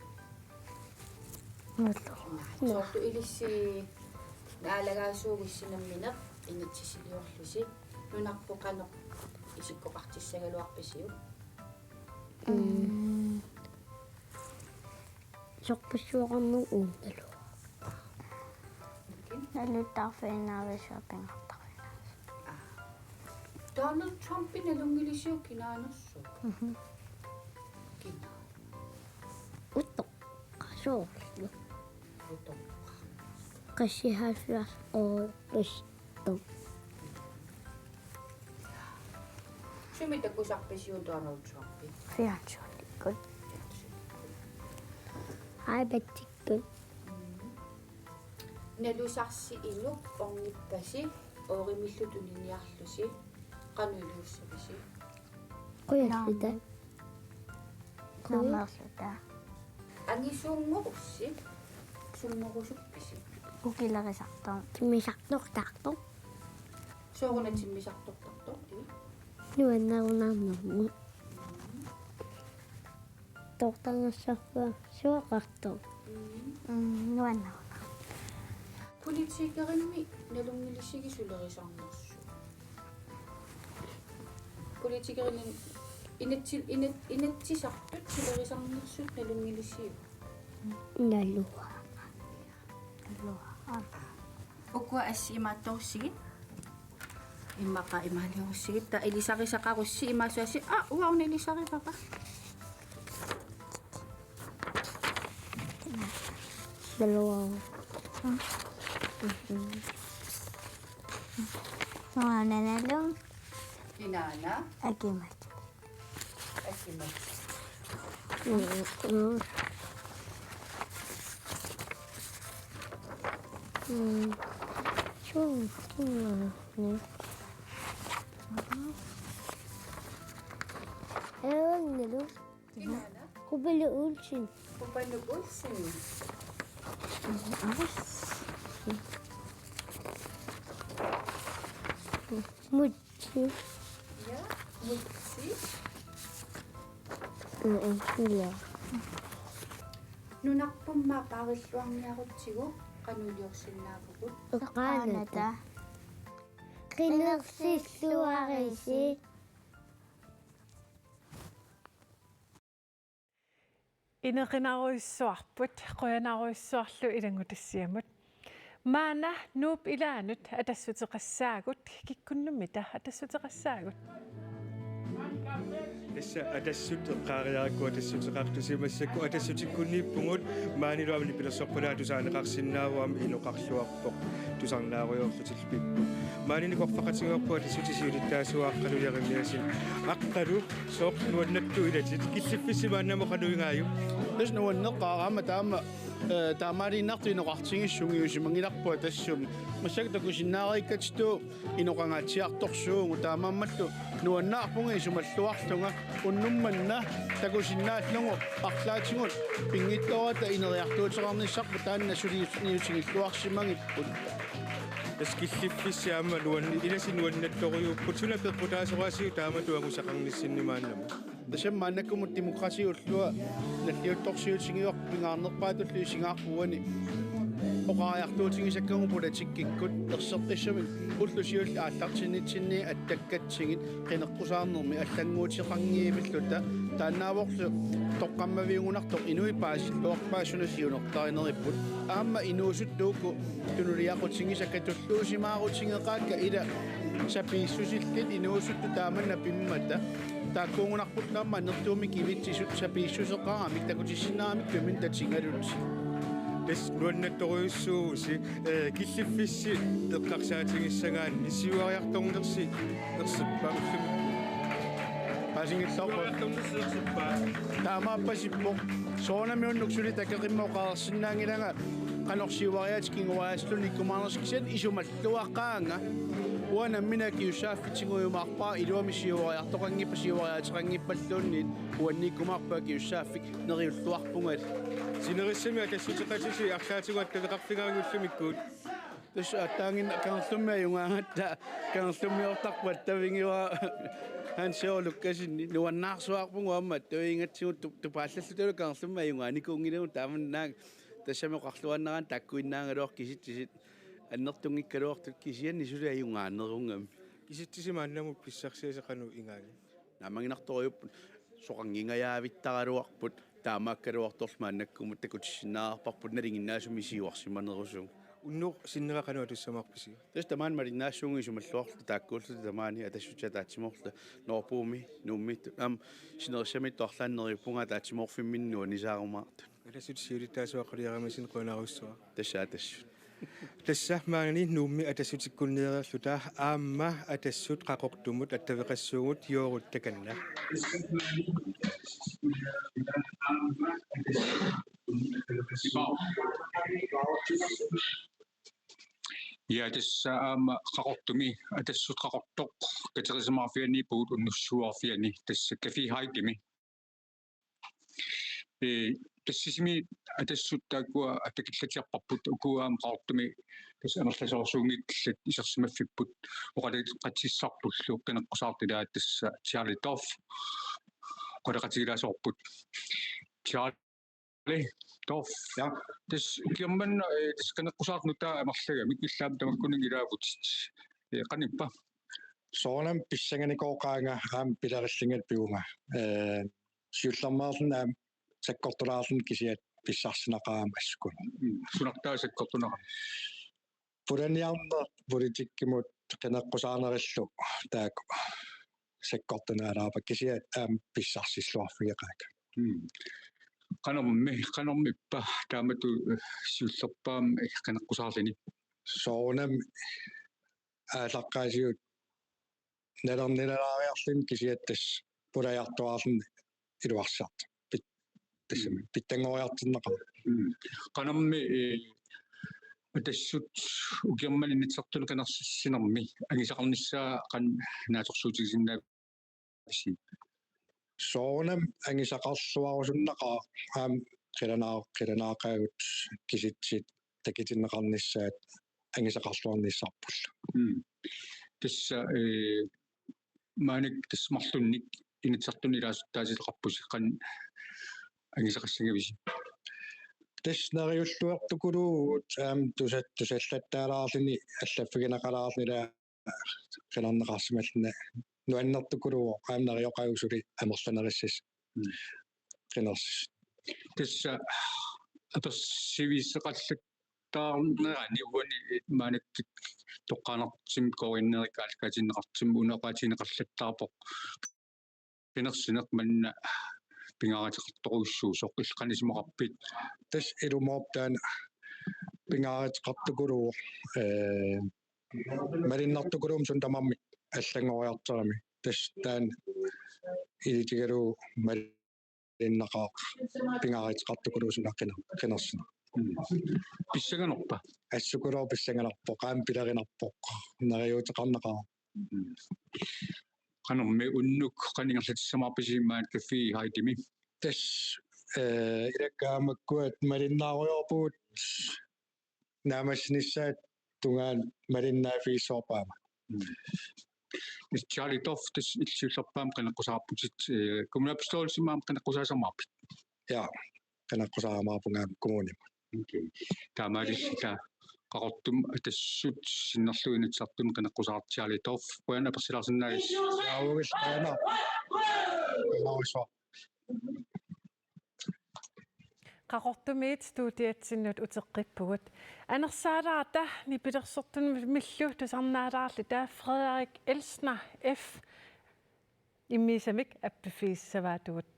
Nallu. Soorlu ilissi naalagaasuuvissi nammineq inatsisiliorlusi, nunarput qanoq isikkoqartissagaluarpisiuk? Mm. Sorpassuaqarnermut uungalu. Naluttaarfiinnaavissua pingaartarfiinnaavissua. Donald Trumpi nalunngilisiuk kinaanersoq? Mhm. Kina? Utoqqasoorlu. Utoqqa. Qassit halvfjerds år. Tom. Sumi takusarpisiuk Donald Trumpi? Fjernsynikkut. Fjernsynikkut. iPadikkut. Mm. Nalusarsi inuk ornippasi, oorimillu tuniniarlusi, qanoq iliussavisi? Qujalluta. Naamik. Naamik. Naamik. Angisuunngorussi, sunngorusuppisi? Ukilerisartoq. Timmisartortartoq. Sooruna timmisartortartoq, ii? Nuannarunaarnermut. Toortarnassarpaa suaqartoq. Mm. Mm, nuannarunaarpoq. Politikerimik nalunngilisigi sulerisarnersut? Politikerinit inatsi-, inat-, inatsisartut sulerisarnersut nalunngilisiuk? Naluara. Naluara. Ukua assi imaattorussigit. Immaqa imaaliorussigit. Taava ilisarisaqarussi imaassuassi. Aa, uanga una ilisarivara. Naluara. Uanga nalung. Kinaana? Akimat. Akimat. Mm, mm. Mm. Suu, suu, mm. Evangelus. Kinaana? Kupaluk Olsen. Kupaluk Olsen. Mutsi. Ja, Mutsi. Mm, ja. Nunarput aamma paarilluarniarutsigu qanoq iliorsinnaavugut? Eqaanata. Eqaanata. Qinersilluarisi. Inequnarujussuarput, qujanarujussuarlu ilanngutassiamut. Maanna Nuup ilaanut atassuteqassaagut, kikkunnummita atassuteqassaagut? Tassa Atassut eqqaariarakku Atassuteqartusi, massakkut Atassutikkunniippugut, maanilu aamma nipilersorpalaartoq tusaaneqarsinnaavoq, aamma inoqarluarpoq tusarnaarujoorlutillu pipput. Maani nikorfaqatigoorpugut Atassutit siulittaasuat Aqqalu Jerimiassen. Aqqalu, sooq nuannaartut ilatit? Killiffissi maannamut qanoq igaajuk? Tassa nuanneqaaq, aamma taama, eh, taamaaliinnartoq inoqartigissuunngilaq, isumaginnarpunga tassunga. Massakkut takusinnaareerakku inoqangaatsiartorsuugut, taamaammallu nuannaarpunga isumalluarlunga, unnuk manna takusinnaallugu arlaatigut pinngitsoorata ineriartuuteqarnissarput taanna suli niutigilluarsimagipput. Tassa killiffissi aamma nuanni-, ilassi nuannaartorujuupput, suna peqqutaasorisiuk taamatut angusaqarnissinni maannamut? Tassami maannakkumut demokratiullua nalliuttorsiutigivarput, pingaarnerpaatullu isigaarput uani oqariartuutigisakkagut politikkikkut, erseqqissumik ullut siulliit aallartinnitsinni attakkatsigit qineqqusaarnermi allannguuteqanngivilluta, taannaavorlu toqqammaviugunartoq inuit paasilluarpaat suna siunertarineripput. Aamma inuusuttut uku tunuliaqutigisakka tulluusimaarutigeqaakka ila sapiissusillit inuusuttut taamanna pimmata. Taakkuugunarpullu aamma annertuumik kivitsisut sapiissuseqaramik takutissinnaramikkuminnik tatigalugit. Tassa nuannaartorujussuuvusi, eh, killiffissi eqqarsaatigissagaanni siuariartornersi ersippa ullumi? Paasinngilluarpa? Siuariartornersi ersippa? Taamaappasippoq. Soorunami unnuk suli takeqimmat oqarsinnaanngilanga qanoq siuariaatit kinguariaatilluunniit ikkumaarnersoq, kisianni isumalluaqaanga. Uanga nammineq akisussaaffitsigiumaarpara, iluamik siuariartoqanngippat siuariaateqanngippalluunniit, uanniikkumaarpunga akisussaaffik, neriulluarpunga. Sinerissami Atassuteqartusi arlaatigut attaveqarfigaarput ullumikkut. Tassa aatsaannguaq Kangerlummi ajugaangatta, Kangerlummiortarput attavigaara, Hans Jørgen Lukassen, nuannaarsuarpunga aamma attavigatsigu tu-, tupaallallutalu Kangerlummi ajugaanikuunngilagut taamannak, tassami oqarluaannaraanni taakkuinnaagaluarpoq kisitsisit annertunngikkaluartut, kisianni suli ajugaanerugami. Kisitsisit maannamut pissarsiasi qanoq igaagit? Naammaginartorujuupput, soqanngingajaavittaraluarput, taamaakkaluartorlu maannakkumut takutissinnaavarput nalinginnaasumik siuarsimanerusugut. Unnuk sinnera qanoq atussamaarpisiuk? Tassa tamaani malinnaassuugut isumalluarluta taakkuulluta tamaani Atassutit ataatsimoorluta Nørrebromit, Nuummiittut, aamma sinerissamiittut arlaannik neriuppunga ataatsimoorfimminni nuannisaarumaartut. Atassutit siulittaasuat Aqqalu Jerimiassen, qujanarsuaq. Tassa Atassut. Tassa maani Nuummi Atassutikkunniareerluta aamma Atassut Qaqortumut attaveqassuugut, juugut takanna. Ja, tassa aamma Qaqortumi Atassut Qaqortoq katersimaarfianiippugut unnuk syvogfirs, tassa Café Heidimi. Ee, tassisimi Atassut taakkua attakillatsiarparput, ukua aamma Qaqortumi tassa amerlasoorsuunngillat isersimaffipput, oqaloqatigisassarpullu qineqqusaartut, ilaa tassa Charlie Dorf oqaloqatigilaasoorput. Charlie Dorf. Ja. Tassa ukiormanna, ee, tassa qineqqusaartut nutaat amerlagamik, ilaa aamma tamakkuninnga ilaavutit. Ee, qanimma? Soorunami pissanganikooqaanga aamma pilerillunga pivunga. Ee, siullermeerlunga aamma sakkortulaarlunga kisiat pissarsinaqaaq aamma assut. Mm. Sunartaa sakkortunaqaaq? Pulaniarneq politikkimut qineqqusaarnerillu taakku sakkortunaalaarpakka kisiat aamma pissarsilluarfigeqaakka. Mm. Qanormi, qanormi ippa taamatut, eh, siullerpaamik qineqqusaarluni? Soorunami aallaqqaasiit nalornilaariarluni kisiat tassa pulajartuaarluni iluarsartoq. Pit-, tassami, mm, pitsanngoriartornaqaaq. Mm. Qanormi, eh, Atassut ukiormanna Inatsisartuni qinersissinermi angisaqarnissaa qanoq naatsorsuutigisinnaavisi? Soorunami angisaqarluarusunnaqaaq, aamma qilanaar-, qilanaaqaagut kisitsisit takutinneqarnissaat angisaqarluarnissarpullu. Mm. Tassa, eh, maannakkut tassa marlunnik Inatsisartuni ilaasuttaasitaqarpusi, qanoq angisaqassagavisi? Tassa neriulluartukuluuvugut aamma tusa-, tusallattaalaarluni allaffigineqalaarluni, ilaa qinerneqarsimalluni, nuannertukuluuvoq aamma nerioqaagut suli amerlanerissasoq. Mm. Qinersis. Tassa apersiviseqallattaarnerani uani maannakkut toqqaannartumik kooriinnerik aallakaatitsineqartumik una oqaatigineqallattaarpoq. qinersineq manna pingaaruteqartorujussuusoq illit qanoq isumaqarpit? Tassa ilumoorpoq taanna pingaaruteqartukuluuvoq, ee, malunnartukuluummat suna tamarmi allanngoriartorami. Tassa taanna ilitigalugu malunnaqaaq pingaaruteqartukuluuvoq suna qiner-, qinersineq. Mm. Pissanganarpa? Assukuluuvoq pissanganarpoq, aamma pilerinarpoq, neriuuteqarnaqaaq. Mm. Qanormi unnuk qanoq ingerlatissavarpisi maani Café Haydimi? Tassa, ee, ilakka aamma makkua malunnaarujoorpugut naammassinissaata tungaanut malunnaavigissavarput aamma. Mm. Charlie Dorph tassa illit siullerpaamik qineqqusaarputit, ee, kommunalbestyrelsimi aamma qineqqusaassavarpit? Ja, qineqqusaaramaarpunga aamma kommunimi. Okay. Taamaalilluni Qaqortumi Atassut sinnerlugu Inatsisartuni qineqqusaartoq Charlie Dorph, qujanaq apersilaarsinnaagassi. Aavugil qujanaq. Qujanarsuaq. Qaqortumiit studiatsinnut uteqqippugut. Anersaalaarta nipilersortumillu tusarnaalaarluta Frederik Elsner F. immiussamik appiffigissavaatigut.